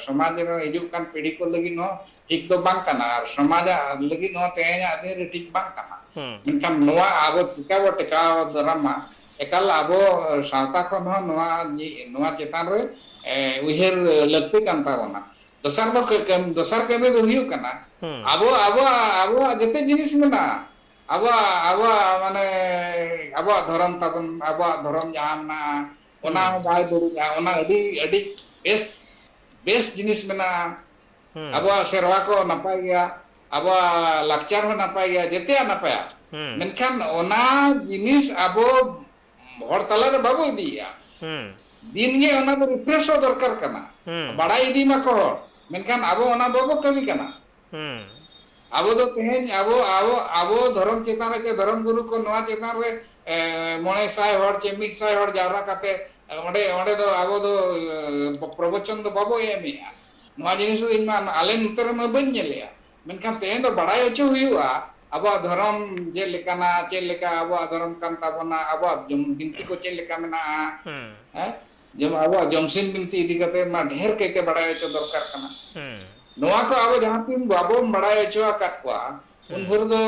ᱥᱚᱢᱟᱡᱽ ᱨᱮ ᱦᱤᱡᱩᱜ ᱠᱟᱱ ᱯᱤᱲᱦᱤ ᱠᱚ ᱞᱟᱹᱜᱤᱫ ᱦᱚᱸ ᱴᱷᱤᱠ ᱫᱚ ᱵᱟᱝ ᱠᱟᱱᱟ, ᱟᱨ ᱥᱚᱢᱟᱡᱽ ᱞᱟᱹᱜᱤᱫ ᱦᱚᱸ ᱛᱮᱦᱮᱧᱟᱜ ᱫᱤᱱ ᱨᱮ ᱴᱷᱤᱠ ᱵᱟᱝ ᱠᱟᱱᱟ᱾ ᱦᱩᱸ᱾ ᱢᱮᱱᱠᱷᱟᱱ ᱱᱚᱣᱟ ᱟᱵᱚ ᱪᱤᱠᱟ ᱵᱚ ᱴᱮᱠᱟᱣ ᱫᱟᱨᱟᱢᱟ, ᱮᱠᱟᱞ ᱟᱵᱚ ᱥᱟᱶᱛᱟ ᱠᱷᱚᱱ ᱦᱚᱸ ᱱᱚᱣᱟ, ᱱᱚᱣᱟ ᱪᱮᱛᱟᱱ ᱨᱮ, ᱮ, ᱩᱭᱦᱟᱹᱨ ᱞᱟᱹᱠᱛᱤ ᱠᱟᱱ ᱛᱟᱵᱚᱱᱟ᱾ ᱫᱚᱥᱟᱨ ᱫᱚ ᱠᱟᱹ-, ᱠᱟᱹᱢ-, ᱫᱚᱥᱟᱨ ᱠᱟᱹᱢᱤ ᱫᱚ ᱦᱩᱭᱩᱜ ᱠᱟᱱᱟ, ᱦᱩᱸ᱾ ᱟᱵᱚ, ᱟᱵᱚᱣᱟᱜ, ᱟᱵᱚᱣᱟᱜ ᱡᱚᱛᱚ ᱡᱤᱱᱤᱥ ᱢᱮᱱᱟᱜᱼᱟ᱾ ᱟᱵᱚᱣᱟᱜ, ᱟᱵᱚᱣᱟᱜ ᱢᱟᱱᱮ ᱟᱵᱚᱣᱟᱜ ᱫᱷᱚᱨᱚᱢ ᱛᱟᱵᱚᱱ, ᱟᱵᱚᱣᱟᱜ ᱫᱷᱚᱨᱚᱢ ᱡᱟᱦᱟᱸ ᱢᱮᱱᱟᱜᱼᱟ, ᱚᱱᱟ ᱦᱩᱸ᱾ ᱦᱚᱸ ᱵᱟᱭ ᱵᱟᱹᱲᱤᱡᱼᱟ᱾ ᱚᱱᱟ ᱟᱹᱰᱤ, ᱟᱹᱰᱤ ᱵᱮᱥ, ᱵᱮᱥ ᱡᱤᱱᱤᱥ ᱢᱮᱱᱟᱜᱼᱟ᱾ ᱦᱩᱸ᱾ ᱟᱵᱚᱣᱟᱜ ᱥᱮᱨᱣᱟ ᱠᱚ ᱱᱟᱯᱟᱭ ᱜᱮᱭᱟ, ᱟᱵᱚᱣᱟᱜ ᱞᱟᱠᱪᱟᱨ ᱦᱚᱸ ᱱᱟᱯᱟᱭ ᱜᱮᱭᱟ, ᱡᱮᱛᱮᱭᱟᱜ ᱱᱟᱯᱟᱭᱟ᱾ ᱦᱩᱸ᱾ ᱢᱮᱱᱠᱷᱟᱱ ᱚᱱᱟ ᱡᱤᱱᱤᱥ ᱟᱵᱚ ᱦᱚᱲ ᱛᱟᱞᱟᱨᱮ ᱵᱟᱵᱚ ᱤᱫᱤᱭᱮᱫᱼᱟ᱾ ᱦᱩᱸ᱾ ᱫᱤᱱ ᱜᱮ ᱚᱱᱟ ᱫᱚ ᱨᱤᱯᱷᱨᱮᱥᱚᱜ ᱫᱚᱨᱠᱟᱨ ᱠᱟᱱᱟ᱾ ᱦᱩᱸ᱾ ᱵᱟᱲᱟᱭ ᱤᱫᱤ ᱢᱟᱠᱚ ᱦᱚᱲ, ᱢᱮᱱᱠᱷᱟᱱ ᱟᱵᱚ ᱚᱱᱟ ᱵᱟᱵᱚ ᱠᱟᱹᱢᱤ ᱠᱟᱱᱟ᱾ ᱦᱩᱸ᱾ ᱟᱵᱚ ᱫᱚ ᱛᱮᱦᱮᱧ ᱟᱵᱚ, ᱟᱵᱚ, ᱟᱵᱚ ᱫᱷᱚᱨᱚᱢ ᱪᱮᱛᱟᱱ ᱨᱮ ᱪᱮ ᱫᱷᱚᱨᱚᱢ ᱜᱩᱨᱩ ᱠᱚ ᱱᱚᱣᱟ ᱪᱮᱛᱟᱱ ᱨᱮ, ᱮ, ᱢᱚᱬᱮ ᱥᱟᱭ ᱦᱚᱲ ᱪᱮ ᱢᱤᱫ ᱥᱟᱭ ᱦᱚᱲ ᱡᱟᱣᱨᱟ ᱠᱟᱛᱮ, ᱚᱸᱰᱮ, ᱚᱸᱰᱮ ᱫᱚ ᱟᱵᱚ ᱫᱚ, ᱮ, ᱯᱨᱚᱵᱚᱪᱚᱱ ᱫᱚ ᱵᱟᱵᱚ ᱮᱢᱮᱜᱼᱟ᱾ ᱱᱚᱣᱟ ᱡᱤᱱᱤᱥ ᱫᱚ ᱤᱧ ᱢᱟ ᱟᱞᱮ ᱱᱚᱛᱮ ᱨᱮᱢᱟ ᱵᱟᱹᱧ ᱧᱮᱞᱮᱜᱼᱟ᱾ ᱢᱮᱱᱠᱷᱟᱱ ᱛᱮᱦᱮᱧ ᱫᱚ ᱵᱟᱲᱟᱭ ᱦᱚᱪᱚ ᱦᱩᱭᱩᱜᱼᱟ, ᱟᱵᱚᱣᱟᱜ ᱫᱷᱚᱨᱚᱢ ᱪᱮᱫ ᱞᱮᱠᱟᱱᱟ, ᱪᱮᱫ ᱞᱮᱠᱟ ᱟᱵᱚᱣᱟᱜ ᱫᱷᱚᱨᱚᱢ ᱠᱟᱱ ᱛᱟᱵᱚᱱᱟ, ᱟᱵᱚᱣᱟᱜ ᱡᱚᱢ ᱵᱤᱱᱛᱤ ᱠᱚ ᱪᱮᱫ ᱞᱮᱠᱟ ᱢᱮᱱᱟᱜᱼᱟ, ᱦᱮᱸ᱾ ᱦᱮᱸ? ᱡᱮᱢᱚᱱ ᱟᱵᱚᱣᱟᱜ ᱡᱚᱢᱥᱤᱢ ᱵᱤᱱᱛᱤ ᱤᱫᱤ ᱠᱟᱛᱮ ᱢᱟ ᱰᱷᱮᱨ ᱠᱟᱭᱛᱮ ᱵᱟᱲᱟᱭ ᱦᱚᱪᱚ ᱫᱚᱨᱠᱟᱨ ᱠᱟᱱᱟ᱾ ᱦᱮᱸ᱾ ᱱᱚᱣᱟ ᱠᱚ ᱟᱵᱚ ᱡᱟᱦᱟᱸ ᱛᱤᱱ ᱵᱟᱵᱚᱱ ᱵᱟᱲᱟᱭ ᱦᱚᱪᱚ ᱟᱠᱟᱫ ᱠᱚᱣᱟ, ᱩᱱ ᱦᱮᱸ᱾ ᱵᱷᱳᱨ ᱫᱚ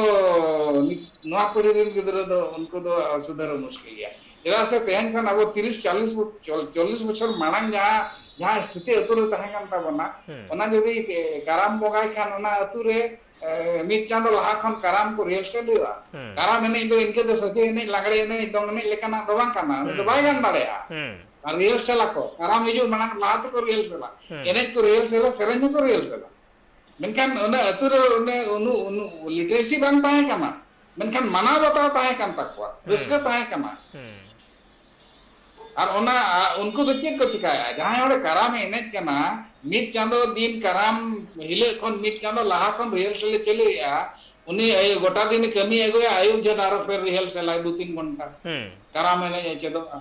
ᱱᱤ-, ᱱᱚᱣᱟ ᱯᱤᱲᱦᱤ ᱨᱮᱱ ᱜᱤᱫᱽᱨᱟᱹ ᱫᱚ ᱩᱱᱠᱩ ᱫᱚ ᱥᱩᱫᱷᱟᱹᱨ ᱢᱩᱥᱠᱤᱞ ᱜᱮᱭᱟ᱾ ᱪᱮᱫᱟᱜ ᱥᱮ ᱛᱮᱦᱮᱧ ᱠᱷᱚᱱ ᱟᱵᱚ ᱛᱤᱨᱤᱥ, ᱪᱚᱞᱞᱤᱥ ᱵᱚ-, ᱪᱚᱞ-, ᱪᱚᱞᱞᱤᱥ ᱵᱚᱪᱷᱚᱨ ᱢᱟᱲᱟᱝ ᱡᱟᱦᱟᱸ, ᱡᱟᱦᱟᱸ ᱥᱛᱷᱤᱛᱤ ᱟᱹᱛᱩ ᱨᱮ ᱛᱟᱦᱮᱸ ᱠᱟᱱ ᱛᱟᱵᱚᱱᱟ, ᱦᱮᱸ᱾ ᱚᱱᱟ ᱡᱩᱫᱤ, ᱮ, ᱠᱟᱨᱟᱢ ᱵᱚᱸᱜᱟᱭ ᱠᱷᱟᱱ ᱚᱱᱟ ᱟᱹᱛᱩ ᱨᱮ, ᱮ, ᱢᱤᱫ ᱪᱟᱸᱫᱚ ᱞᱟᱦᱟ ᱠᱷᱚᱱ ᱠᱟᱨᱟᱢ ᱠᱚ ᱨᱤᱦᱟᱨᱥᱮᱞ ᱦᱩᱭᱩᱜᱼᱟ᱾ ᱦᱮᱸ᱾ ᱠᱟᱨᱟᱢ ᱮᱱᱮᱡ ᱫᱚ ᱤᱱᱠᱟᱹ ᱫᱚ ᱥᱚᱡᱷᱮ ᱮᱱᱮᱡ, ᱞᱟᱜᱽᱲᱮ ᱮᱱᱮᱡ, ᱫᱚᱝ ᱮᱱᱮᱡ ᱞᱮᱠᱟᱱᱟᱜ ᱫᱚ ᱵᱟᱝ ᱠᱟᱱᱟ᱾ ᱩᱱᱤ ᱫᱚ ᱦᱮᱸ᱾ ᱵᱟᱭ ᱜᱟᱱ ᱫᱟᱲᱮᱭᱟᱜᱼᱟ᱾ ᱦᱮᱸ᱾ ᱟᱨ ᱨᱤᱦᱟᱨᱥᱮᱞ ᱟᱠᱚ, ᱠᱟᱨᱟᱢ ᱦᱤᱡᱩᱜ ᱢᱟᱲᱟᱝ ᱞᱟᱦᱟ ᱛᱮᱠᱚ ᱨᱤᱦᱟᱨᱥᱮᱞᱟ᱾ ᱦᱮᱸ᱾ ᱮᱱᱮᱡ ᱠᱚ ᱨᱤᱦᱟᱨᱥᱮᱞᱟ, ᱥᱮᱨᱮᱧ ᱦᱚᱸᱠᱚ ᱨᱤᱦᱟᱨᱥᱮᱞᱟ᱾ ᱢᱮᱱᱠᱷᱟᱱ ᱚᱱᱟ ᱟᱹᱛᱩ ᱨᱮ ᱚᱱᱮ ᱩᱱᱩ-, ᱩᱱᱩ-, ᱞᱤᱴᱟᱨᱮᱥᱤ ᱵᱟᱝ ᱛᱟᱦᱮᱸ ᱠᱟᱱᱟ, ᱢᱮᱱᱠᱷᱟᱱ ᱢᱟᱱᱟᱣ ᱵᱟᱛᱟᱣ ᱛᱟᱦᱮᱸ ᱠᱟᱱ ᱛᱟᱠᱚᱣᱟ, ᱨᱟᱹᱥᱠᱟᱹ ᱦᱮᱸ᱾ ᱛᱟᱦᱮᱸ ᱠᱟᱱᱟ᱾ ᱦᱮᱸ᱾ ᱟᱨ ᱚᱱᱟ, ᱟ, ᱩᱱᱠᱩ ᱫᱚ ᱪᱮᱫ ᱠᱚ ᱪᱤᱠᱟᱭᱟ? ᱡᱟᱦᱟᱸᱭ ᱦᱚᱲᱮ ᱠᱟᱨᱟᱢ ᱮᱱᱮᱡ ᱠᱟᱱᱟ, ᱢᱤᱫ ᱪᱟᱸᱫᱚ ᱫᱤᱱ ᱠᱟᱨᱟᱢ ᱦᱤᱞᱳᱜ ᱠᱷᱚᱱ ᱢᱤᱫ ᱪᱟᱸᱫᱚ ᱞᱟᱦᱟ ᱠᱷᱚᱱ ᱨᱤᱦᱟᱨᱥᱮᱞ ᱮ ᱪᱟᱹᱞᱩᱭᱮᱫᱼᱟ, ᱩᱱᱤ ᱟᱭᱩ-, ᱜᱚᱴᱟ ᱫᱤᱱ ᱠᱟᱹᱢᱤ ᱟᱹᱜᱩᱭᱟ, ᱟᱹᱭᱩᱵ ᱡᱚᱦᱚᱜ ᱟᱨᱚ ᱯᱷᱮᱨ ᱨᱤᱦᱟᱨᱥᱮᱞᱟᱭ ᱫᱩ ᱛᱤᱱ ᱜᱷᱚᱱᱴᱟ᱾ ᱦᱮᱸ᱾ ᱠᱟᱨᱟᱢ ᱮᱱᱮᱡ ᱮ ᱪᱮᱫᱚᱜᱼᱟ᱾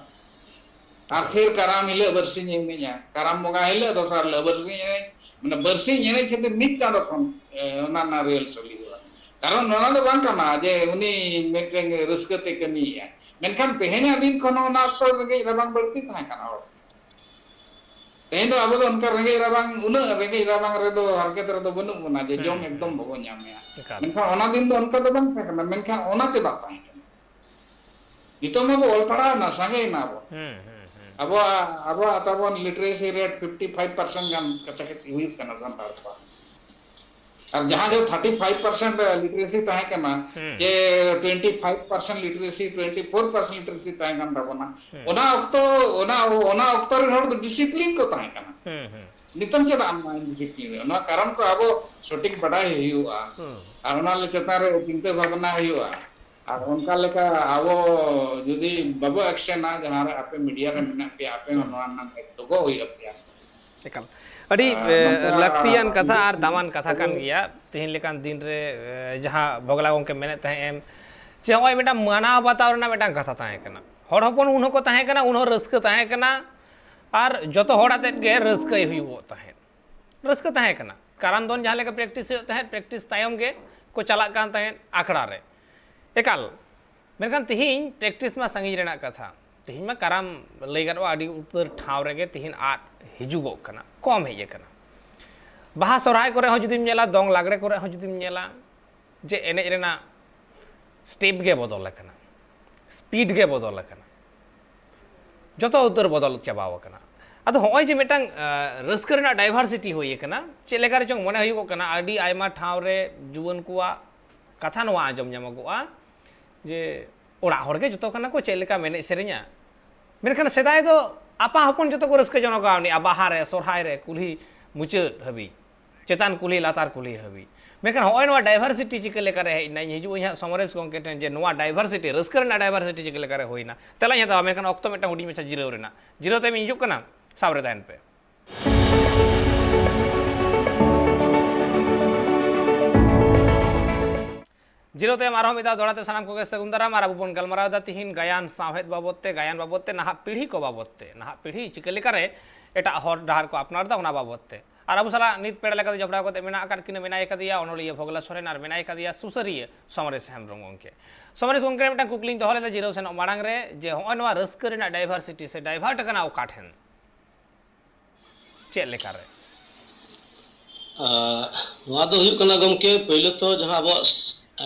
ᱟᱨ ᱮᱠᱟᱞ᱾ ᱯᱷᱤᱨ ᱠᱟᱨᱟᱢ ᱦᱤᱞᱳᱜ ᱵᱟᱨᱥᱤᱧ ᱮᱱᱮᱡᱼᱟ, ᱠᱟᱨᱟᱢ ᱵᱚᱸᱜᱟ ᱦᱤᱞᱳᱜ ᱫᱚᱥᱟᱨ ᱦᱤᱞᱳᱜ ᱵᱟᱨᱥᱤᱧ ᱮᱱᱮᱡ, ᱢᱟᱱᱮ ᱵᱟᱨᱥᱤᱧ ᱮᱱᱮᱡ ᱠᱷᱟᱹᱛᱤᱨ ᱢᱤᱫ ᱪᱟᱸᱫᱚ ᱠᱷᱚᱱ, ᱮ, ᱚᱱᱟ ᱨᱮᱱᱟᱜ ᱨᱤᱦᱟᱨᱥᱮᱞ ᱦᱩᱭᱩᱜᱼᱟ᱾ ᱠᱟᱨᱚᱱ ᱚᱱᱟ ᱫᱚ ᱵᱟᱝ ᱠᱟᱱᱟ ᱡᱮ ᱩᱱᱤ ᱢᱤᱫᱴᱮᱱ ᱨᱟᱹᱥᱠᱟᱹ ᱛᱮ ᱠᱟᱹᱢᱤᱭᱮᱫᱼᱟ, ᱢᱮᱱᱠᱷᱟᱱ ᱛᱮᱦᱮᱧᱟᱜ ᱫᱤᱱ ᱠᱷᱚᱱ ᱦᱚᱸ ᱚᱱᱟ ᱚᱠᱛᱚ ᱨᱮᱸᱜᱮᱡ ᱨᱟᱵᱟᱝ ᱵᱟᱹᱲᱛᱤ ᱛᱟᱦᱮᱸ ᱠᱟᱱᱟ ᱦᱚᱲ᱾ ᱛᱮᱦᱮᱧ ᱫᱚ ᱟᱵᱚ ᱫᱚ ᱚᱱᱠᱟ ᱨᱮᱸᱜᱮᱡ ᱨᱟᱵᱟᱝ, ᱩᱱᱟᱹᱜ ᱨᱮᱸᱜᱮᱡ ᱨᱟᱵᱟᱝ ᱨᱮᱫᱚ ᱦᱟᱨᱠᱮᱛ ᱨᱮᱫᱚ ᱵᱟᱹᱱᱩᱜ ᱵᱚᱱᱟ ᱡᱮ ᱡᱚᱢ ᱦᱩᱸ, ᱮᱠᱫᱚᱢ ᱦᱩᱸ᱾ ᱵᱟᱵᱚᱱ ᱧᱟᱢᱮᱜᱼᱟ᱾ ᱮᱠᱟᱞ᱾ ᱢᱮᱱᱠᱷᱟᱱ ᱚᱱᱟ ᱫᱤᱱ ᱫᱚ ᱚᱱᱠᱟ ᱫᱚ ᱵᱟᱝ ᱛᱟᱦᱮᱸ ᱠᱟᱱᱟ, ᱢᱮᱱᱠᱷᱟᱱ ᱚᱱᱟ ᱪᱮᱫᱟᱜ ᱛᱟᱦᱮᱸ ᱠᱟᱱᱟ? ᱱᱤᱛᱚᱜ ᱢᱟᱵᱚ ᱚᱞ ᱯᱟᱲᱦᱟᱣ ᱮᱱᱟ, ᱥᱟᱸᱜᱮᱭᱮᱱᱟ ᱵᱚ᱾ ᱦᱩᱸ, ᱦᱩᱸ, ᱦᱩᱸ᱾ ᱟᱵᱚᱣᱟᱜ, ᱟᱵᱚᱣᱟᱜ ᱛᱟᱵᱚᱱ literacy rate fifty five percent ᱜᱟᱱ ᱠᱟᱪᱷᱟ ᱠᱟᱪᱷᱤ ᱦᱩᱭᱩᱜ ᱠᱟᱱᱟ ᱥᱟᱱᱛᱟᱲ ᱠᱚᱣᱟᱜ᱾ ᱟᱨ ᱡᱟᱦᱟᱸ ᱡᱮ thirty five percent literacy ᱛᱟᱦᱮᱸ ᱠᱟᱱᱟ, ᱦᱩᱸ᱾ ᱪᱮ twenty five percent literacy, twenty four percent literacy ᱛᱟᱦᱮᱸ ᱠᱟᱱ ᱛᱟᱵᱚᱱᱟ, ᱦᱩᱸ᱾ ᱚᱱᱟ ᱚᱠᱛᱚ, ᱚᱱᱟ, ᱚᱱᱟ ᱚᱠᱛᱚ ᱨᱮᱱ ᱦᱚᱲ ᱫᱚ discipline ᱠᱚ ᱛᱟᱦᱮᱸ ᱠᱟᱱᱟ᱾ ᱦᱩᱸ, ᱦᱩᱸ᱾ ᱱᱤᱛᱚᱝ ᱪᱮᱫᱟᱜ ᱟᱢ ᱟᱱᱰᱤᱥᱤᱯᱞᱤᱱ ᱨᱮ? ᱱᱚᱣᱟ ᱠᱟᱨᱚᱱ ᱠᱚ ᱟᱵᱚ ᱥᱚᱴᱷᱤᱠ ᱵᱟᱰᱟᱭ ᱦᱩᱭᱩᱜᱼᱟ᱾ ᱦᱩᱸ᱾ ᱟᱨ ᱚᱱᱟ ᱞᱮ ᱪᱮᱛᱟᱱ ᱨᱮ ᱪᱤᱱᱛᱟᱹ ᱵᱷᱟᱵᱽᱱᱟ ᱦᱩᱭᱩᱜᱼᱟ᱾ ᱟᱨ ᱚᱱᱠᱟ ᱞᱮᱠᱟ ᱟᱵᱚ ᱡᱩᱫᱤ ᱵᱟᱵᱚ ᱮᱠᱥᱮᱱᱟ, ᱡᱟᱦᱟᱸ ᱨᱮ ᱟᱯᱮ ᱢᱤᱰᱤᱭᱟ ᱨᱮ ᱢᱮᱱᱟᱜ ᱯᱮᱭᱟ, ᱟᱯᱮ ᱦᱚᱸ ᱦᱩᱸ᱾ ᱱᱚᱣᱟ ᱨᱮᱱᱟᱜ ᱫᱟᱭᱤᱛᱛᱚ ᱜᱚᱜ ᱦᱩᱭᱩᱜ ᱯᱮᱭᱟ᱾ ᱮᱠᱟᱞ᱾ ᱟᱹᱰᱤ ᱞᱟᱹᱠᱛᱤᱭᱟᱱ ᱠᱟᱛᱷᱟ ᱟᱨ ᱫᱟᱢᱟᱱ ᱠᱟᱛᱷᱟ ᱠᱟᱱ ᱜᱮᱭᱟ᱾ ᱛᱮᱦᱮᱧ ᱞᱮᱠᱟᱱ ᱫᱤᱱ ᱨᱮ ᱡᱟᱦᱟᱸ ᱵᱷᱚᱜᱽᱞᱟ ᱜᱚᱢᱠᱮ ᱢᱮᱱᱮᱫ ᱛᱟᱦᱮᱸᱫ ᱮᱢ, ᱡᱮ ᱱᱚᱜᱼᱚᱭ ᱢᱤᱫᱴᱟᱝ ᱢᱟᱱᱟᱣ ᱵᱟᱛᱟᱣ ᱨᱮᱱᱟᱜ ᱢᱤᱫᱴᱟᱝ ᱠᱟᱛᱷᱟ ᱛᱟᱦᱮᱸ ᱠᱟᱱᱟ᱾ ᱦᱚᱲ ᱦᱚᱯᱚᱱ ᱩᱱ ᱦᱚᱸᱠᱚ ᱛᱟᱦᱮᱸ ᱠᱟᱱᱟ, ᱩᱱ ᱦᱚᱸ ᱨᱟᱹᱥᱠᱟᱹ ᱛᱟᱦᱮᱸ ᱠᱟᱱᱟ, ᱟᱨ ᱡᱚᱛᱚ ᱦᱚᱲ ᱟᱛᱮᱫ ᱜᱮ ᱨᱟᱹᱥᱠᱟᱹᱭ ᱦᱩᱭᱩᱜᱚᱜ ᱛᱟᱦᱮᱸᱫ᱾ ᱨᱟᱹᱥᱠᱟᱹ ᱛᱟᱦᱮᱸ ᱠᱟᱱᱟ᱾ ᱠᱟᱨᱟᱢ ᱫᱚᱱ ᱡᱟᱦᱟᱸ ᱞᱮᱠᱟ ᱯᱨᱮᱠᱴᱤᱥ ᱦᱩᱭᱩᱜ ᱛᱟᱦᱮᱸᱫ, ᱯᱨᱮᱠᱴᱤᱥ ᱛᱟᱭᱚᱢ ᱜᱮ ᱠᱚ ᱪᱟᱞᱟᱜ ᱠᱟᱱ ᱛᱟᱦᱮᱸᱫ ᱟᱠᱷᱲᱟ ᱨᱮ᱾ ᱮᱠᱟᱞ᱾ ᱢᱮᱱᱠᱷᱟᱱ ᱛᱤᱦᱤᱧ ᱯᱨᱮᱠᱴᱤᱥ ᱢᱟ ᱥᱟᱺᱜᱤᱧ ᱨᱮᱱᱟᱜ ᱠᱟᱛᱷᱟ, ᱛᱤᱦᱤᱧ ᱢᱟ ᱠᱟᱨᱟᱢ ᱞᱟᱹᱭ ᱜᱟᱱᱚᱜᱼᱟ ᱟᱹᱰᱤ ᱩᱛᱟᱹᱨ ᱴᱷᱟᱶ ᱨᱮᱜᱮ ᱛᱤᱦᱤᱧ ᱟᱫ ᱦᱤᱡᱩᱜᱚᱜ ᱠᱟᱱᱟ, ᱠᱚᱢ ᱦᱮᱡ ᱟᱠᱟᱱᱟ᱾ ᱵᱟᱦᱟ ᱥᱚᱨᱦᱟᱭ ᱠᱚᱨᱮ ᱦᱚᱸ ᱡᱩᱫᱤᱢ ᱧᱮᱞᱟ, ᱫᱚᱝ ᱞᱟᱜᱽᱲᱮ ᱠᱚᱨᱮ ᱦᱚᱸ ᱡᱩᱫᱤᱢ ᱧᱮᱞᱟ, ᱡᱮ ᱮᱱᱮᱡ ᱨᱮᱱᱟᱜ ᱥᱴᱮᱯ ᱜᱮ ᱵᱚᱫᱚᱞ ᱟᱠᱟᱱᱟ, ᱥᱯᱤᱰ ᱜᱮ ᱵᱚᱫᱚᱞ ᱟᱠᱟᱱᱟ, ᱡᱚᱛᱚ ᱩᱛᱟᱹᱨ ᱵᱚᱫᱚᱞ ᱪᱟᱵᱟᱣ ᱟᱠᱟᱱᱟ᱾ ᱟᱫᱚ ᱦᱚᱸᱜᱼᱚᱭ ᱡᱮ ᱢᱤᱫᱴᱟᱝ ᱨᱟᱹᱥᱠᱟᱹ ᱨᱮᱱᱟᱜ ᱰᱟᱭᱵᱷᱟᱨᱥᱤᱴᱤ ᱦᱩᱭ ᱟᱠᱟᱱᱟ, ᱪᱮᱫ ᱞᱮᱠᱟ ᱨᱮᱪᱚᱝ ᱢᱚᱱᱮ ᱦᱩᱭᱩᱜᱚᱜ ᱠᱟᱱᱟ ᱟᱹᱰᱤ ᱟᱭᱢᱟ ᱴᱷᱟᱶ ᱨᱮ ᱡᱩᱣᱟᱹᱱ ᱠᱚᱣᱟᱜ ᱠᱟᱛᱷᱟ ᱱᱚᱣᱟ ᱟᱸᱡᱚᱢ ᱧᱟᱢᱚᱜᱚᱜᱼᱟ ᱡᱮ ᱚᱲᱟᱜ ᱦᱚᱲ ᱜᱮ ᱡᱚᱛᱚ ᱠᱟᱱᱟ ᱠᱚ, ᱪᱮᱫ ᱞᱮᱠᱟᱢ ᱮᱱᱮᱡ ᱥᱮᱨᱮᱧᱟ? ᱢᱮᱱᱠᱷᱟᱱ ᱥᱮᱫᱟᱭ ᱫᱚ ᱟᱯᱟ ᱦᱚᱯᱚᱱ ᱡᱚᱛᱚ ᱠᱚ ᱨᱟᱹᱥᱠᱟᱹ ᱡᱚᱱᱚᱜ ᱠᱟᱱᱟ, ᱩᱱᱤ ᱵᱟᱦᱟ ᱨᱮ, ᱥᱚᱨᱦᱟᱭ ᱨᱮ, ᱠᱩᱞᱦᱤ ᱢᱩᱪᱟᱹᱫ ᱦᱟᱹᱵᱤᱡ, ᱪᱮᱛᱟᱱ ᱠᱩᱞᱦᱤ ᱞᱟᱛᱟᱨ ᱠᱩᱞᱦᱤ ᱦᱟᱹᱵᱤᱡ᱾ ᱢᱮᱱᱠᱷᱟᱱ ᱦᱚᱸᱜᱼᱚᱭ ᱱᱚᱣᱟ ᱰᱟᱭᱵᱷᱟᱨᱥᱤᱴᱤ ᱪᱤᱠᱟᱹ ᱞᱮᱠᱟᱨᱮ ᱦᱮᱡ ᱮᱱᱟ? ᱤᱧ ᱦᱤᱡᱩᱜ ᱟᱹᱧ ᱦᱟᱸᱜ ᱥᱚᱢᱚᱨᱮᱥ ᱜᱚᱢᱠᱮ ᱴᱷᱮᱱ ᱡᱮ ᱱᱚᱣᱟ ᱰᱟᱭᱵᱷᱟᱨᱥᱤᱴᱤ, ᱨᱟᱹᱥᱠᱟᱹ ᱨᱮᱱᱟᱜ ᱰᱟᱭᱵᱷᱟᱨᱥᱤᱴᱤ ᱪᱤᱠᱟᱹ ᱞᱮᱠᱟᱨᱮ ᱦᱩᱭᱱᱟ, ᱛᱮᱞᱟᱧ ᱦᱟᱛᱟᱣᱟ᱾ ᱢᱮᱱᱠᱷᱟᱱ ᱚᱠᱛᱚ ᱢᱤᱫᱴᱟᱝ ᱦᱩᱰᱤᱧ ᱢᱟᱪᱷᱟ ᱡᱤᱨᱟᱹᱣ ᱨᱮᱱᱟᱜ, ᱡᱤᱨᱟᱹᱣ ᱛᱟᱭᱚᱢ ᱤᱧ ᱦᱤᱡᱩᱜ ᱠᱟᱱᱟ, ᱥᱟᱵ ᱨᱮ ᱛᱟᱦᱮᱱ ᱯᱮ᱾ ᱡᱤᱨᱟᱹᱣ ᱛᱟᱭᱚᱢ ᱟᱨᱦᱚᱸ ᱢᱤᱫ ᱫᱷᱟᱣ ᱫᱚᱦᱲᱟ ᱛᱮ ᱥᱟᱱᱟᱢ ᱠᱚᱜᱮ ᱥᱟᱹᱜᱩᱱ ᱫᱟᱨᱟᱢ᱾ ᱟᱨ ᱟᱵᱚ ᱵᱚᱱ ᱜᱟᱞᱢᱟᱨᱟᱣ ᱮᱫᱟ ᱛᱤᱦᱤᱧ ᱜᱟᱭᱟᱱ ᱥᱟᱶᱦᱮᱫ ᱵᱟᱵᱚᱫ ᱛᱮ, ᱜᱟᱭᱟᱱ ᱵᱟᱵᱚᱫ ᱛᱮ, ᱱᱟᱦᱟᱜ ᱯᱤᱲᱦᱤ ᱠᱚ ᱵᱟᱵᱚᱫ ᱛᱮ, ᱱᱟᱦᱟᱜ ᱯᱤᱲᱦᱤ ᱪᱤᱠᱟᱹ ᱞᱮᱠᱟᱨᱮ ᱮᱴᱟᱜ ᱦᱚᱨ ᱰᱟᱦᱟᱨ ᱠᱚ ᱟᱯᱱᱟᱨ ᱮᱫᱟ, ᱚᱱᱟ ᱵᱟᱵᱚᱫ ᱛᱮ᱾ ᱟᱨ ᱟᱵᱚ ᱥᱟᱞᱟᱜ ᱱᱤᱛ ᱯᱮᱲᱟ ᱞᱮᱠᱟᱛᱮ ᱡᱚᱯᱲᱟᱣ ᱠᱟᱛᱮ ᱢᱮᱱᱟᱜ ᱟᱠᱟᱫ ᱠᱤᱱᱟ, ᱢᱮᱱᱟᱭ ᱠᱟᱫᱮᱭᱟ ᱚᱱᱚᱞᱤᱭᱟᱹ ᱵᱷᱚᱜᱽᱞᱟ ᱥᱚᱨᱮᱱ ᱟᱨ ᱢᱮᱱᱟᱭ ᱠᱟᱫᱮᱭᱟ ᱥᱩᱥᱟᱹᱨᱤᱭᱟᱹ ᱥᱚᱢᱨᱮᱥ ᱦᱮᱢᱵᱽᱨᱚᱢ ᱜᱚᱢᱠᱮ᱾ ᱥᱚᱢᱨᱮᱥ ᱜᱚᱢᱠᱮ ᱢᱤᱫᱴᱟᱝ ᱠᱩᱠᱞᱤᱧ ᱫᱚᱦᱚ ᱞᱮᱫᱟ ᱡᱤᱨᱟᱹᱣ ᱥᱮᱱᱚᱜ ᱢᱟᱲᱟᱝ ᱨᱮ, ᱡᱮ ᱦᱚᱸᱜᱼᱚᱭ ᱱᱚᱣᱟ ᱨᱟᱹᱥᱠᱟᱹ ᱨᱮᱱᱟᱜ ᱰᱟᱭᱵᱷᱟᱨᱥᱤᱴᱤ ᱥᱮ ᱰᱟᱭᱵᱷᱟᱨᱴ ᱟᱠᱟᱱᱟ ᱚᱠᱟ ᱴᱷᱮᱱ? ᱪᱮᱫ ᱞᱮᱠᱟᱨᱮ? ᱟᱨ ᱱᱚᱣᱟ ᱫᱚ ᱦᱩᱭᱩᱜ ᱠᱟᱱᱟ ᱜᱚᱢᱠᱮ, ᱯᱳᱭᱞᱳ ᱛᱚ ᱡᱟᱦᱟᱸ ᱟᱵᱚᱣᱟᱜ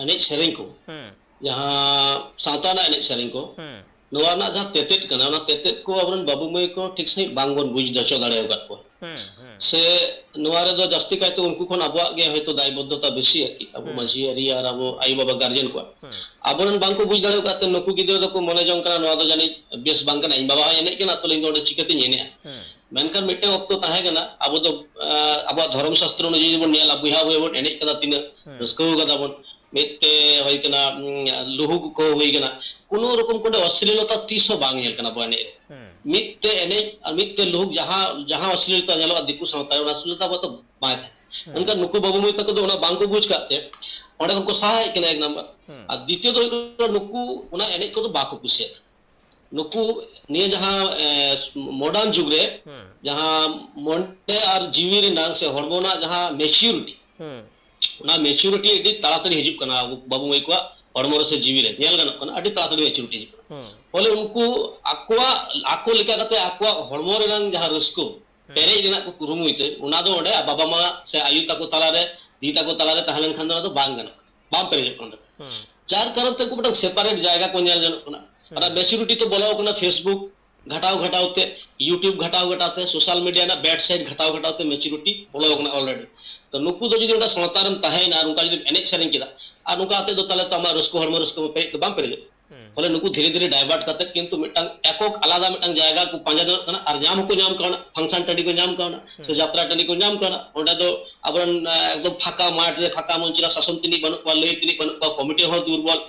ᱮᱱᱮᱡ ᱥᱮᱨᱮᱧ ᱠᱚ, ᱦᱩᱸ᱾ ᱡᱟᱦᱟᱸ ᱥᱟᱶᱛᱟ ᱨᱮᱱᱟᱜ ᱮᱱᱮᱡ ᱥᱮᱨᱮᱧ ᱠᱚ, ᱦᱩᱸ᱾ ᱱᱚᱣᱟ ᱨᱮᱱᱟᱜ ᱡᱟᱦᱟᱸ ᱛᱮᱛᱮᱫ ᱠᱟᱱᱟ, ᱚᱱᱟ ᱛᱮᱛᱮᱫ ᱠᱚ ᱟᱵᱚᱨᱮᱱ ᱵᱟᱹᱵᱩ ᱢᱟᱹᱭ ᱠᱚ ᱴᱷᱤᱠ ᱥᱟᱺᱦᱤᱡ ᱵᱟᱝᱵᱚᱱ ᱵᱩᱡᱽ ᱦᱚᱪᱚ ᱫᱟᱲᱮ ᱟᱠᱟᱫ ᱠᱚᱣᱟ᱾ ᱦᱩᱸ, ᱦᱩᱸ᱾ ᱥᱮ ᱱᱚᱣᱟ ᱨᱮᱫᱚ ᱡᱟᱹᱥᱛᱤ ᱠᱟᱭᱛᱮ ᱩᱱᱠᱩ ᱠᱷᱚᱱ ᱟᱵᱚᱣᱟᱜ ᱜᱮ ᱦᱚᱭᱛᱳ ᱫᱟᱭᱵᱚᱫᱽᱫᱷᱚᱛᱟ ᱵᱮᱥᱤ ᱟᱨᱠᱤ, ᱟᱵᱚ ᱦᱩᱸ᱾ ᱢᱟᱹᱡᱷᱤ ᱟᱹᱨᱤ ᱟᱨ ᱟᱵᱚ ᱟᱭᱳᱼᱵᱟᱵᱟ ᱜᱟᱨᱡᱮᱱ ᱠᱚᱣᱟᱜ᱾ ᱦᱩᱸ᱾ ᱟᱵᱚᱨᱮᱱ ᱵᱟᱝᱠᱚ ᱵᱩᱡᱽ ᱫᱟᱲᱮ ᱟᱠᱟᱫ ᱛᱮ ᱱᱩᱠᱩ ᱜᱤᱫᱽᱨᱟᱹ ᱫᱚᱠᱚ ᱢᱚᱱᱮ ᱡᱚᱝ ᱠᱟᱱᱟ ᱱᱚᱣᱟ ᱫᱚ ᱡᱟᱹᱱᱤᱡ ᱵᱮᱥ ᱵᱟᱝ ᱠᱟᱱᱟ, ᱤᱧ ᱵᱟᱵᱟ ᱦᱚᱸᱭ ᱮᱱᱮᱡ ᱠᱟᱱᱟ, ᱛᱟᱦᱞᱮ ᱤᱧ ᱫᱚ ᱚᱸᱰᱮ ᱪᱤᱠᱟᱹᱛᱤᱧ ᱮᱱᱮᱡᱼᱟ? ᱦᱩᱸ᱾ ᱢᱮᱱᱠᱷᱟᱱ ᱢᱤᱫᱴᱟᱝ ᱚᱠᱛᱚ ᱛᱟᱦᱮᱸ ᱠᱟᱱᱟ, ᱟᱵᱚ ᱫᱚ, ᱟᱸ, ᱟᱵᱚᱣᱟᱜ ᱫᱷᱚᱨᱚᱢ ᱥᱟᱥᱛᱨᱚ ᱚᱱᱩᱡᱟᱭᱤ ᱵᱚᱱ ᱧᱮᱞᱟ, ᱵᱚᱭᱦᱟ ᱵᱚᱭᱦᱟ ᱵᱚᱱ ᱮᱱᱮᱡ ᱠᱟᱫᱟ, ᱛᱤᱱᱟᱹᱜ ᱦᱩᱸ᱾ ᱨᱟᱹᱥᱠᱟᱹ ᱠᱟᱫᱟ ᱵᱚᱱ, ᱢᱤᱫ ᱛᱮ ᱦᱩᱭ ᱠᱟᱱᱟ, ᱩᱸ, ᱞᱩᱦᱩᱠ ᱠᱚ ᱦᱩᱭ ᱠᱟᱱᱟ, ᱠᱳᱱᱳ ᱨᱚᱠᱚᱢ ᱠᱳᱱᱳ ᱚᱥᱞᱤᱞᱚᱛᱟ ᱛᱤᱥ ᱦᱚᱸ ᱵᱟᱝ ᱧᱮᱞ ᱠᱟᱱᱟ ᱟᱵᱚ ᱮᱱᱮᱡ ᱨᱮ᱾ ᱦᱩᱸ᱾ ᱢᱤᱫ ᱛᱮ ᱮᱱᱮᱡ ᱟᱨ ᱢᱤᱫ ᱛᱮ ᱞᱩᱦᱩᱠ, ᱡᱟᱦᱟᱸ ᱡᱟᱦᱟᱸ ᱚᱥᱞᱤᱞᱛᱟ ᱧᱮᱞᱚᱜᱼᱟ ᱫᱤᱠᱩ ᱥᱟᱶᱛᱟ ᱨᱮ, ᱚᱱᱟ ᱚᱥᱞᱤᱞᱛᱟ ᱟᱵᱚᱣᱟᱜ ᱫᱚ ᱵᱟᱭ ᱛᱟᱦᱮᱸ᱾ ᱦᱮᱸ᱾ ᱢᱮᱱᱠᱷᱟᱱ ᱱᱩᱠᱩ ᱵᱟᱹᱵᱩ ᱢᱟᱹᱭ ᱛᱟᱠᱚ ᱫᱚ ᱚᱱᱟ ᱵᱟᱝ ᱠᱚ ᱵᱩᱡᱽ ᱠᱟᱜ ᱛᱮ ᱚᱸᱰᱮ ᱠᱷᱚᱱ ᱠᱚ ᱥᱟᱦᱟ ᱦᱮᱡ ᱠᱟᱱᱟ, ᱮᱠ ᱱᱟᱢᱵᱟᱨ᱾ ᱦᱮᱸ᱾ ᱟᱨ ᱫᱤᱛᱤᱭᱚ ᱫᱚ ᱦᱩᱭᱩᱜ ᱠᱟᱱᱟ, ᱱᱩᱠᱩ ᱚᱱᱟ ᱮᱱᱮᱡ ᱠᱚᱫᱚ ᱵᱟᱠᱚ ᱠᱩᱥᱤᱭᱟᱜ ᱠᱟᱱᱟ᱾ ᱱᱩᱠᱩ ᱱᱤᱭᱟᱹ ᱡᱟᱦᱟᱸ, ᱮ, modern ᱡᱩᱜᱽ ᱨᱮ ᱦᱮᱸ᱾ ᱡᱟᱦᱟᱸ ᱢᱚᱱᱮ ᱟᱨ ᱡᱤᱣᱤ ᱨᱮᱱᱟᱝ ᱥᱮ ᱦᱚᱲᱢᱚ ᱨᱮᱱᱟᱜ ᱡᱟᱦᱟᱸ maturity, ᱦᱮᱸ᱾ ᱚᱱᱟ maturity ᱟᱹᱰᱤ ᱛᱟᱲᱟᱛᱟᱲᱤ ᱦᱤᱡᱩᱜ ᱠᱟᱱᱟ ᱟᱵᱚ ᱵᱟᱹᱵᱩ ᱢᱟᱹᱭ ᱠᱚᱣᱟᱜ ᱦᱚᱲᱢᱚ ᱨᱮ ᱥᱮ ᱡᱤᱣᱤ ᱨᱮ, ᱧᱮᱞ ᱜᱟᱱᱚᱜ ᱠᱟᱱᱟ, ᱟᱹᱰᱤ ᱛᱟᱲᱟᱛᱟᱲᱤ maturity ᱦᱤᱡᱩᱜ ᱠᱟᱱᱟ᱾ ᱦᱮᱸ᱾ ᱯᱷᱚᱞᱮ ᱩᱱᱠᱩ ᱟᱠᱚᱣᱟᱜ, ᱟᱠᱚ ᱞᱮᱠᱟ ᱠᱟᱛᱮ ᱟᱠᱚᱣᱟᱜ ᱦᱚᱲᱢᱚ ᱨᱮᱱᱟᱝ ᱡᱟᱦᱟᱸ ᱨᱟᱹᱥᱠᱟᱹ ᱦᱮᱸ᱾ ᱯᱮᱨᱮᱡ ᱨᱮᱱᱟᱜ ᱠᱚ ᱠᱩᱨᱩᱢᱩᱭ ᱛᱮ, ᱚᱱᱟ ᱫᱚ ᱚᱸᱰᱮ ᱵᱟᱵᱟ ᱢᱟ ᱥᱮ ᱟᱭᱳ ᱛᱟᱠᱚ ᱛᱟᱞᱟᱨᱮ, ᱫᱤᱫᱤ ᱛᱟᱠᱚ ᱛᱟᱞᱟᱨᱮ ᱛᱟᱦᱮᱸ ᱞᱮᱱᱠᱷᱟᱱ ᱫᱚ ᱚᱱᱟ ᱫᱚ ᱵᱟᱝ ᱜᱟᱱᱚᱜ ᱠᱟᱱᱟ, ᱵᱟᱝ ᱯᱮᱨᱮᱡᱚᱜ ᱠᱟᱱ ᱛᱟᱠᱚᱣᱟ᱾ ᱦᱮᱸ᱾ ᱡᱟᱨ ᱠᱟᱨᱚᱱ ᱛᱮ ᱩᱱᱠᱩ ᱢᱤᱫᱴᱟᱝ separate ᱡᱟᱭᱜᱟ ᱠᱚ ᱧᱮᱞ ᱡᱚᱱᱚᱜ ᱠᱟᱱᱟ᱾ ᱦᱮᱸ᱾ ᱚᱱᱟ maturity ᱛᱚ ᱵᱚᱞᱚ ᱟᱠᱟᱱᱟ Facebook ᱜᱷᱟᱴᱟᱣ ᱜᱷᱟᱴᱟᱣ ᱛᱮ, YouTube ᱜᱷᱟᱴᱟᱣ ᱜᱷᱟᱴᱟᱣ ᱛᱮ, social media ᱨᱮᱱᱟᱜ bad side ᱜᱷᱟᱴᱟᱣ ᱜᱷᱟᱴᱟᱣ ᱛᱮ maturity ᱵᱚᱞᱚ ᱟᱠᱟᱱᱟ already᱾ ᱛᱚ ᱱᱩᱠᱩ ᱫᱚ ᱡᱩᱫᱤ ᱚᱱᱟ ᱥᱟᱶᱛᱟ ᱨᱮᱢ ᱛᱟᱦᱮᱸᱭᱮᱱᱟ ᱟᱨ ᱚᱱᱠᱟ ᱡᱩᱫᱤᱢ ᱮᱱᱮᱡ ᱥᱮᱨᱮᱧ ᱠᱮᱫᱟ, ᱟᱨ ᱱᱚᱝᱠᱟ ᱠᱟᱛᱮ ᱫᱚ ᱛᱟᱦᱚᱞᱮ ᱛᱚ ᱟᱢᱟᱜ ᱨᱟᱹᱥᱠᱟᱹ, ᱦᱚᱲᱢᱚ ᱨᱟᱹᱥᱠᱟᱹ ᱢᱟ ᱯᱮᱨᱮᱡ ᱫᱚ ᱵᱟᱝ ᱯᱮᱨᱮᱡᱚᱜ᱾ ᱦᱩᱸ᱾ ᱯᱷᱚᱞᱮ ᱱᱩᱠᱩ ᱫᱷᱤᱨᱮ ᱫᱷᱤᱨᱮ divert ᱠᱟᱛᱮ ᱠᱤᱱᱛᱩ ᱢᱤᱫᱴᱟᱝ ᱮᱠᱚᱠ ᱟᱞᱟᱫᱟ ᱢᱤᱫᱴᱟᱝ ᱡᱟᱭᱜᱟ ᱠᱚ ᱯᱟᱸᱡᱟ ᱡᱚᱝᱚᱜ ᱠᱟᱱᱟ, ᱟᱨ ᱧᱟᱢ ᱦᱚᱸᱠᱚ ᱧᱟᱢ ᱠᱟᱣᱱᱟ, function ᱴᱟᱺᱰᱤ ᱠᱚ ᱧᱟᱢ ᱠᱟᱣᱱᱟ, ᱥᱮ ᱦᱩᱸ᱾ ᱡᱟᱛᱨᱟ ᱴᱟᱺᱰᱤ ᱠᱚ ᱧᱟᱢ ᱠᱟᱣᱱᱟ᱾ ᱚᱸᱰᱮ ᱫᱚ ᱟᱵᱚᱨᱮᱱ, ᱮ, ᱮᱠᱫᱚᱢ ᱯᱷᱟᱸᱠᱟ ᱢᱟᱴᱷ ᱨᱮ ᱯᱷᱟᱸᱠᱟ ᱢᱚᱧᱪ ᱨᱮ ᱥᱟᱥᱚᱱ ᱛᱤᱱᱤᱡ ᱵᱟᱹᱱᱩᱜ ᱠᱚᱣᱟ, ᱞᱟᱹᱭ ᱛᱤᱱᱤᱡ ᱵᱟᱹᱱᱩᱜ ᱠᱚᱣᱟ, committee ᱦᱚᱸ ᱫᱩᱨᱵᱚᱞ,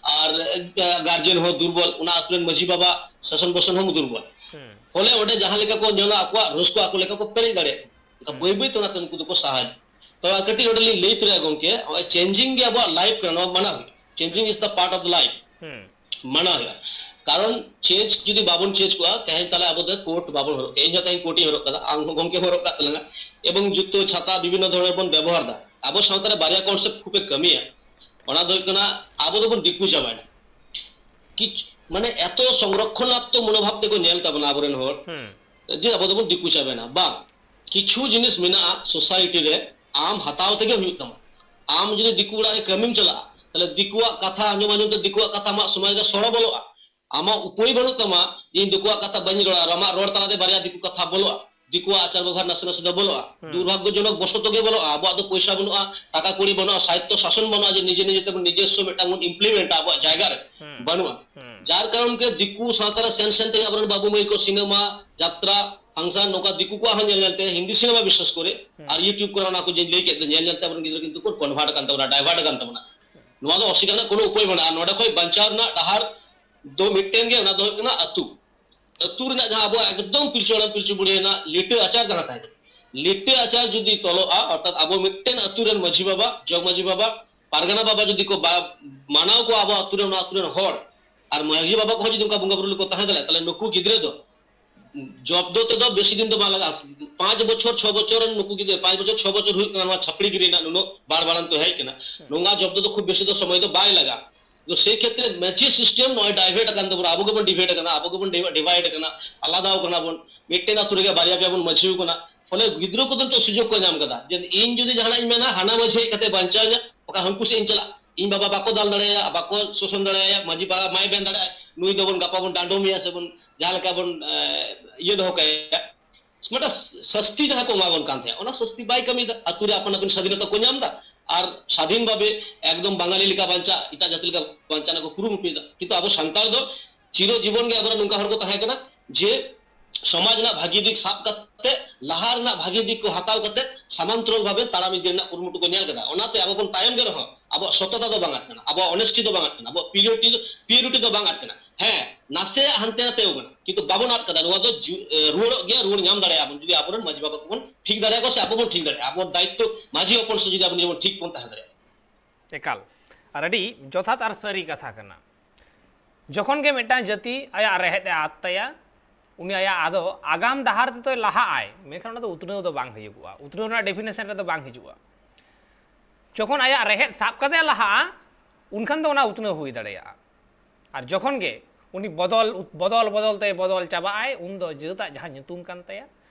ᱟᱨ, ᱮ, guardian ᱦᱚᱸ ᱫᱩᱨᱵᱚᱞ, ᱚᱱᱟ ᱟᱛᱳ ᱨᱮᱱ ᱢᱟᱹᱡᱷᱤ ᱵᱟᱵᱟ ᱥᱟᱥᱚᱱ ᱵᱟᱥᱚᱱ ᱦᱚᱸ ᱫᱩᱨᱵᱚᱞ᱾ ᱦᱩᱸ᱾ ᱯᱷᱚᱞᱮ ᱚᱸᱰᱮ ᱡᱟᱦᱟᱸ ᱞᱮᱠᱟ ᱠᱚ ᱧᱮᱞᱟ ᱟᱠᱚᱣᱟᱜ ᱨᱟᱹᱥᱠᱟᱹ ᱟᱠᱚ ᱞᱮᱠᱟ ᱠᱚ ᱯᱮᱨᱮᱡ ᱫᱟᱲᱮᱭᱟᱜ ᱠᱟᱱᱟ᱾ ᱦᱩᱸ᱾ ᱵᱟᱹᱭ ᱵᱟᱹᱭ ᱛᱮ ᱚᱱᱟᱛᱮ ᱩᱱᱠᱩ ᱫᱚᱠᱚ ᱥᱟᱦᱟ ᱤᱫᱤᱜ᱾ ᱛᱚ ᱟᱨ ᱠᱟᱹᱴᱤᱡ ᱱᱚᱰᱮ ᱞᱤᱧ ᱞᱟᱹᱭ ᱛᱚᱨᱟᱭᱟ ᱜᱚᱢᱠᱮ, ᱱᱚᱜᱼᱚᱭ changing ᱜᱮ ᱟᱵᱚᱣᱟᱜ life ᱠᱟᱱᱟ, ᱱᱚᱣᱟ ᱢᱟᱱᱟᱣ ᱦᱩᱭᱩᱜᱼᱟ᱾ Changing is the part of the life᱾ ᱦᱩᱸ᱾ ᱢᱟᱱᱟᱣ ᱦᱩᱭᱩᱜᱼᱟ᱾ ᱠᱟᱨᱚᱱ change ᱡᱩᱫᱤ ᱵᱟᱵᱚᱱ change ᱠᱚᱜᱼᱟ, ᱛᱮᱦᱮᱧ ᱛᱟᱦᱞᱮ ᱟᱵᱚ ᱫᱚ coat ᱵᱟᱵᱚᱱ ᱦᱚᱨᱚᱜ ᱠᱮᱭᱟ᱾ ᱤᱧ ᱦᱚᱸ ᱛᱮᱦᱮᱧ coat ᱤᱧ ᱦᱚᱨᱚᱜ ᱠᱟᱫᱟ, ᱟᱢ ᱦᱚᱸ ᱜᱚᱢᱠᱮᱢ ᱦᱚᱨᱚᱜ ᱠᱟᱜ ᱛᱟᱞᱟᱝᱟ᱾ ᱮᱵᱚᱝ ᱡᱩᱛᱟᱹ, ᱪᱷᱟᱛᱟ ᱵᱤᱵᱷᱤᱱᱱᱚ ᱫᱷᱚᱨᱚᱱ ᱵᱚᱱ ᱵᱮᱵᱚᱦᱟᱨ ᱫᱟ᱾ ᱟᱵᱚ ᱥᱟᱶᱛᱟ ᱨᱮ ᱵᱟᱨᱭᱟ concept ᱠᱷᱩᱵᱮ ᱠᱟᱹᱢᱤᱭᱟ᱾ ᱚᱱᱟ ᱫᱚ ᱦᱩᱭᱩᱜ ᱠᱟᱱᱟ, ᱟᱵᱚ ᱫᱚᱵᱚᱱ ᱫᱤᱠᱩ ᱪᱟᱵᱟᱭᱮᱱᱟ᱾ ᱠᱤᱪ-, ᱢᱟᱱᱮ ᱮᱛᱚ ᱥᱚᱝᱨᱚᱠᱷᱚᱱᱟᱛᱢᱚ ᱢᱚᱱᱳᱵᱷᱟᱵ ᱛᱮᱠᱚ ᱧᱮᱞ ᱛᱟᱵᱚᱱᱟ ᱟᱵᱚᱨᱮᱱ ᱦᱚᱲ, ᱦᱩᱸ᱾ ᱡᱮ ᱟᱵᱚ ᱫᱚᱵᱚᱱ ᱫᱤᱠᱩ ᱪᱟᱵᱟᱭᱮᱱᱟ᱾ ᱵᱟᱝ, ᱠᱤᱪᱷᱩ ᱡᱤᱱᱤᱥ ᱢᱮᱱᱟᱜᱼᱟ society ᱨᱮ, ᱟᱢ ᱦᱟᱛᱟᱣ ᱛᱮᱜᱮ ᱦᱩᱭᱩᱜ ᱛᱟᱢᱟ᱾ ᱟᱢ ᱡᱩᱫᱤ ᱫᱤᱠᱩ ᱚᱲᱟᱜ ᱨᱮ ᱠᱟᱹᱢᱤᱢ ᱪᱟᱞᱟᱜᱼᱟ, ᱛᱟᱦᱞᱮ ᱫᱤᱠᱩᱣᱟᱜ ᱠᱟᱛᱷᱟ ᱟᱸᱡᱚᱢ ᱟᱸᱡᱚᱢ ᱛᱮ ᱫᱤᱠᱩᱣᱟᱜ ᱠᱟᱛᱷᱟ ᱟᱢᱟᱜ ᱥᱚᱢᱟᱡᱽ ᱨᱮ ᱥᱚᱲᱚ ᱵᱚᱞᱚᱜᱼᱟ᱾ ᱟᱢᱟᱜ ᱩᱯᱟᱹᱭ ᱵᱟᱹᱱᱩᱜ ᱛᱟᱢᱟ ᱡᱮ ᱤᱧ ᱫᱤᱠᱩᱣᱟᱜ ᱠᱟᱛᱷᱟ ᱵᱟᱹᱧ ᱨᱚᱲᱟ, ᱟᱨ ᱟᱢᱟᱜ ᱨᱚᱲ ᱛᱟᱞᱟᱛᱮ ᱵᱟᱨᱭᱟ ᱫᱤᱠᱩ ᱠᱟᱛᱷᱟ ᱵᱚᱞᱚᱜᱼᱟ, ᱫᱤᱠᱩᱣᱟᱜ ᱟᱪᱟᱨ ᱵᱮᱵᱚᱦᱟᱨ ᱱᱟᱥᱮ ᱱᱟᱥᱮ ᱫᱚ ᱵᱚᱞᱚᱜᱼᱟ᱾ ᱦᱩᱸ᱾ ᱫᱩᱨᱵᱷᱟᱜᱽᱜᱚᱡᱚᱱᱚᱠ ᱵᱚᱥᱚᱛᱚ ᱜᱮ ᱵᱚᱞᱚᱜᱼᱟ᱾ ᱟᱵᱚᱣᱟᱜ ᱫᱚ ᱯᱚᱭᱥᱟ ᱵᱟᱹᱱᱩᱜᱼᱟ, ᱴᱟᱠᱟ ᱠᱩᱲᱤ ᱵᱟᱹᱱᱩᱜᱼᱟ, ᱥᱟᱦᱤᱛᱛᱚ ᱥᱟᱥᱚᱱ ᱵᱟᱹᱱᱩᱜᱼᱟ ᱡᱮ ᱱᱤᱡᱮ ᱱᱤᱡᱮ ᱛᱮᱵᱚᱱ ᱱᱤᱡᱮᱥᱥᱚ ᱢᱤᱫᱴᱟᱝ ᱵᱚᱱ implement ᱟ ᱟᱵᱚᱣᱟᱜ ᱡᱟᱭᱜᱟ ᱨᱮ᱾ ᱦᱩᱸ᱾ ᱵᱟᱹᱱᱩᱜᱼᱟ᱾ ᱦᱩᱸ᱾ ᱡᱟᱨ ᱠᱟᱨᱚᱱ ᱛᱮ ᱫᱤᱠᱩ ᱥᱟᱶᱛᱟ ᱨᱮ ᱥᱮᱱ ᱥᱮᱱ ᱛᱮᱜᱮ ᱟᱵᱚᱨᱮᱱ ᱵᱟᱹᱵᱩ ᱢᱟᱹᱭ ᱠᱚ ᱥᱤᱱᱮᱢᱟ, ᱡᱟᱛᱨᱟ, function, ᱱᱚᱝᱠᱟ ᱫᱤᱠᱩ ᱠᱚᱣᱟᱜ ᱦᱚᱸ ᱧᱮᱞ ᱧᱮᱞ ᱛᱮ, ᱦᱤᱱᱫᱤ ᱥᱤᱱᱮᱢᱟ ᱵᱤᱥᱮᱥ ᱠᱚᱨᱮ, ᱦᱩᱸ᱾ ᱟᱨ YouTube ᱠᱚᱨᱮ ᱚᱱᱟ ᱠᱚ ᱡᱮᱧ ᱞᱟᱹᱭ ᱠᱮᱫ ᱫᱚ, ᱧᱮᱞ ᱧᱮᱞ ᱛᱮ ᱟᱵᱚᱨᱮᱱ ᱜᱤᱫᱽᱨᱟᱹ ᱠᱤᱱᱛᱩ ᱠᱚ convert ᱟᱠᱟᱱ ᱛᱟᱵᱚᱱᱟ, divert ᱟᱠᱟᱱ ᱛᱟᱵᱚᱱᱟ᱾ ᱱᱚᱣᱟ ᱫᱚ ᱚᱥᱤᱠᱟᱨ ᱨᱮᱱᱟᱜ ᱠᱳᱱᱳ ᱩᱯᱟᱹᱭ ᱵᱟᱹᱱᱩᱜᱼᱟ᱾ ᱟᱨ ᱱᱚᱰᱮ ᱠᱷᱚᱱ ᱵᱟᱧᱪᱟᱣ ᱨᱮᱱᱟᱜ ᱰᱟᱦᱟᱨ ᱫᱚ ᱢᱤᱫᱴᱮᱱ ᱜᱮ, ᱚᱱᱟ ᱫᱚ ᱦᱩᱭᱩᱜ ᱠᱟᱱᱟ ᱟᱹᱛᱩ᱾ ᱟᱹᱛᱩ ᱨᱮᱱᱟᱜ ᱡᱟᱦᱟᱸ ᱟᱵᱚᱣᱟᱜ ᱮᱠᱫᱚᱢ ᱯᱤᱞᱪᱩ ᱦᱟᱲᱟᱢ ᱯᱤᱞᱪᱩ ᱵᱩᱲᱦᱤ ᱨᱮᱱᱟᱜ ᱞᱤᱴᱟᱹ ᱟᱪᱟᱨ ᱡᱟᱦᱟᱸ ᱛᱟᱦᱮᱸ ᱠᱟᱱᱟ, ᱞᱤᱴᱟᱹ ᱟᱪᱟᱨ ᱡᱩᱫᱤ ᱛᱚᱞᱚᱜᱼᱟ, ᱚᱨᱛᱷᱟᱛ ᱟᱵᱚ ᱢᱤᱫᱴᱮᱱ ᱟᱹᱛᱩ ᱨᱮᱱ ᱢᱟᱹᱡᱷᱤ ᱵᱟᱵᱟ, ᱡᱚᱜᱽ ᱢᱟᱹᱡᱷᱤ ᱵᱟᱵᱟ, ᱯᱟᱨᱜᱟᱱᱟ ᱵᱟᱵᱟ ᱡᱩᱫᱤ ᱠᱚ ᱵᱟ-, ᱢᱟᱱᱟᱣ ᱠᱚᱣᱟ ᱟᱵᱚ ᱟᱹᱛᱩ ᱨᱮᱱ, ᱚᱱᱟ ᱟᱹᱛᱩ ᱨᱮᱱ ᱦᱚᱲ, ᱟᱨ ᱢᱟᱹᱡᱷᱤ ᱵᱟᱵᱟ ᱠᱚᱦᱚᱸ ᱡᱩᱫᱤ ᱚᱱᱠᱟ ᱵᱚᱸᱜᱟ ᱵᱩᱨᱩ ᱨᱮᱠᱚ ᱛᱟᱦᱮᱸ ᱫᱟᱲᱮᱭᱟᱜᱼᱟ, ᱛᱟᱦᱞᱮ ᱱᱩᱠᱩ ᱜᱤᱫᱽᱨᱟᱹ ᱫᱚ ᱡᱚᱵᱫᱚ ᱛᱮᱫᱚ ᱵᱮᱥᱤ ᱫᱤᱱ ᱫᱚ ᱵᱟᱝ ᱞᱟᱜᱟᱜᱼᱟ᱾ ᱯᱟᱸᱪ ᱵᱚᱪᱷᱚᱨ, ᱪᱷᱚ ᱵᱚᱪᱷᱚᱨ ᱨᱮᱱ ᱱᱩᱠᱩ ᱜᱤᱫᱽᱨᱟᱹ, ᱯᱟᱸᱪ ᱵᱚᱪᱷᱚᱨ, ᱪᱷᱚ ᱵᱚᱪᱷᱚᱨ ᱦᱩᱭᱩᱜ ᱠᱟᱱᱟ ᱱᱚᱣᱟ ᱪᱷᱟᱯᱲᱤ ᱜᱤᱨᱤ ᱨᱮᱱᱟᱜ ᱱᱩᱱᱟᱹᱜ ᱵᱟᱲ ᱵᱟᱲᱟᱱᱛᱚ ᱦᱮᱡ ᱠᱟᱱᱟ᱾ ᱱᱚᱣᱟ ᱡᱚᱵᱫᱚ ᱫᱚ ᱠᱷᱩᱵ ᱵᱮᱥᱤ ᱫᱚ ᱥᱚᱢᱚᱭ ᱫᱚ ᱵᱟᱭ ᱞᱟᱜᱟᱜᱼᱟ᱾ ᱛᱚ ᱥᱮᱭ ᱠᱷᱮᱛᱨᱮ ᱢᱟᱹᱡᱷᱤ system ᱱᱚᱜᱼᱚᱭ divert ᱟᱠᱟᱱ ᱛᱟᱵᱚᱱᱟ, ᱟᱵᱚ ᱜᱮᱵᱚᱱ divert ᱟᱠᱟᱱᱟ, ᱟᱵᱚ ᱜᱮᱵᱚᱱ divide ᱟᱠᱟᱱᱟ, ᱟᱞᱟᱫᱟᱣ ᱠᱟᱱᱟ ᱵᱚᱱ, ᱢᱤᱫᱴᱮᱱ ᱟᱹᱛᱩ ᱨᱮᱜᱮ ᱵᱟᱨᱭᱟ ᱯᱮᱭᱟ ᱵᱚᱱ ᱢᱟᱹᱡᱷᱤᱣ ᱠᱟᱱᱟ᱾ ᱯᱷᱚᱞᱮ ᱜᱤᱫᱽᱨᱟᱹ ᱠᱚᱫᱚ ᱱᱤᱛᱚᱜ ᱥᱩᱡᱳᱜᱽ ᱠᱚ ᱧᱟᱢ ᱠᱟᱫᱟ ᱡᱮ ᱤᱧ ᱡᱩᱫᱤ ᱡᱟᱦᱟᱱᱟᱜ ᱤᱧ ᱢᱮᱱᱟ, ᱦᱟᱱᱟ ᱢᱟᱹᱡᱷᱤ ᱦᱮᱡ ᱠᱟᱛᱮ ᱵᱟᱧᱪᱟᱣ ᱤᱧᱟ, ᱵᱟᱠᱷᱟᱱ ᱦᱟᱹᱱᱠᱩ ᱥᱮᱫ ᱤᱧ ᱪᱟᱞᱟᱜ, ᱤᱧ ᱵᱟᱵᱟ ᱵᱟᱠᱚ ᱫᱟᱞ ᱫᱟᱲᱮᱭᱟᱭᱟ, ᱵᱟᱠᱚ ᱥᱳᱥᱚᱱ ᱫᱟᱲᱮᱭᱟᱭᱟ, ᱢᱟᱹᱡᱷᱤ ᱵᱟᱵᱟ ᱢᱟᱭ ᱢᱮᱱ ᱫᱟᱲᱮᱭᱟᱜᱼᱟ, ᱱᱩᱭ ᱫᱚᱵᱚᱱ ᱜᱟᱯᱟ ᱵᱚᱱ ᱰᱟᱸᱰᱚᱢᱮᱭᱟ ᱥᱮᱵᱚᱱ ᱡᱟᱦᱟᱸ ᱞᱮᱠᱟ ᱵᱚᱱ, ᱮ, ᱤᱭᱟᱹ ᱫᱚᱦᱚ ᱠᱟᱭᱟ, ᱢᱤᱫᱴᱟᱝ ᱥᱟᱹᱥᱛᱤ ᱡᱟᱦᱟᱸ ᱠᱚ ᱮᱢᱟ ᱵᱚᱱ ᱠᱟᱱ ᱛᱟᱦᱮᱸᱫ, ᱚᱱᱟ ᱥᱟᱹᱥᱛᱤ ᱵᱟᱭ ᱠᱟᱹᱢᱤᱭᱮᱫᱟ᱾ ᱟᱹᱛᱩ ᱨᱮ ᱟᱯᱟᱱ ᱟᱹᱯᱤᱱ ᱥᱟᱫᱷᱤᱱᱚᱛᱟ ᱠᱚ ᱧᱟᱢ ᱮᱫᱟ ᱟᱨ ᱥᱟᱫᱷᱤᱱ ᱵᱷᱟᱵᱮ ᱮᱠᱫᱚᱢ ᱵᱟᱝᱟᱞᱤ ᱞᱮᱠᱟ ᱵᱟᱧᱪᱟᱜ, ᱮᱴᱟᱜ ᱡᱟᱹᱛᱤ ᱞᱮᱠᱟ ᱵᱟᱧᱪᱟᱜ ᱨᱮᱱᱟᱜ ᱠᱚ ᱠᱩᱨᱩᱢᱩᱴᱩᱭᱮᱫᱟ᱾ ᱠᱤᱱᱛᱩ ᱟᱵᱚ ᱥᱟᱱᱛᱟᱲ ᱫᱚ ᱪᱤᱨᱚ ᱡᱤᱵᱚᱱ ᱜᱮ ᱟᱵᱚᱨᱮᱱ ᱱᱚᱝᱠᱟ ᱦᱚᱲ ᱠᱚ ᱛᱟᱦᱮᱸ ᱠᱟᱱᱟ ᱡᱮ ᱥᱚᱢᱟᱡᱽ ᱨᱮᱱᱟᱜ ᱵᱷᱟᱹᱜᱤ ᱫᱤᱠ ᱥᱟᱵ ᱠᱟᱛᱮ, ᱞᱟᱦᱟ ᱨᱮᱱᱟᱜ ᱵᱷᱟᱹᱜᱤ ᱫᱤᱠ ᱠᱚ ᱦᱟᱛᱟᱣ ᱠᱟᱛᱮ ᱥᱟᱢᱟᱱᱛᱚᱨᱚᱞ ᱵᱷᱟᱵᱮ ᱛᱟᱲᱟᱢ ᱤᱫᱤ ᱨᱮᱱᱟᱜ ᱠᱩᱨᱩᱢᱩᱴᱩ ᱠᱚ ᱧᱮᱞ ᱠᱮᱫᱟ᱾ ᱚᱱᱟᱛᱮ ᱟᱵᱚ ᱵᱚᱱ ᱛᱟᱭᱚᱢ ᱜᱮ ᱨᱮᱦᱚᱸ ᱟᱵᱚᱣᱟᱜ ᱥᱚᱛᱚᱛᱟ ᱫᱚ ᱵᱟᱝ ᱟᱫ ᱠᱟᱱᱟ, ᱟᱵᱚᱣᱟᱜ honesty ᱫᱚ ᱵᱟᱝ ᱟᱫ ᱠᱟᱱᱟ, ᱟᱵᱚᱣᱟᱜ purity ᱫᱚ, purity ᱫᱚ ᱵᱟᱝ ᱟᱫ ᱠᱟᱱᱟ᱾ ᱦᱮᱸ, ᱱᱟᱥᱮᱭᱟᱜ ᱦᱟᱱᱛᱮ ᱱᱟᱛᱮ ᱠᱟᱱᱟ, ᱠᱤᱱᱛᱩ ᱵᱟᱵᱚᱱ ᱟᱫ ᱠᱟᱫᱟ᱾ ᱱᱚᱣᱟ ᱫᱚ ᱡᱤ-, ᱮ, ᱨᱩᱣᱟᱹᱲᱚᱜ ᱜᱮᱭᱟ, ᱨᱩᱣᱟᱹᱲ ᱧᱟᱢ ᱫᱟᱲᱮᱭᱟᱜᱼᱟ ᱵᱚᱱ ᱡᱩᱫᱤ ᱟᱵᱚᱨᱮᱱ ᱢᱟᱹᱡᱷᱤ ᱵᱟᱵᱟ ᱠᱚᱵᱚᱱ ᱴᱷᱤᱠ ᱫᱟᱲᱮᱭᱟᱠᱚᱣᱟ ᱥᱮ ᱟᱵᱚ ᱵᱚᱱ ᱴᱷᱤᱠ ᱫᱟᱲᱮᱭᱟᱜᱼᱟ᱾ ᱟᱵᱚᱣᱟᱜ ᱫᱟᱭᱤᱛᱛᱚ ᱢᱟᱹᱡᱷᱤ ᱦᱚᱯᱚᱱ ᱥᱮ ᱡᱩᱫᱤ ᱟᱵᱚ ᱡᱮᱢᱚᱱ ᱴᱷᱤᱠ ᱵᱚᱱ ᱛᱟᱦᱮᱸ ᱫᱟᱲᱮᱭᱟᱜᱼᱟ᱾ ᱮᱠᱟᱞ᱾ ᱟᱨ ᱟᱹᱰᱤ ᱡᱚᱛᱷᱟᱛ ᱟᱨ ᱥᱟᱹᱨᱤ ᱠᱟᱛᱷᱟ ᱠᱟᱱᱟ᱾ ᱡᱚᱠᱷᱚᱱ ᱜᱮ ᱢᱤᱫᱴᱟᱝ ᱡᱟᱹᱛᱤ ᱟᱭᱟᱜ ᱨᱮᱦᱮᱫ ᱮ ᱟᱫ ᱛᱟᱭᱟ, ᱩᱱᱤ ᱟᱭᱟᱜ ᱟᱫᱚ ᱟᱜᱟᱢ ᱰᱟᱦᱟᱨ ᱛᱮᱫᱚᱭ ᱞᱟᱦᱟᱜ ᱟᱭ, ᱢᱮᱱᱠᱷᱟᱱ ᱚᱱᱟ ᱫᱚ ᱩᱛᱱᱟᱹᱣ ᱫᱚ ᱵᱟᱝ ᱦᱩᱭᱩᱜᱚᱜᱼᱟ, ᱩᱛᱱᱟᱹᱣ ᱨᱮᱱᱟᱜ definition ᱨᱮᱫᱚ ᱵᱟᱝ ᱦᱤᱡᱩᱜᱼᱟ᱾ ᱡᱚᱠᱷᱚᱱ ᱟᱭᱟᱜ ᱨᱮᱦᱮᱫ ᱥᱟᱵ ᱠᱟᱛᱮ ᱞᱟᱦᱟᱜᱼᱟ, ᱩᱱᱠᱷᱟᱱ ᱫᱚ ᱚᱱᱟ ᱩᱛᱱᱟᱹᱣ ᱦᱩᱭ ᱫᱟᱲᱮᱭᱟᱜᱼᱟ᱾ ᱟᱨ ᱡᱚᱠᱷᱚᱱ ᱜᱮ ᱩᱱᱤ ᱵᱚᱫᱚᱞ, ᱵᱚᱫᱚᱞ ᱵᱚᱫᱚᱞ ᱛᱮ ᱵᱚᱫᱚᱞ ᱪᱟᱵᱟᱜ ᱟᱭ, ᱩᱱ ᱫᱚ ᱡᱟᱹᱛᱟᱜ ᱡᱟᱦᱟᱸ ᱧᱩᱛᱩᱢ ᱠᱟᱱ ᱛᱟᱭᱟ,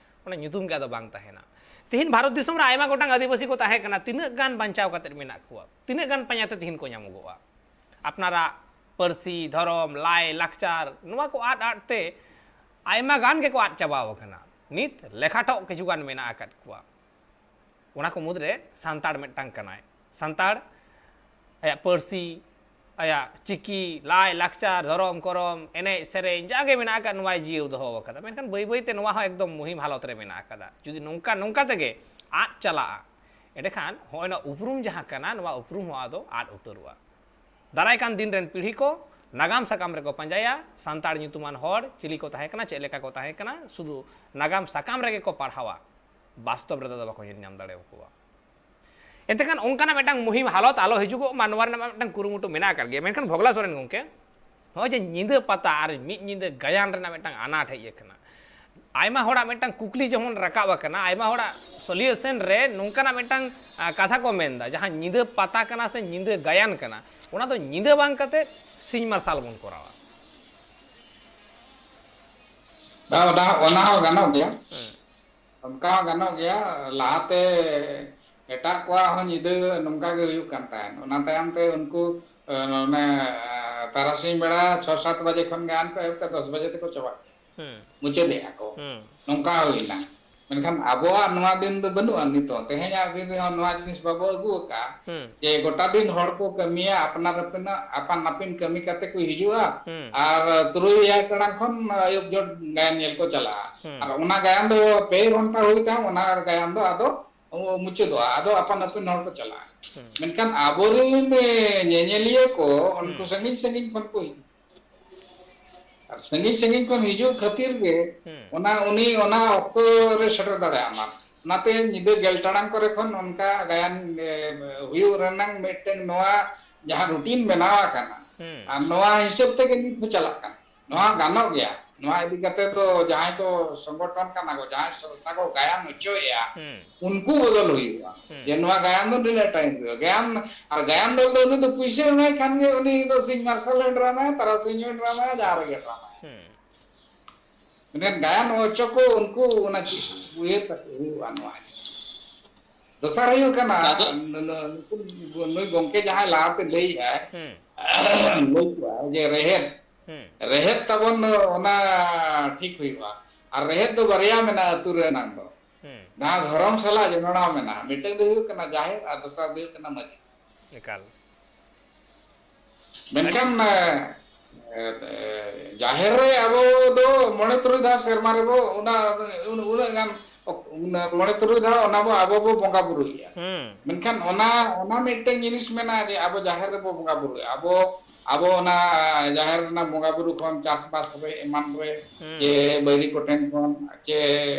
ᱚᱱᱟ ᱧᱩᱛᱩᱢ ᱜᱮ ᱟᱫᱚ ᱵᱟᱝ ᱛᱟᱦᱮᱱᱟ᱾ ᱛᱤᱦᱤᱧ ᱵᱷᱟᱨᱚᱛ ᱫᱤᱥᱚᱢ ᱨᱮ ᱟᱭᱢᱟ ᱜᱚᱴᱟᱝ ᱟᱹᱫᱤᱵᱟᱹᱥᱤ ᱠᱚ ᱛᱟᱦᱮᱸ ᱠᱟᱱᱟ, ᱛᱤᱱᱟᱹᱜ ᱜᱟᱱ ᱵᱟᱧᱪᱟᱣ ᱠᱟᱛᱮ ᱢᱮᱱᱟᱜ ᱠᱚᱣᱟ, ᱛᱤᱱᱟᱹᱜ ᱜᱟᱱ ᱯᱟᱸᱡᱟ ᱛᱮ ᱛᱤᱦᱤᱧ ᱠᱚ ᱧᱟᱢᱚᱜᱚᱜᱼᱟ? ᱟᱯᱱᱟᱨᱟᱜ ᱯᱟᱹᱨᱥᱤ, ᱫᱷᱚᱨᱚᱢ, ᱞᱟᱭ, ᱞᱟᱠᱪᱟᱨ, ᱱᱚᱣᱟ ᱠᱚ ᱟᱫ ᱟᱫ ᱛᱮ ᱟᱭᱢᱟ ᱜᱟᱱ ᱜᱮᱠᱚ ᱟᱫ ᱪᱟᱵᱟᱣ ᱟᱠᱟᱱᱟ᱾ ᱱᱤᱛ ᱞᱮᱠᱷᱟᱴᱚᱜ ᱠᱤᱪᱷᱩ ᱜᱟᱱ ᱢᱮᱱᱟᱜ ᱟᱠᱟᱫ ᱠᱚᱣᱟ᱾ ᱚᱱᱟ ᱠᱚ ᱢᱩᱫᱽᱨᱮ ᱥᱟᱱᱛᱟᱲ ᱢᱤᱫᱴᱟᱝ ᱠᱟᱱᱟᱭ᱾ ᱥᱟᱱᱛᱟᱲ ᱟᱭᱟᱜ ᱯᱟᱹᱨᱥᱤ, ᱟᱭᱟᱜ ᱪᱤᱠᱤ, ᱞᱟᱭ, ᱞᱟᱠᱪᱟᱨ, ᱫᱷᱚᱨᱚᱢ, ᱠᱚᱨᱚᱢ, ᱮᱱᱮᱡ, ᱥᱮᱨᱮᱧ, ᱡᱟᱜᱮ ᱢᱮᱱᱟᱜ ᱟᱠᱟᱫ, ᱱᱚᱣᱟᱭ ᱡᱤᱭᱟᱹᱣ ᱫᱚᱦᱚ ᱟᱠᱟᱫᱟ᱾ ᱢᱮᱱᱠᱷᱟᱱ ᱵᱟᱹᱭ ᱵᱟᱹᱭ ᱛᱮ ᱱᱚᱣᱟ ᱦᱚᱸ ᱮᱠᱫᱚᱢ ᱢᱩᱦᱤᱢ ᱦᱟᱞᱚᱛ ᱨᱮ ᱢᱮᱱᱟᱜ ᱟᱠᱟᱫᱟ᱾ ᱡᱩᱫᱤ ᱱᱚᱝᱠᱟ, ᱱᱚᱝᱠᱟ ᱛᱮᱜᱮ ᱟᱫ ᱪᱟᱞᱟᱜᱼᱟ, ᱮᱸᱰᱮᱠᱷᱟᱱ ᱦᱚᱸᱜᱼᱚᱭ ᱱᱚᱣᱟ ᱩᱯᱨᱩᱢ ᱡᱟᱦᱟᱸ ᱠᱟᱱᱟ, ᱱᱚᱣᱟ ᱩᱯᱨᱩᱢ ᱦᱚᱸ ᱟᱫᱚ ᱟᱫ ᱩᱛᱟᱹᱨᱚᱜᱼᱟ᱾ ᱫᱟᱨᱟᱭ ᱠᱟᱱ ᱫᱤᱱ ᱨᱮᱱ ᱯᱤᱲᱦᱤ ᱠᱚ ᱱᱟᱜᱟᱢ ᱥᱟᱠᱟᱢ ᱨᱮᱠᱚ ᱯᱟᱸᱡᱟᱭᱟ ᱥᱟᱱᱛᱟᱲ ᱧᱩᱛᱩᱢᱟᱱ ᱦᱚᱲ ᱪᱤᱞᱤ ᱠᱚ ᱛᱟᱦᱮᱸ ᱠᱟᱱᱟ, ᱪᱮᱫ ᱞᱮᱠᱟ ᱠᱚ ᱛᱟᱦᱮᱸ ᱠᱟᱱᱟ, ᱥᱩᱫᱷᱩ ᱱᱟᱜᱟᱢ ᱥᱟᱠᱟᱢ ᱨᱮᱜᱮ ᱠᱚ ᱯᱟᱲᱦᱟᱣᱟ, ᱵᱟᱥᱛᱚᱵ ᱨᱮᱫᱚ ᱟᱫᱚ ᱵᱟᱠᱚ ᱧᱮᱞ ᱧᱟᱢ ᱫᱟᱲᱮᱭᱟᱠᱚᱣᱟ᱾ ᱮᱱᱛᱮ ᱠᱷᱟᱱ ᱚᱱᱠᱟᱱᱟᱜ ᱢᱤᱫᱴᱟᱝ ᱢᱩᱦᱤᱢ ᱦᱟᱞᱚᱛ ᱟᱞᱚ ᱦᱤᱡᱩᱜᱚᱜ ᱢᱟ, ᱱᱚᱣᱟ ᱨᱮᱱᱟᱜ ᱢᱟ ᱢᱤᱫᱴᱟᱝ ᱠᱩᱨᱩᱢᱩᱴᱩ ᱢᱮᱱᱟᱜ ᱟᱠᱟᱫ ᱜᱮᱭᱟ᱾ ᱢᱮᱱᱠᱷᱟᱱ ᱵᱷᱚᱜᱽᱞᱟ ᱥᱚᱨᱮᱱ ᱜᱚᱢᱠᱮ, ᱱᱚᱜᱼᱚᱭ ᱡᱮ ᱧᱤᱫᱟᱹ ᱯᱟᱛᱟ ᱟᱨ ᱢᱤᱫ ᱧᱤᱫᱟᱹ ᱜᱟᱭᱟᱱ ᱨᱮᱱᱟᱜ ᱢᱤᱫᱴᱟᱝ ᱟᱱᱟᱴ ᱦᱮᱡ ᱟᱠᱟᱱᱟ, ᱟᱭᱢᱟ ᱦᱚᱲᱟᱜ ᱢᱤᱫᱴᱟᱝ ᱠᱩᱠᱞᱤ ᱡᱮᱢᱚᱱ ᱨᱟᱠᱟᱵ ᱟᱠᱟᱱᱟ, ᱟᱭᱢᱟ ᱦᱚᱲᱟᱜ ᱥᱚᱞᱤᱭᱩᱥᱚᱱ ᱨᱮ ᱱᱚᱝᱠᱟᱱᱟᱜ ᱢᱤᱫᱴᱟᱝ, ᱟ, ᱠᱟᱛᱷᱟ ᱠᱚ ᱢᱮᱱᱫᱟ, ᱡᱟᱦᱟᱸ ᱧᱤᱫᱟᱹ ᱯᱟᱛᱟ ᱠᱟᱱᱟ ᱥᱮ ᱧᱤᱫᱟᱹ ᱜᱟᱭᱟᱱ ᱠᱟᱱᱟ, ᱚᱱᱟ ᱫᱚ ᱧᱤᱫᱟᱹ ᱵᱟᱝ ᱠᱟᱛᱮ ᱥᱤᱧ ᱢᱟᱨᱥᱟᱞ ᱵᱚᱱ ᱠᱚᱨᱟᱣᱟ᱾ ᱵᱟᱝ, ᱚᱱᱟ, ᱚᱱᱟ ᱦᱚᱸ ᱜᱟᱱᱚᱜ ᱜᱮᱭᱟ᱾ ᱦᱮᱸ᱾ ᱚᱱᱠᱟ ᱦᱚᱸ ᱜᱟᱱᱚᱜ ᱜᱮᱭᱟ᱾ ᱞᱟᱦᱟᱛᱮ ᱮᱴᱟᱜ ᱠᱚᱣᱟᱜ ᱦᱚᱸ ᱧᱤᱫᱟᱹ ᱱᱚᱝᱠᱟ ᱜᱮ ᱦᱩᱭᱩᱜ ᱠᱟᱱ ᱛᱟᱦᱮᱸᱫ᱾ ᱚᱱᱟ ᱛᱟᱭᱚᱢ ᱛᱮ ᱩᱱᱠᱩ, ᱮ, ᱚᱱᱮ, ᱮ, ᱛᱟᱨᱟᱥᱤᱧ ᱵᱮᱲᱟ ᱪᱷᱚ ᱥᱟᱛ ᱵᱟᱡᱮ ᱠᱷᱚᱱ ᱜᱟᱭᱟᱱ ᱠᱚ ᱮᱦᱚᱵ ᱠᱮᱫᱟ, ᱫᱚᱥ ᱵᱟᱡᱮ ᱛᱮᱠᱚ ᱪᱟᱵᱟ ᱠᱮᱫᱟ, ᱦᱩᱸ᱾ ᱢᱩᱪᱟᱹᱫᱮᱜᱼᱟ ᱠᱚ᱾ ᱦᱩᱸ᱾ ᱱᱚᱝᱠᱟ ᱦᱩᱭᱱᱟ᱾ ᱢᱮᱱᱠᱷᱟᱱ ᱟᱵᱚᱣᱟᱜ ᱱᱚᱣᱟ ᱫᱤᱱ ᱫᱚ ᱵᱟᱹᱱᱩᱜᱼᱟ ᱱᱤᱛᱚᱜ᱾ ᱛᱮᱦᱮᱧᱟᱜ ᱫᱤᱱ ᱨᱮᱦᱚᱸ ᱱᱚᱣᱟ ᱡᱤᱱᱤᱥ ᱵᱟᱵᱚ ᱟᱹᱜᱩ ᱟᱠᱟᱫᱼᱟ᱾ ᱦᱩᱸ᱾ ᱡᱮ ᱜᱚᱴᱟ ᱫᱤᱱ ᱦᱚᱲ ᱠᱚ ᱠᱟᱹᱢᱤᱭᱟ, ᱟᱯᱱᱟᱨ ᱟᱹᱯᱤᱱᱟᱜ, ᱟᱯᱟᱱ ᱟᱹᱯᱤᱱ ᱠᱟᱹᱢᱤ ᱠᱟᱛᱮ ᱠᱚ ᱦᱤᱡᱩᱜᱼᱟ᱾ ᱦᱩᱸ᱾ ᱟᱨ ᱛᱩᱨᱩᱭ ᱮᱭᱟᱭ ᱴᱟᱲᱟᱝ ᱠᱷᱚᱱ ᱟᱹᱭᱩᱵ ᱡᱚᱴ ᱜᱟᱭᱟᱱ ᱧᱮᱞ ᱠᱚ ᱪᱟᱞᱟᱜᱼᱟ᱾ ᱦᱩᱸ᱾ ᱟᱨ ᱚᱱᱟ ᱜᱟᱭᱟᱱ ᱫᱚ ᱯᱮ ᱜᱷᱚᱱᱴᱟ ᱦᱩᱭ ᱛᱟᱭᱚᱢ ᱚᱱᱟ ᱜᱟᱭᱟᱱ ᱫᱚ ᱟᱫᱚ ᱢᱩᱪᱟᱹᱫᱚᱜᱼᱟ, ᱟᱫᱚ ᱟᱯᱟᱱ ᱟᱹᱯᱤᱱ ᱦᱚᱲ ᱠᱚ ᱪᱟᱞᱟᱜᱼᱟ᱾ ᱦᱩᱸ᱾ ᱢᱮᱱᱠᱷᱟᱱ ᱟᱵᱚᱨᱮᱱ, ᱮ, ᱧᱮᱧᱮᱞᱤᱭᱟᱹ ᱠᱚ ᱩᱱᱠᱩ ᱦᱩᱸ᱾ ᱥᱟᱺᱜᱤᱧ ᱥᱟᱺᱜᱤᱧ ᱠᱷᱚᱱ ᱠᱚ ᱦᱤᱡᱩᱜᱼᱟ᱾ ᱟᱨ ᱥᱟᱺᱜᱤᱧ ᱥᱟᱺᱜᱤᱧ ᱠᱷᱚᱱ ᱦᱤᱡᱩᱜ ᱠᱷᱟᱹᱛᱤᱨ ᱜᱮ ᱦᱩᱸ᱾ ᱚᱱᱟ ᱩᱱᱤ ᱚᱱᱟ ᱚᱠᱛᱚ ᱨᱮ ᱥᱮᱴᱮᱨ ᱫᱟᱲᱮᱭᱟᱜ ᱢᱟ᱾ ᱚᱱᱟᱛᱮ ᱧᱤᱫᱟᱹ ᱜᱮᱞ ᱴᱟᱲᱟᱝ ᱠᱚᱨᱮ ᱠᱷᱚᱱ ᱚᱱᱠᱟ ᱜᱟᱭᱟᱱ, ᱮ, ᱦᱩᱭᱩᱜ ᱨᱮᱱᱟᱝ ᱢᱤᱫᱴᱮᱱ ᱱᱚᱣᱟ ᱡᱟᱦᱟᱸ ᱨᱩᱴᱤᱱ ᱵᱮᱱᱟᱣ ᱟᱠᱟᱱᱟ, ᱦᱩᱸ᱾ ᱟᱨ ᱱᱚᱣᱟ ᱦᱤᱥᱟᱹᱵ ᱛᱮᱜᱮ ᱱᱤᱛ ᱦᱚᱸ ᱪᱟᱞᱟᱜ ᱠᱟᱱᱟ᱾ ᱱᱚᱣᱟ ᱜᱟᱱᱚᱜ ᱜᱮᱭᱟ᱾ ᱱᱚᱣᱟ ᱤᱫᱤ ᱠᱟᱛᱮ ᱫᱚ ᱡᱟᱦᱟᱸᱭ ᱠᱚ ᱥᱚᱝᱜᱚᱴᱷᱚᱱ ᱠᱟᱱᱟ ᱠᱚ, ᱡᱟᱦᱟᱸᱭ ᱥᱚᱝᱥᱛᱷᱟ ᱠᱚ ᱜᱟᱭᱟᱱ ᱦᱚᱪᱚᱭᱮᱫᱼᱟ, ᱦᱩᱸ᱾ ᱩᱱᱠᱩ ᱵᱚᱫᱚᱞ ᱦᱩᱭᱩᱜᱼᱟ᱾ ᱦᱩᱸ᱾ ᱡᱮ ᱱᱚᱣᱟ ᱜᱟᱭᱟᱱ ᱫᱚ ᱱᱤᱱᱟᱹᱜ ᱴᱟᱭᱤᱢ ᱦᱩᱭᱩᱜᱼᱟ᱾ ᱜᱟᱭᱟᱱ, ᱟᱨ ᱜᱟᱭᱟᱱ ᱫᱚᱞ ᱫᱚ ᱩᱱᱤ ᱫᱚ ᱯᱩᱭᱥᱟᱹ ᱮᱢᱟᱭ ᱠᱷᱟᱱ ᱜᱮ ᱩᱱᱤ ᱫᱚ ᱥᱤᱧ ᱢᱟᱨᱥᱟᱞ ᱦᱚᱸᱭ ᱰᱨᱟᱢᱟᱭᱟ, ᱛᱟᱨᱟᱥᱤᱧ ᱦᱚᱸᱭ ᱰᱨᱟᱢᱟᱭᱟ, ᱡᱟᱦᱟᱸ ᱨᱮᱜᱮ ᱰᱨᱟᱢᱟᱭᱟ᱾ ᱦᱩᱸ᱾ ᱢᱮᱱᱠᱷᱟᱱ ᱜᱟᱭᱟᱱ ᱦᱚᱪᱚ ᱠᱚ ᱩᱱᱠᱩ ᱚᱱᱟ ᱪᱮᱫ ᱩᱭᱦᱟᱹᱨ ᱛᱟᱠᱚ ᱦᱩᱭᱩᱜᱼᱟ ᱱᱚᱣᱟ ᱤᱫᱤ ᱠᱟᱛᱮ᱾ ᱫᱚᱥᱟᱨ ᱦᱩᱭᱩᱜ ᱠᱟᱱᱟ, ᱟᱫᱚ ᱱᱩ-, ᱱᱩ-, ᱱᱩᱠᱩ, ᱱᱩᱭ ᱜᱚᱢᱠᱮ ᱡᱟᱦᱟᱸᱭ ᱞᱟᱦᱟᱛᱮ ᱞᱟᱹᱭᱮᱫᱼᱟᱭ, ᱦᱩᱸ᱾ ᱞᱟᱹᱭ ᱠᱮᱫᱼᱟ ᱡᱮ ᱨᱮᱦᱮᱫ, ᱦᱩᱸ᱾ ᱨᱮᱦᱮᱫ ᱛᱟᱵᱚᱱ ᱚᱱᱟ ᱴᱷᱤᱠ ᱦᱩᱭᱩᱜᱼᱟ᱾ ᱟᱨ ᱨᱮᱦᱮᱫ ᱫᱚ ᱵᱟᱨᱭᱟ ᱢᱮᱱᱟᱜᱼᱟ ᱟᱹᱛᱩ ᱨᱮᱱᱟᱜ ᱫᱚ᱾ ᱦᱩᱸ᱾ ᱡᱟᱦᱟᱸ ᱫᱷᱚᱨᱚᱢ ᱥᱟᱞᱟᱜ ᱡᱚᱱᱚᱲᱟᱣ ᱢᱮᱱᱟᱜᱼᱟ, ᱢᱤᱫᱴᱟᱝ ᱫᱚ ᱦᱩᱭᱩᱜ ᱠᱟᱱᱟ ᱡᱟᱦᱮᱨ ᱟᱨ ᱫᱚᱥᱟᱨ ᱫᱚ ᱦᱩᱭᱩᱜ ᱠᱟᱱᱟ ᱢᱟᱹᱡᱷᱤ᱾ ᱮᱠᱟᱞ᱾ ᱟᱹᱰᱤ ᱢᱮᱱᱠᱷᱟᱱ, ᱮ, ᱮ, ᱡᱟᱦᱮᱨ ᱨᱮ ᱟᱵᱚ ᱫᱚ ᱢᱚᱬᱮ ᱛᱩᱨᱩᱭ ᱫᱷᱟᱣ ᱥᱮᱨᱢᱟ ᱨᱮᱵᱚ ᱚᱱᱟ, ᱩᱱ-, ᱩᱱᱟᱹᱜ ᱜᱟᱱ ᱚᱠ-, ᱩᱱᱟᱹᱜ ᱢᱚᱬᱮ ᱛᱩᱨᱩᱭ ᱫᱷᱟᱣ ᱚᱱᱟ ᱵᱚ, ᱟᱵᱚ ᱵᱚ ᱵᱚᱸᱜᱟ ᱵᱩᱨᱩᱭᱮᱫᱼᱟ᱾ ᱦᱩᱸ᱾ ᱢᱮᱱᱠᱷᱟᱱ ᱚᱱᱟ, ᱚᱱᱟ ᱢᱤᱫᱴᱟᱝ ᱡᱤᱱᱤᱥ ᱢᱮᱱᱟᱜᱼᱟ ᱡᱮ ᱟᱵᱚ ᱡᱟᱦᱮᱨ ᱨᱮᱵᱚ ᱵᱚᱸᱜᱟ ᱵᱩᱨᱩᱭᱟ, ᱟᱵᱚ ᱟᱵᱚ ᱚᱱᱟ ᱡᱟᱦᱮᱨ ᱨᱮᱱᱟᱜ ᱵᱚᱸᱜᱟ ᱵᱩᱨᱩ ᱠᱷᱚᱱ, ᱪᱟᱥᱵᱟᱥ ᱨᱮ ᱮᱢᱟᱱ ᱨᱮ, ᱦᱩᱸ᱾ ᱪᱮ ᱵᱟᱹᱭᱨᱤ ᱠᱚᱴᱷᱮᱱ ᱠᱷᱚᱱ, ᱪᱮ,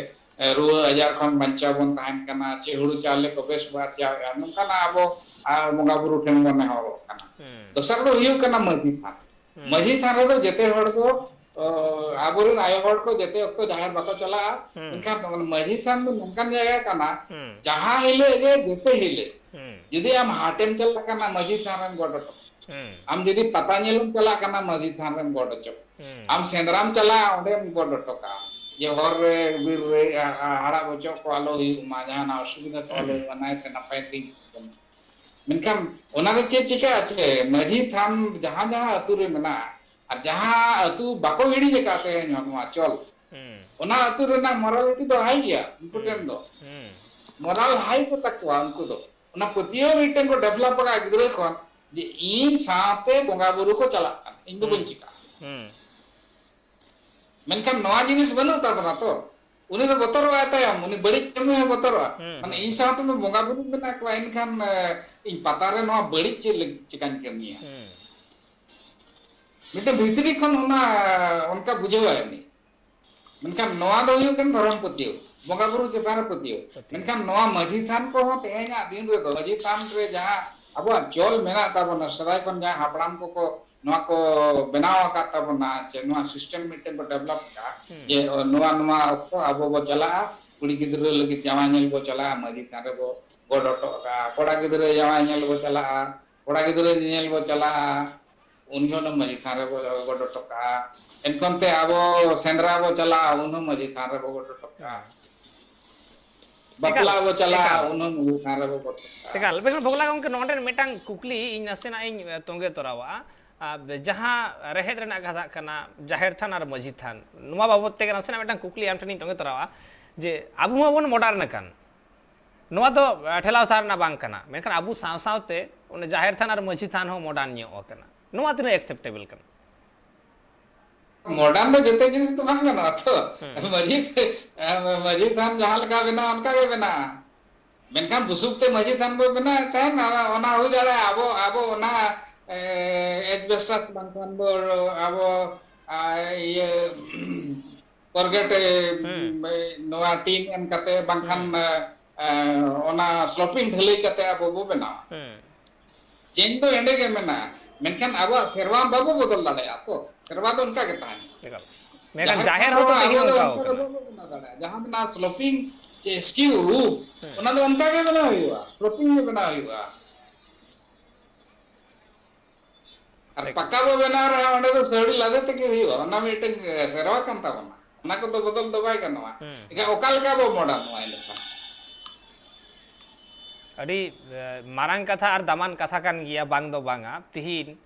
ᱮ, ᱨᱩᱣᱟᱹ ᱟᱡᱟᱨ ᱠᱷᱚᱱ ᱵᱟᱧᱪᱟᱣ ᱵᱚᱱ ᱛᱟᱦᱮᱱ ᱠᱟᱱᱟ, ᱪᱮ ᱦᱩᱲᱩ ᱪᱟᱣᱞᱮ ᱠᱚ ᱵᱮᱥ ᱵᱚ ᱟᱨᱡᱟᱣᱮᱫᱼᱟ, ᱱᱚᱝᱠᱟᱱᱟᱜ ᱟᱵᱚ, ᱟ, ᱵᱚᱸᱜᱟ ᱵᱩᱨᱩ ᱴᱷᱮᱱ ᱵᱚᱱ ᱱᱮᱦᱚᱨᱚᱜ ᱠᱟᱱᱟ᱾ ᱦᱩᱸ᱾ ᱫᱚᱥᱟᱨ ᱫᱚ ᱦᱩᱭᱩᱜ ᱠᱟᱱᱟ ᱢᱟᱹᱡᱷᱤ ᱛᱷᱟᱱ᱾ ᱦᱩᱸ᱾ ᱢᱟᱹᱡᱷᱤ ᱛᱷᱟᱱ ᱨᱮᱫᱚ ᱡᱮᱛᱮ ᱦᱚᱲ ᱠᱚ, ᱚ, ᱟᱵᱚᱨᱮᱱ ᱟᱭᱳ ᱦᱚᱲ ᱠᱚ ᱡᱮᱛᱮ ᱚᱠᱛᱚ ᱡᱟᱦᱮᱨ ᱵᱟᱠᱚ ᱪᱟᱞᱟᱜᱼᱟ, ᱦᱩᱸ᱾ ᱢᱮᱱᱠᱷᱟᱱ ᱚᱱᱟ ᱢᱟᱹᱡᱷᱤ ᱛᱷᱟᱱ ᱫᱚ ᱱᱚᱝᱠᱟᱱ ᱡᱟᱭᱜᱟ ᱠᱟᱱᱟ, ᱦᱩᱸ᱾ ᱡᱟᱦᱟᱸ ᱦᱤᱞᱳᱜ ᱜᱮ, ᱡᱮᱛᱮ ᱦᱤᱞᱳᱜ, ᱦᱩᱸ᱾ ᱡᱩᱫᱤ ᱟᱢ ᱦᱟᱴᱮᱢ ᱪᱟᱞᱟᱜ ᱠᱟᱱᱟ, ᱢᱟᱹᱡᱷᱤ ᱛᱷᱟᱱ ᱨᱮᱢ ᱜᱚᱰ ᱦᱚᱴᱚ ᱠᱟᱜᱼᱟ᱾ ᱦᱩᱸ᱾ ᱟᱢ ᱡᱩᱫᱤ ᱯᱟᱛᱟ ᱧᱮᱞᱮᱢ ᱪᱟᱞᱟᱜ ᱠᱟᱱᱟ, ᱢᱟᱹᱡᱷᱤ ᱛᱷᱟᱱ ᱨᱮᱢ ᱜᱚᱰ ᱦᱚᱪᱚ ᱠᱟᱜᱼᱟ᱾ ᱦᱩᱸ᱾ ᱟᱢ ᱥᱮᱸᱫᱽᱨᱟᱢ ᱪᱟᱞᱟᱜᱼᱟ, ᱚᱸᱰᱮᱢ ᱜᱚᱰ ᱦᱚᱴᱚ ᱠᱟᱜᱼᱟ᱾ ᱡᱮ ᱦᱚᱨ ᱨᱮ, ᱵᱤᱨ ᱨᱮ, ᱟ-, ᱟ-, ᱦᱟᱲᱟᱜ ᱵᱚᱪᱚᱜ ᱠᱚ ᱟᱞᱚ ᱦᱩᱭᱩᱜ ᱢᱟ, ᱡᱟᱦᱟᱱᱟᱜ ᱚᱥᱩᱵᱤᱫᱷᱟ ᱠᱚ ᱟᱞᱚ ᱦᱩᱭᱩᱜ ᱢᱟ, ᱱᱟᱭᱛᱮ ᱱᱟᱯᱟᱭ ᱛᱮ᱾ ᱢᱮᱱᱠᱷᱟᱱ ᱚᱱᱟ ᱫᱚ ᱪᱮᱫ ᱪᱤᱠᱟᱹᱜᱼᱟ? ᱪᱮ ᱢᱟᱹᱡᱷᱤ ᱛᱷᱟᱱ ᱡᱟᱦᱟᱸ ᱡᱟᱦᱟᱸ ᱟᱹᱛᱩ ᱨᱮ ᱢᱮᱱᱟᱜᱼᱟ, ᱟᱨ ᱡᱟᱦᱟᱸ ᱟᱹᱛᱩ ᱵᱟᱠᱚ ᱦᱤᱲᱤᱧ ᱟᱠᱟᱫ ᱛᱟᱦᱮᱸ ᱱᱚᱣᱟ ᱪᱚᱞ, ᱦᱩᱸ᱾ ᱚᱱᱟ ᱟᱹᱛᱩ ᱨᱮᱱᱟᱜ morality ᱫᱚ high ᱜᱮᱭᱟ ᱩᱱᱠᱩ ᱦᱩᱸ᱾ ᱴᱷᱮᱱ ᱫᱚ᱾ ᱦᱩᱸ᱾ Moral high ᱠᱚ ᱛᱟᱠᱚᱣᱟ ᱩᱱᱠᱩ ᱫᱚ᱾ ᱚᱱᱟ ᱯᱟᱹᱛᱭᱟᱹᱣ ᱢᱤᱫᱴᱮᱱ ᱠᱚ develop ᱟᱠᱟᱫ ᱜᱤᱫᱽᱨᱟᱹ ᱠᱷᱚᱱ, ᱡᱮ ᱤᱧ ᱥᱟᱶᱛᱮ ᱵᱚᱸᱜᱟ ᱵᱩᱨᱩ ᱠᱚ ᱪᱟᱞᱟᱜ ᱠᱟᱱᱟ, ᱤᱧ ᱫᱚ ᱵᱟᱹᱧ ᱦᱩᱸ᱾ ᱪᱤᱠᱟᱹᱜᱼᱟ᱾ ᱦᱩᱸ᱾ ᱢᱮᱱᱠᱷᱟᱱ ᱱᱚᱣᱟ ᱡᱤᱱᱤᱥ ᱵᱟᱹᱱᱩᱜ ᱛᱟᱵᱚᱱᱟ ᱛᱚ᱾ ᱩᱱᱤ ᱫᱚ ᱵᱚᱛᱚᱨᱚᱜᱼᱟᱭ ᱛᱟᱭᱚᱢ, ᱩᱱᱤ ᱵᱟᱹᱲᱤᱡ ᱠᱟᱹᱢᱤ ᱦᱚᱸ ᱵᱚᱛᱚᱨᱚᱜᱼᱟ᱾ ᱦᱩᱸ, ᱢᱟᱱᱮ, ᱦᱩᱸ᱾ ᱤᱧ ᱥᱟᱶᱛᱮ ᱢᱟ ᱵᱚᱸᱜᱟ ᱵᱩᱨᱩ ᱢᱮᱱᱟᱜ ᱠᱚᱣᱟ, ᱮᱱᱠᱷᱟᱱ, ᱮ, ᱤᱧ ᱯᱟᱛᱟ ᱨᱮ ᱱᱚᱣᱟ ᱵᱟᱹᱲᱤᱡ ᱪᱮᱫ ᱞᱟᱹᱜᱤᱫ ᱪᱮᱠᱟᱧ ᱠᱟᱹᱢᱤᱭᱟ? ᱦᱩᱸ᱾ ᱢᱤᱫᱴᱮᱱ ᱵᱷᱤᱛᱨᱤ ᱠᱷᱚᱱ ᱚᱱᱟ, ᱚᱱᱠᱟ ᱵᱩᱡᱷᱟᱹᱣᱟᱭ ᱩᱱᱤ᱾ ᱢᱮᱱᱠᱷᱟᱱ ᱱᱚᱣᱟ ᱫᱚ ᱦᱩᱭᱩᱜ ᱠᱟᱱᱟ ᱫᱷᱚᱨᱚᱢ ᱯᱟᱹᱛᱭᱟᱹᱣ, ᱵᱚᱸᱜᱟ ᱵᱩᱨᱩ ᱪᱮᱛᱟᱱ ᱨᱮ ᱯᱟᱹᱛᱭᱟᱹᱣ᱾ ᱯᱟᱹᱛᱭᱟᱹᱣ᱾ ᱢᱮᱱᱠᱷᱟᱱ ᱱᱚᱣᱟ ᱢᱟᱹᱡᱷᱤ ᱛᱷᱟᱱ ᱠᱚᱦᱚᱸ ᱛᱮᱦᱮᱧᱟᱜ ᱫᱤᱱ ᱨᱮᱫᱚ ᱢᱟᱹᱡᱷᱤ ᱛᱷᱟᱱ ᱨᱮ ᱡᱟᱦᱟᱸ ᱟᱵᱚᱣᱟᱜ ᱪᱚᱞ ᱢᱮᱱᱟᱜ ᱛᱟᱵᱚᱱᱟ, ᱥᱮᱫᱟᱭ ᱠᱷᱚᱱ ᱡᱟᱦᱟᱸ ᱦᱟᱯᱲᱟᱢ ᱠᱚᱠᱚ ᱱᱚᱣᱟ ᱠᱚ ᱵᱮᱱᱟᱣ ᱟᱠᱟᱫ ᱛᱟᱵᱚᱱᱟ, ᱪᱮ ᱱᱚᱣᱟ system ᱢᱤᱫᱴᱮᱱ ᱠᱚ develop ᱟᱠᱟᱫᱼᱟ, ᱦᱩᱸ᱾ ᱡᱮ ᱱᱚᱣᱟ, ᱱᱚᱣᱟ ᱚᱠᱛᱚ ᱟᱵᱚ ᱵᱚ ᱪᱟᱞᱟᱜᱼᱟ, ᱠᱩᱲᱤ ᱜᱤᱫᱽᱨᱟᱹ ᱞᱟᱹᱜᱤᱫ ᱡᱟᱶᱟᱭ ᱧᱮᱞ ᱵᱚ ᱪᱟᱞᱟᱜᱼᱟ, ᱢᱟᱹᱡᱷᱤ ᱛᱷᱟᱱ ᱨᱮᱵᱚ ᱜᱚᱰ ᱦᱚᱴᱚ ᱠᱟᱜᱼᱟ, ᱠᱚᱲᱟ ᱜᱤᱫᱽᱨᱟᱹ ᱡᱟᱶᱟᱭ ᱧᱮᱞ ᱵᱚ ᱪᱟᱞᱟᱜᱼᱟ, ᱠᱚᱲᱟ ᱜᱤᱫᱽᱨᱟᱹ ᱧᱮᱧᱮᱞ ᱵᱚ ᱪᱟᱞᱟᱜᱼᱟ, ᱩᱱ ᱡᱚᱦᱚᱜ ᱫᱚ ᱢᱟᱹᱡᱷᱤ ᱛᱷᱟᱱ ᱨᱮᱵᱚ ᱜᱚᱰ ᱦᱚᱴᱚ ᱠᱟᱜᱼᱟ᱾ ᱮᱱᱠᱷᱟᱱ ᱛᱮ ᱟᱵᱚ ᱥᱮᱸᱫᱽᱨᱟ ᱵᱚ ᱪᱟᱞᱟᱜᱼᱟ, ᱩᱱ ᱦᱚᱸ ᱢᱟᱹᱡᱷᱤ ᱛᱷᱟᱱ ᱨᱮᱵᱚ ᱜᱚᱰ ᱦᱚᱴᱚ ᱠᱟᱜᱼᱟ᱾ ᱦᱩᱸ᱾ ᱵᱟᱯᱞᱟ ᱮᱠᱟᱞ, ᱵᱚ ᱪᱟᱞᱟᱜᱼᱟ, ᱮᱠᱟᱞ᱾ ᱩᱱ ᱦᱚᱸ ᱢᱟᱹᱡᱷᱤ ᱛᱷᱟᱱ ᱨᱮᱵᱚ ᱜᱚᱰ ᱦᱚᱴᱚ ᱠᱟᱜᱼᱟ᱾ ᱮᱠᱟᱞ᱾ ᱢᱮᱱᱠᱷᱟᱱ ᱵᱷᱚᱜᱽᱞᱟ ᱜᱚᱢᱠᱮ, ᱱᱚᱰᱮ ᱢᱤᱫᱴᱟᱝ ᱠᱩᱠᱞᱤ ᱤᱧ ᱱᱟᱥᱮᱱᱟᱜ ᱤᱧ, ᱮ, ᱛᱚᱸᱜᱮ ᱛᱚᱨᱟᱣᱟᱜᱼᱟ᱾ ᱟ, ᱡᱟᱦᱟᱸ ᱨᱮᱦᱮᱫ ᱨᱮᱱᱟᱜ ᱠᱟᱛᱷᱟ ᱠᱟᱱᱟ, ᱡᱟᱦᱮᱨ ᱛᱷᱟᱱ ᱟᱨ ᱢᱟᱹᱡᱷᱤ ᱛᱷᱟᱱ, ᱱᱚᱣᱟ ᱵᱟᱵᱚᱫ ᱛᱮᱜᱮ ᱱᱟᱥᱮᱱᱟᱜ ᱢᱤᱫᱴᱟᱝ ᱠᱩᱠᱞᱤ ᱟᱢ ᱴᱷᱮᱱᱤᱧ ᱛᱚᱸᱜᱮ ᱛᱚᱨᱟᱣᱟᱜᱼᱟ, ᱡᱮ ᱟᱵᱚ ᱢᱟᱵᱚᱱ modern ᱟᱠᱟᱱ, ᱱᱚᱣᱟ ᱫᱚ, ᱟ, ᱴᱷᱮᱞᱟᱣ ᱥᱟᱦ ᱨᱮᱱᱟᱜ ᱵᱟᱝ ᱠᱟᱱᱟ, ᱢᱮᱱᱠᱷᱟᱱ ᱟᱵᱚ ᱥᱟᱶ ᱥᱟᱶᱛᱮ ᱚᱱᱮ ᱡᱟᱦᱮᱨ ᱛᱷᱟᱱ ᱟᱨ ᱢᱟᱹᱡᱷᱤ ᱛᱷᱟᱱ ᱦᱚᱸ modern ᱧᱚᱜ ᱟᱠᱟᱱᱟ᱾ ᱱᱚᱣᱟ ᱛᱤᱱᱟᱹᱜ acceptable ᱠᱟᱱᱟ? Modern ᱫᱚ ᱡᱚᱛᱚ ᱡᱤᱱᱤᱥ ᱫᱚ ᱵᱟᱝ ᱜᱟᱱᱚᱜᱼᱟ ᱛᱚ᱾ ᱦᱩᱸ᱾ ᱢᱟᱹᱡᱷᱤ, ᱢᱟᱹᱡᱷᱤ ᱛᱷᱟᱱ ᱡᱟᱦᱟᱸ ᱞᱮᱠᱟ ᱵᱮᱱᱟᱜᱼᱟ, ᱚᱱᱠᱟ ᱜᱮ ᱵᱮᱱᱟᱜᱼᱟ᱾ ᱢᱮᱱᱠᱷᱟᱱ ᱵᱩᱥᱩᱵ ᱛᱮ ᱢᱟᱹᱡᱷᱤ ᱛᱷᱟᱱ ᱵᱚ ᱵᱮᱱᱟᱣᱮᱫ ᱛᱟᱦᱮᱸᱫ, ᱚᱱᱟ, ᱚᱱᱟ ᱦᱩᱭ ᱫᱟᱲᱮᱭᱟᱜᱼᱟ, ᱟᱵᱚ, ᱟᱵᱚ ᱚᱱᱟ ᱮᱡᱵᱮᱥᱴᱟᱥ ᱵᱟᱝᱠᱷᱟᱱ ᱫᱚ ᱟᱵᱚ ᱟ, ᱤᱭᱟᱹ ᱠᱚᱨᱜᱮᱴ ᱮ, ᱦᱩᱸ᱾ ᱱᱚᱣᱟ ᱴᱤᱱ ᱮᱢ ᱠᱟᱛᱮ ᱵᱟᱝᱠᱷᱟᱱ ᱦᱩᱸ᱾ ᱟ, ᱟ, ᱚᱱᱟ ᱥᱞᱚᱯᱤᱝ ᱰᱷᱟᱹᱞᱟᱹᱭ ᱠᱟᱛᱮ ᱟᱵᱚ ᱵᱚ ᱵᱮᱱᱟᱣᱟ᱾ ᱦᱩᱸ᱾ ᱪᱮᱧᱡᱽ ᱫᱚ ᱮᱸᱰᱮ ᱜᱮ ᱢᱮᱱᱟᱜᱼᱟ, ᱢᱮᱱᱠᱷᱟᱱ ᱟᱵᱚᱣᱟᱜ ᱥᱮᱨᱣᱟ ᱵᱟᱵᱚ ᱵᱚᱫᱚᱞ ᱫᱟᱲᱮᱭᱟᱜᱼᱟ᱾ ᱛᱚ ᱥᱮᱨᱣᱟ ᱫᱚ ᱚᱱᱠᱟ ᱜᱮ ᱛᱟᱦᱮᱱᱟ᱾ ᱮᱠᱟᱞ᱾ ᱢᱮᱱᱠᱷᱟᱱ ᱡᱟᱦᱮᱨ ᱡᱟᱦᱮᱨ ᱛᱷᱟᱱ ᱦᱚᱸᱛᱚ ᱨᱮ ᱛᱮᱦᱮᱧ ᱟᱵᱚ ᱫᱚ ᱚᱱᱠᱟ ᱚᱱᱠᱟ ᱫᱚ ᱠᱟᱱᱟ᱾ ᱵᱟᱵᱚ ᱵᱮᱱᱟᱣ ᱫᱟᱲᱮᱭᱟᱜᱼᱟ᱾ ᱡᱟᱦᱟᱸ ᱢᱮᱱᱟᱜᱼᱟ ᱥᱞᱚᱯᱤᱝ ᱪᱮ ᱥᱠᱤᱣ ᱨᱩᱯ, ᱦᱩᱸ᱾ ᱚᱱᱟ ᱫᱚ ᱚᱱᱠᱟ ᱜᱮ ᱵᱮᱱᱟᱣ ᱦᱩᱭᱩᱜᱼᱟ, ᱥᱞᱚᱯᱤᱝ ᱜᱮ ᱵᱮᱱᱟᱣ ᱦᱩᱭᱩᱜᱼᱟ᱾ ᱟᱨ ᱴᱷᱤᱠ᱾ ᱯᱟᱠᱟ ᱵᱚ ᱵᱮᱱᱟᱣ ᱨᱮᱦᱚᱸ ᱚᱸᱰᱮ ᱫᱚ ᱥᱟᱹᱣᱲᱤ ᱞᱟᱫᱮ ᱛᱮᱜᱮ ᱦᱩᱭᱩᱜᱼᱟ᱾ ᱚᱱᱟ ᱢᱤᱫᱴᱮᱱ ᱥᱮᱨᱣᱟ ᱠᱟᱱ ᱛᱟᱵᱚᱱᱟ, ᱚᱱᱟ ᱠᱚᱫᱚ ᱵᱚᱫᱚᱞ ᱫᱚ ᱵᱟᱭ ᱜᱟᱱᱚᱜᱼᱟ᱾ ᱦᱩᱸ᱾ ᱮᱱᱠᱷᱟᱱ ᱚᱠᱟ ᱞᱮᱠᱟ ᱵᱚ ᱢᱚᱰᱟᱨᱱᱚᱜᱼᱟ ᱮᱸᱰᱮᱠᱷᱟᱱ? ᱟᱹᱰᱤ, ᱮ, ᱢᱟᱨᱟᱝ ᱠᱟᱛᱷᱟ ᱟᱨ ᱫᱟᱢᱟᱱ ᱠᱟᱛᱷᱟ ᱠᱟᱱ ᱜᱮᱭᱟ, ᱵᱟᱝ ᱫᱚ ᱵᱟᱝᱟ᱾ ᱛᱤᱦᱤᱧ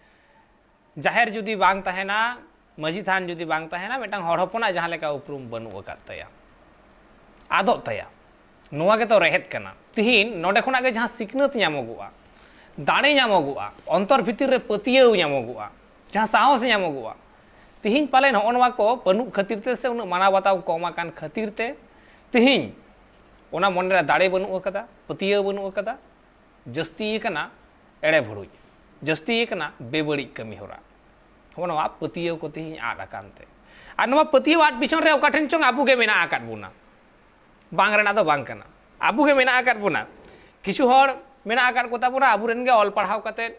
ᱡᱟᱦᱮᱨ ᱡᱩᱫᱤ ᱵᱟᱝ ᱛᱟᱦᱮᱱᱟ, ᱢᱟᱹᱡᱷᱤ ᱛᱷᱟᱱ ᱡᱩᱫᱤ ᱵᱟᱝ ᱛᱟᱦᱮᱱᱟ, ᱢᱤᱫᱴᱟᱝ ᱦᱚᱲ ᱦᱚᱯᱚᱱᱟᱜ ᱡᱟᱦᱟᱸ ᱞᱮᱠᱟ ᱩᱯᱨᱩᱢ ᱵᱟᱹᱱᱩᱜ ᱟᱠᱟᱫ ᱛᱟᱭᱟ, ᱟᱫᱚᱜ ᱛᱟᱭᱟ᱾ ᱱᱚᱣᱟ ᱜᱮᱛᱚ ᱨᱮᱦᱮᱫ ᱠᱟᱱᱟ᱾ ᱛᱤᱦᱤᱧ ᱱᱚᱰᱮ ᱠᱷᱚᱱᱟᱜ ᱜᱮ ᱡᱟᱦᱟᱸ ᱥᱤᱠᱷᱱᱟᱹᱛ ᱧᱟᱢᱚᱜᱚᱜᱼᱟ, ᱫᱟᱲᱮ ᱧᱟᱢᱚᱜᱚᱜᱼᱟ, ᱚᱱᱛᱚᱨ ᱵᱷᱤᱛᱤᱨ ᱨᱮ ᱯᱟᱹᱛᱭᱟᱹᱣ ᱧᱟᱢᱚᱜᱚᱜᱼᱟ, ᱡᱟᱦᱟᱸ ᱥᱟᱦᱚᱥ ᱧᱟᱢᱚᱜᱚᱜᱼᱟ, ᱛᱤᱦᱤᱧ ᱯᱟᱞᱮ ᱱᱚᱜᱼᱚ ᱱᱚᱣᱟ ᱠᱚ ᱵᱟᱹᱱᱩᱜ ᱠᱷᱟᱹᱛᱤᱨ ᱛᱮ ᱥᱮ ᱩᱱᱟᱹᱜ ᱢᱟᱱᱟᱣ ᱵᱟᱛᱟᱣ ᱠᱚᱢ ᱟᱠᱟᱱ ᱠᱷᱟᱹᱛᱤᱨ ᱛᱮ ᱛᱤᱦᱤᱧ ᱚᱱᱟ ᱢᱚᱱᱮ ᱨᱮ ᱫᱟᱲᱮ ᱵᱟᱹᱱᱩᱜ ᱟᱠᱟᱫᱟ, ᱯᱟᱹᱛᱭᱟᱹᱣ ᱵᱟᱹᱱᱩᱜ ᱟᱠᱟᱫᱟ, ᱡᱟᱹᱥᱛᱤ ᱟᱠᱟᱱᱟ ᱮᱲᱮ ᱵᱷᱩᱲᱩᱡ, ᱡᱟᱹᱥᱛᱤ ᱟᱠᱟᱱᱟ ᱵᱮᱵᱟᱹᱲᱤᱡ ᱠᱟᱹᱢᱤ ᱦᱚᱨᱟ᱾ ᱦᱚᱸᱜᱼᱚ ᱱᱚᱣᱟ ᱯᱟᱹᱛᱭᱟᱹᱣ ᱠᱚ ᱛᱮᱦᱮᱧ ᱟᱫ ᱟᱠᱟᱱ ᱛᱮ᱾ ᱟᱨ ᱱᱚᱣᱟ ᱯᱟᱹᱛᱭᱟᱹᱣ ᱟᱫ ᱯᱤᱪᱷᱚᱱ ᱨᱮ ᱚᱠᱟ ᱴᱷᱮᱱ ᱪᱚᱝ ᱟᱵᱚ ᱜᱮ ᱢᱮᱱᱟᱜ ᱟᱠᱟᱫ ᱵᱚᱱᱟ, ᱵᱟᱝ ᱨᱮᱱᱟᱜ ᱫᱚ ᱵᱟᱝ ᱠᱟᱱᱟ, ᱟᱵᱚ ᱜᱮ ᱢᱮᱱᱟᱜ ᱟᱠᱟᱫ ᱵᱚᱱᱟ᱾ ᱠᱤᱪᱷᱩ ᱦᱚᱲ ᱢᱮᱱᱟᱜ ᱟᱠᱟᱫ ᱠᱚ ᱛᱟᱵᱚᱱᱟ, ᱟᱵᱚᱨᱮᱱ ᱜᱮ ᱚᱞ ᱯᱟᱲᱦᱟᱣ ᱠᱟᱛᱮ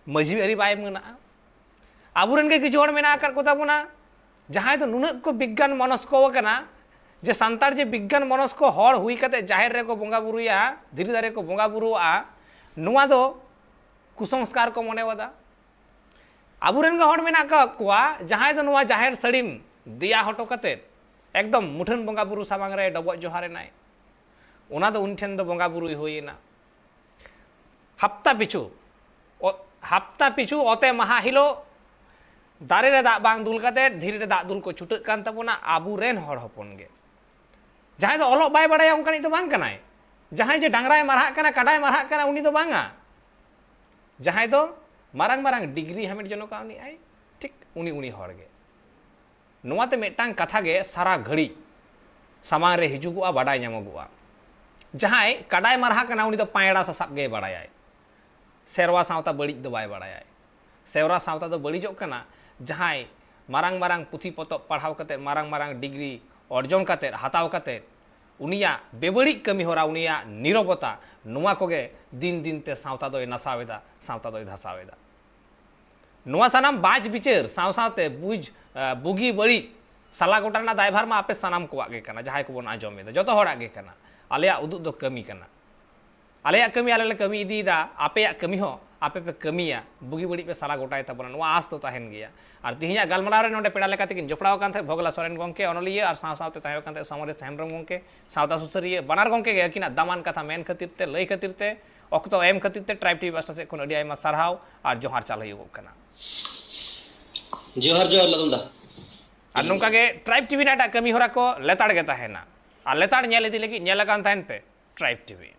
ᱢᱟᱹᱡᱷᱤ ᱟᱹᱨᱤ ᱵᱟᱭ ᱢᱟᱱᱟᱜᱼᱟ᱾ ᱟᱵᱚᱨᱮᱱ ᱜᱮ ᱠᱤᱪᱷᱩ ᱦᱚᱲ ᱢᱮᱱᱟᱜ ᱟᱠᱟᱫ ᱠᱚ ᱛᱟᱵᱚᱱᱟ, ᱡᱟᱦᱟᱸᱭ ᱫᱚ ᱱᱩᱱᱟᱹᱜ ᱠᱚ ᱵᱤᱜᱽᱜᱟᱱ ᱢᱚᱱᱚᱥᱠᱚ ᱟᱠᱟᱱᱟ ᱡᱮ ᱥᱟᱱᱛᱟᱲ ᱡᱮ ᱵᱤᱜᱽᱜᱟᱱ ᱢᱚᱱᱚᱥᱠᱚ ᱦᱚᱲ ᱦᱩᱭ ᱠᱟᱛᱮ ᱡᱟᱦᱮᱨ ᱨᱮᱠᱚ ᱵᱚᱸᱜᱟ ᱵᱩᱨᱩᱭᱟ, ᱫᱷᱤᱨᱤ ᱫᱟᱨᱮ ᱠᱚ ᱵᱚᱸᱜᱟ ᱵᱩᱨᱩᱣᱟᱜᱼᱟ, ᱱᱚᱣᱟ ᱫᱚ ᱠᱩᱥᱚᱝᱥᱠᱟᱨ ᱠᱚ ᱢᱚᱱᱮᱣᱟᱫᱟ᱾ ᱟᱵᱚᱨᱮᱱ ᱜᱮ ᱦᱚᱲ ᱢᱮᱱᱟᱜ ᱟᱠᱟᱫ ᱠᱚᱣᱟ, ᱡᱟᱦᱟᱸᱭ ᱫᱚ ᱱᱚᱣᱟ ᱡᱟᱦᱮᱨ ᱥᱟᱹᱲᱤᱢ ᱫᱮᱭᱟ ᱦᱚᱴᱚ ᱠᱟᱛᱮ ᱮᱠᱫᱚᱢ ᱢᱩᱴᱷᱟᱹᱱ ᱵᱚᱸᱜᱟ ᱵᱩᱨᱩ ᱥᱟᱢᱟᱝ ᱨᱮ ᱰᱚᱵᱚᱜ ᱡᱚᱦᱟᱨ ᱮᱱᱟᱭ, ᱚᱱᱟ ᱫᱚ ᱩᱱᱤ ᱴᱷᱮᱱ ᱫᱚ ᱵᱚᱸᱜᱟ ᱵᱩᱨᱩᱭ ᱦᱩᱭᱮᱱᱟ᱾ ᱦᱟᱯᱛᱟ ᱯᱤᱪᱷᱩ, ᱚ-, ᱦᱟᱯᱛᱟ ᱯᱤᱪᱷᱩ ᱚᱛᱮ ᱢᱟᱦᱟ ᱦᱤᱞᱳᱜ ᱫᱟᱨᱮ ᱨᱮ ᱫᱟᱜ ᱵᱟᱝ ᱫᱩᱞ ᱠᱟᱛᱮ ᱫᱷᱤᱨᱤ ᱨᱮ ᱫᱟᱜ ᱫᱩᱞ ᱠᱚ ᱪᱷᱩᱴᱟᱹᱜ ᱠᱟᱱ ᱛᱟᱵᱚᱱᱟ ᱟᱵᱚᱨᱮᱱ ᱦᱚᱲ ᱦᱚᱯᱚᱱ ᱜᱮ᱾ ᱡᱟᱦᱟᱸᱭ ᱫᱚ ᱚᱞᱚᱜ ᱵᱟᱭ ᱵᱟᱲᱟᱭᱟ ᱚᱱᱠᱟᱱᱤᱡ ᱫᱚ ᱵᱟᱝ ᱠᱟᱱᱟᱭ᱾ ᱡᱟᱦᱟᱸᱭ ᱡᱮ ᱰᱟᱝᱨᱟᱭ ᱢᱟᱨᱦᱟᱜ ᱠᱟᱱᱟ, ᱠᱟᱰᱟᱭ ᱢᱟᱨᱦᱟᱜ ᱠᱟᱱᱟ, ᱩᱱᱤ ᱫᱚ ᱵᱟᱝᱟ᱾ ᱡᱟᱦᱟᱸᱭ ᱫᱚ ᱢᱟᱨᱟᱝ ᱢᱟᱨᱟᱝ ᱰᱤᱜᱽᱨᱤ ᱦᱟᱢᱮᱴ ᱡᱚᱱᱚᱜ ᱠᱟᱱ ᱩᱱᱤ ᱟᱭ, ᱴᱷᱤᱠ ᱩᱱᱤ, ᱩᱱᱤ ᱦᱚᱲ ᱜᱮ᱾ ᱱᱚᱣᱟᱛᱮ ᱢᱤᱫᱴᱟᱝ ᱠᱟᱛᱷᱟ ᱜᱮ ᱥᱟᱨᱟ ᱜᱷᱟᱹᱲᱤᱡ ᱥᱟᱢᱟᱝ ᱨᱮ ᱦᱤᱡᱩᱜᱚᱜᱼᱟ, ᱵᱟᱰᱟᱭ ᱧᱟᱢᱚᱜᱚᱜᱼᱟ᱾ ᱡᱟᱦᱟᱸᱭ ᱠᱟᱰᱟᱭ ᱢᱟᱨᱦᱟ ᱠᱟᱱᱟ, ᱩᱱᱤ ᱫᱚ ᱯᱟᱭᱲᱟ ᱥᱟᱥᱟᱵ ᱜᱮᱭ ᱵᱟᱲᱟᱭᱟᱭ᱾ ᱥᱮᱨᱣᱟ ᱥᱟᱶᱛᱟ ᱵᱟᱹᱲᱤᱡ ᱫᱚ ᱵᱟᱭ ᱵᱟᱲᱟᱭᱟᱭ᱾ ᱥᱮᱨᱣᱟ ᱥᱟᱶᱛᱟ ᱫᱚ ᱵᱟᱹᱲᱤᱡᱚᱜ ᱠᱟᱱᱟ ᱡᱟᱦᱟᱸᱭ ᱢᱟᱨᱟᱝ ᱢᱟᱨᱟᱝ ᱯᱩᱛᱷᱤ ᱯᱚᱛᱚᱵ ᱯᱟᱲᱦᱟᱣ ᱠᱟᱛᱮᱫ, ᱢᱟᱨᱟᱝ ᱢᱟᱨᱟᱝ ᱰᱤᱜᱽᱨᱤ ᱚᱨᱡᱚᱱ ᱠᱟᱛᱮᱫ, ᱦᱟᱛᱟᱣ ᱠᱟᱛᱮᱫ, ᱩᱱᱤᱭᱟᱜ ᱵᱮᱵᱟᱹᱲᱤᱡ ᱠᱟᱹᱢᱤ ᱦᱚᱨᱟ, ᱩᱱᱤᱭᱟᱜ ᱱᱤᱨᱚᱵᱚᱛᱟ, ᱱᱚᱣᱟ ᱠᱚᱜᱮ ᱫᱤᱱ ᱫᱤᱱ ᱛᱮ ᱥᱟᱶᱛᱟ ᱫᱚᱭ ᱱᱟᱥᱟᱣ ᱮᱫᱟ, ᱥᱟᱶᱛᱟ ᱫᱚᱭ ᱫᱷᱟᱥᱟᱣ ᱮᱫᱟ᱾ ᱱᱚᱣᱟ ᱥᱟᱱᱟᱢ ᱵᱟᱪ ᱵᱤᱪᱟᱹᱨ ᱥᱟᱶ ᱥᱟᱶᱛᱮ ᱵᱩᱡᱽ, ᱟ, ᱵᱩᱜᱤ ᱵᱟᱹᱲᱤᱡ ᱥᱟᱞᱟ ᱜᱚᱴᱟ ᱨᱮᱱᱟᱜ ᱫᱟᱭᱵᱷᱟᱨ ᱢᱟ ᱟᱯᱮ ᱥᱟᱱᱟᱢ ᱠᱚᱣᱟᱜ ᱜᱮ ᱠᱟᱱᱟ, ᱡᱟᱦᱟᱸᱭ ᱠᱚᱵᱚᱱ ᱟᱸᱡᱚᱢ ᱮᱫᱟ, ᱡᱚᱛᱚ ᱦᱚᱲᱟᱜ ᱜᱮ ᱠᱟᱱᱟ᱾ ᱟᱞᱮᱭᱟᱜ ᱩᱫᱩᱜ ᱫᱚ ᱠᱟᱹᱢᱤ ᱠᱟᱱᱟ᱾ ᱟᱞᱮᱭᱟᱜ ᱠᱟᱹᱢᱤ ᱟᱞᱮ ᱞᱮ ᱠᱟᱹᱢᱤ ᱤᱫᱤᱭᱮᱫᱟ, ᱟᱯᱮᱭᱟᱜ ᱠᱟᱹᱢᱤ ᱦᱚᱸ ᱟᱯᱮ ᱯᱮ ᱠᱟᱹᱢᱤᱭᱟ, ᱵᱩᱜᱤ ᱵᱟᱹᱲᱤᱡ ᱯᱮ ᱥᱟᱞᱟ ᱜᱚᱴᱟᱭ ᱛᱟᱵᱚᱱᱟ, ᱱᱚᱣᱟ ᱟᱸᱥ ᱫᱚ ᱛᱟᱦᱮᱱ ᱜᱮᱭᱟ᱾ ᱟᱨ ᱛᱮᱦᱮᱧᱟᱜ ᱜᱟᱞᱢᱟᱨᱟᱣ ᱨᱮ ᱱᱚᱰᱮ ᱯᱮᱲᱟ ᱞᱮᱠᱟ ᱛᱮᱠᱤᱱ ᱡᱚᱯᱲᱟᱣ ᱟᱠᱟᱱ ᱛᱟᱦᱮᱸᱫ ᱵᱷᱚᱜᱽᱞᱟ ᱥᱚᱨᱮᱱ ᱜᱚᱢᱠᱮ, ᱚᱱᱚᱞᱤᱭᱟᱹ, ᱟᱨ ᱥᱟᱶ ᱥᱟᱶᱛᱮ ᱛᱟᱦᱮᱸ ᱠᱟᱱ ᱛᱟᱦᱮᱸᱫ ᱥᱚᱢᱚᱨᱮᱥ ᱦᱮᱢᱵᱨᱚᱢ ᱜᱚᱢᱠᱮ, ᱥᱟᱶᱛᱟ ᱥᱩᱥᱟᱹᱨᱤᱭᱟᱹ᱾ ᱵᱟᱱᱟᱨ ᱜᱚᱢᱠᱮ ᱜᱮ ᱟᱹᱠᱤᱱᱟᱜ ᱫᱟᱢᱟᱱ ᱠᱟᱛᱷᱟ ᱢᱮᱱ ᱠᱷᱟᱹᱛᱤᱨ ᱛᱮ, ᱞᱟᱹᱭ ᱠᱷᱟᱹᱛᱤᱨ ᱛᱮ, ᱚᱠᱛᱚ ᱮᱢ ᱠᱷᱟᱹᱛᱤᱨ ᱛᱮ ᱴᱨᱟᱭᱤᱵᱽ ᱴᱤᱵᱷᱤ ᱯᱟᱥᱴᱟ ᱥᱮᱫ ᱠᱷᱚᱱ ᱟᱹᱰᱤ ᱟᱭᱢᱟ ᱥᱟᱨᱦᱟᱣ ᱟᱨ ᱡᱚᱦᱟᱨ ᱪᱟᱞ ᱦᱩᱭᱩᱜᱚᱜ ᱠᱟᱱᱟ᱾ ᱡᱚᱦᱟᱨ, ᱡᱚᱦᱟᱨ ᱞᱟᱫᱩᱱ ᱫᱟ᱾ ᱟᱨ ᱱᱚᱝᱠᱟ ᱜᱮ ᱴᱨᱟᱭᱤᱵᱽ ᱴᱤᱵᱷᱤ ᱨᱮᱱᱟᱜ ᱮᱴᱟᱜ ᱠᱟᱹᱢᱤ ᱦᱚᱨᱟ ᱠᱚ ᱞᱮᱛᱟᱲ ᱜᱮ ᱛᱟᱦᱮᱱᱟ᱾ ᱟᱨ ᱞᱮᱛᱟᱲ ᱧᱮᱞ ᱤᱫᱤ ᱞᱟᱹᱜᱤᱫ ᱧᱮᱞ ᱟᱠᱟᱱ ᱛᱟᱦᱮᱱ ᱯᱮ ᱴᱨᱟᱭᱤᱵᱽ ᱴᱤᱵᱷᱤ᱾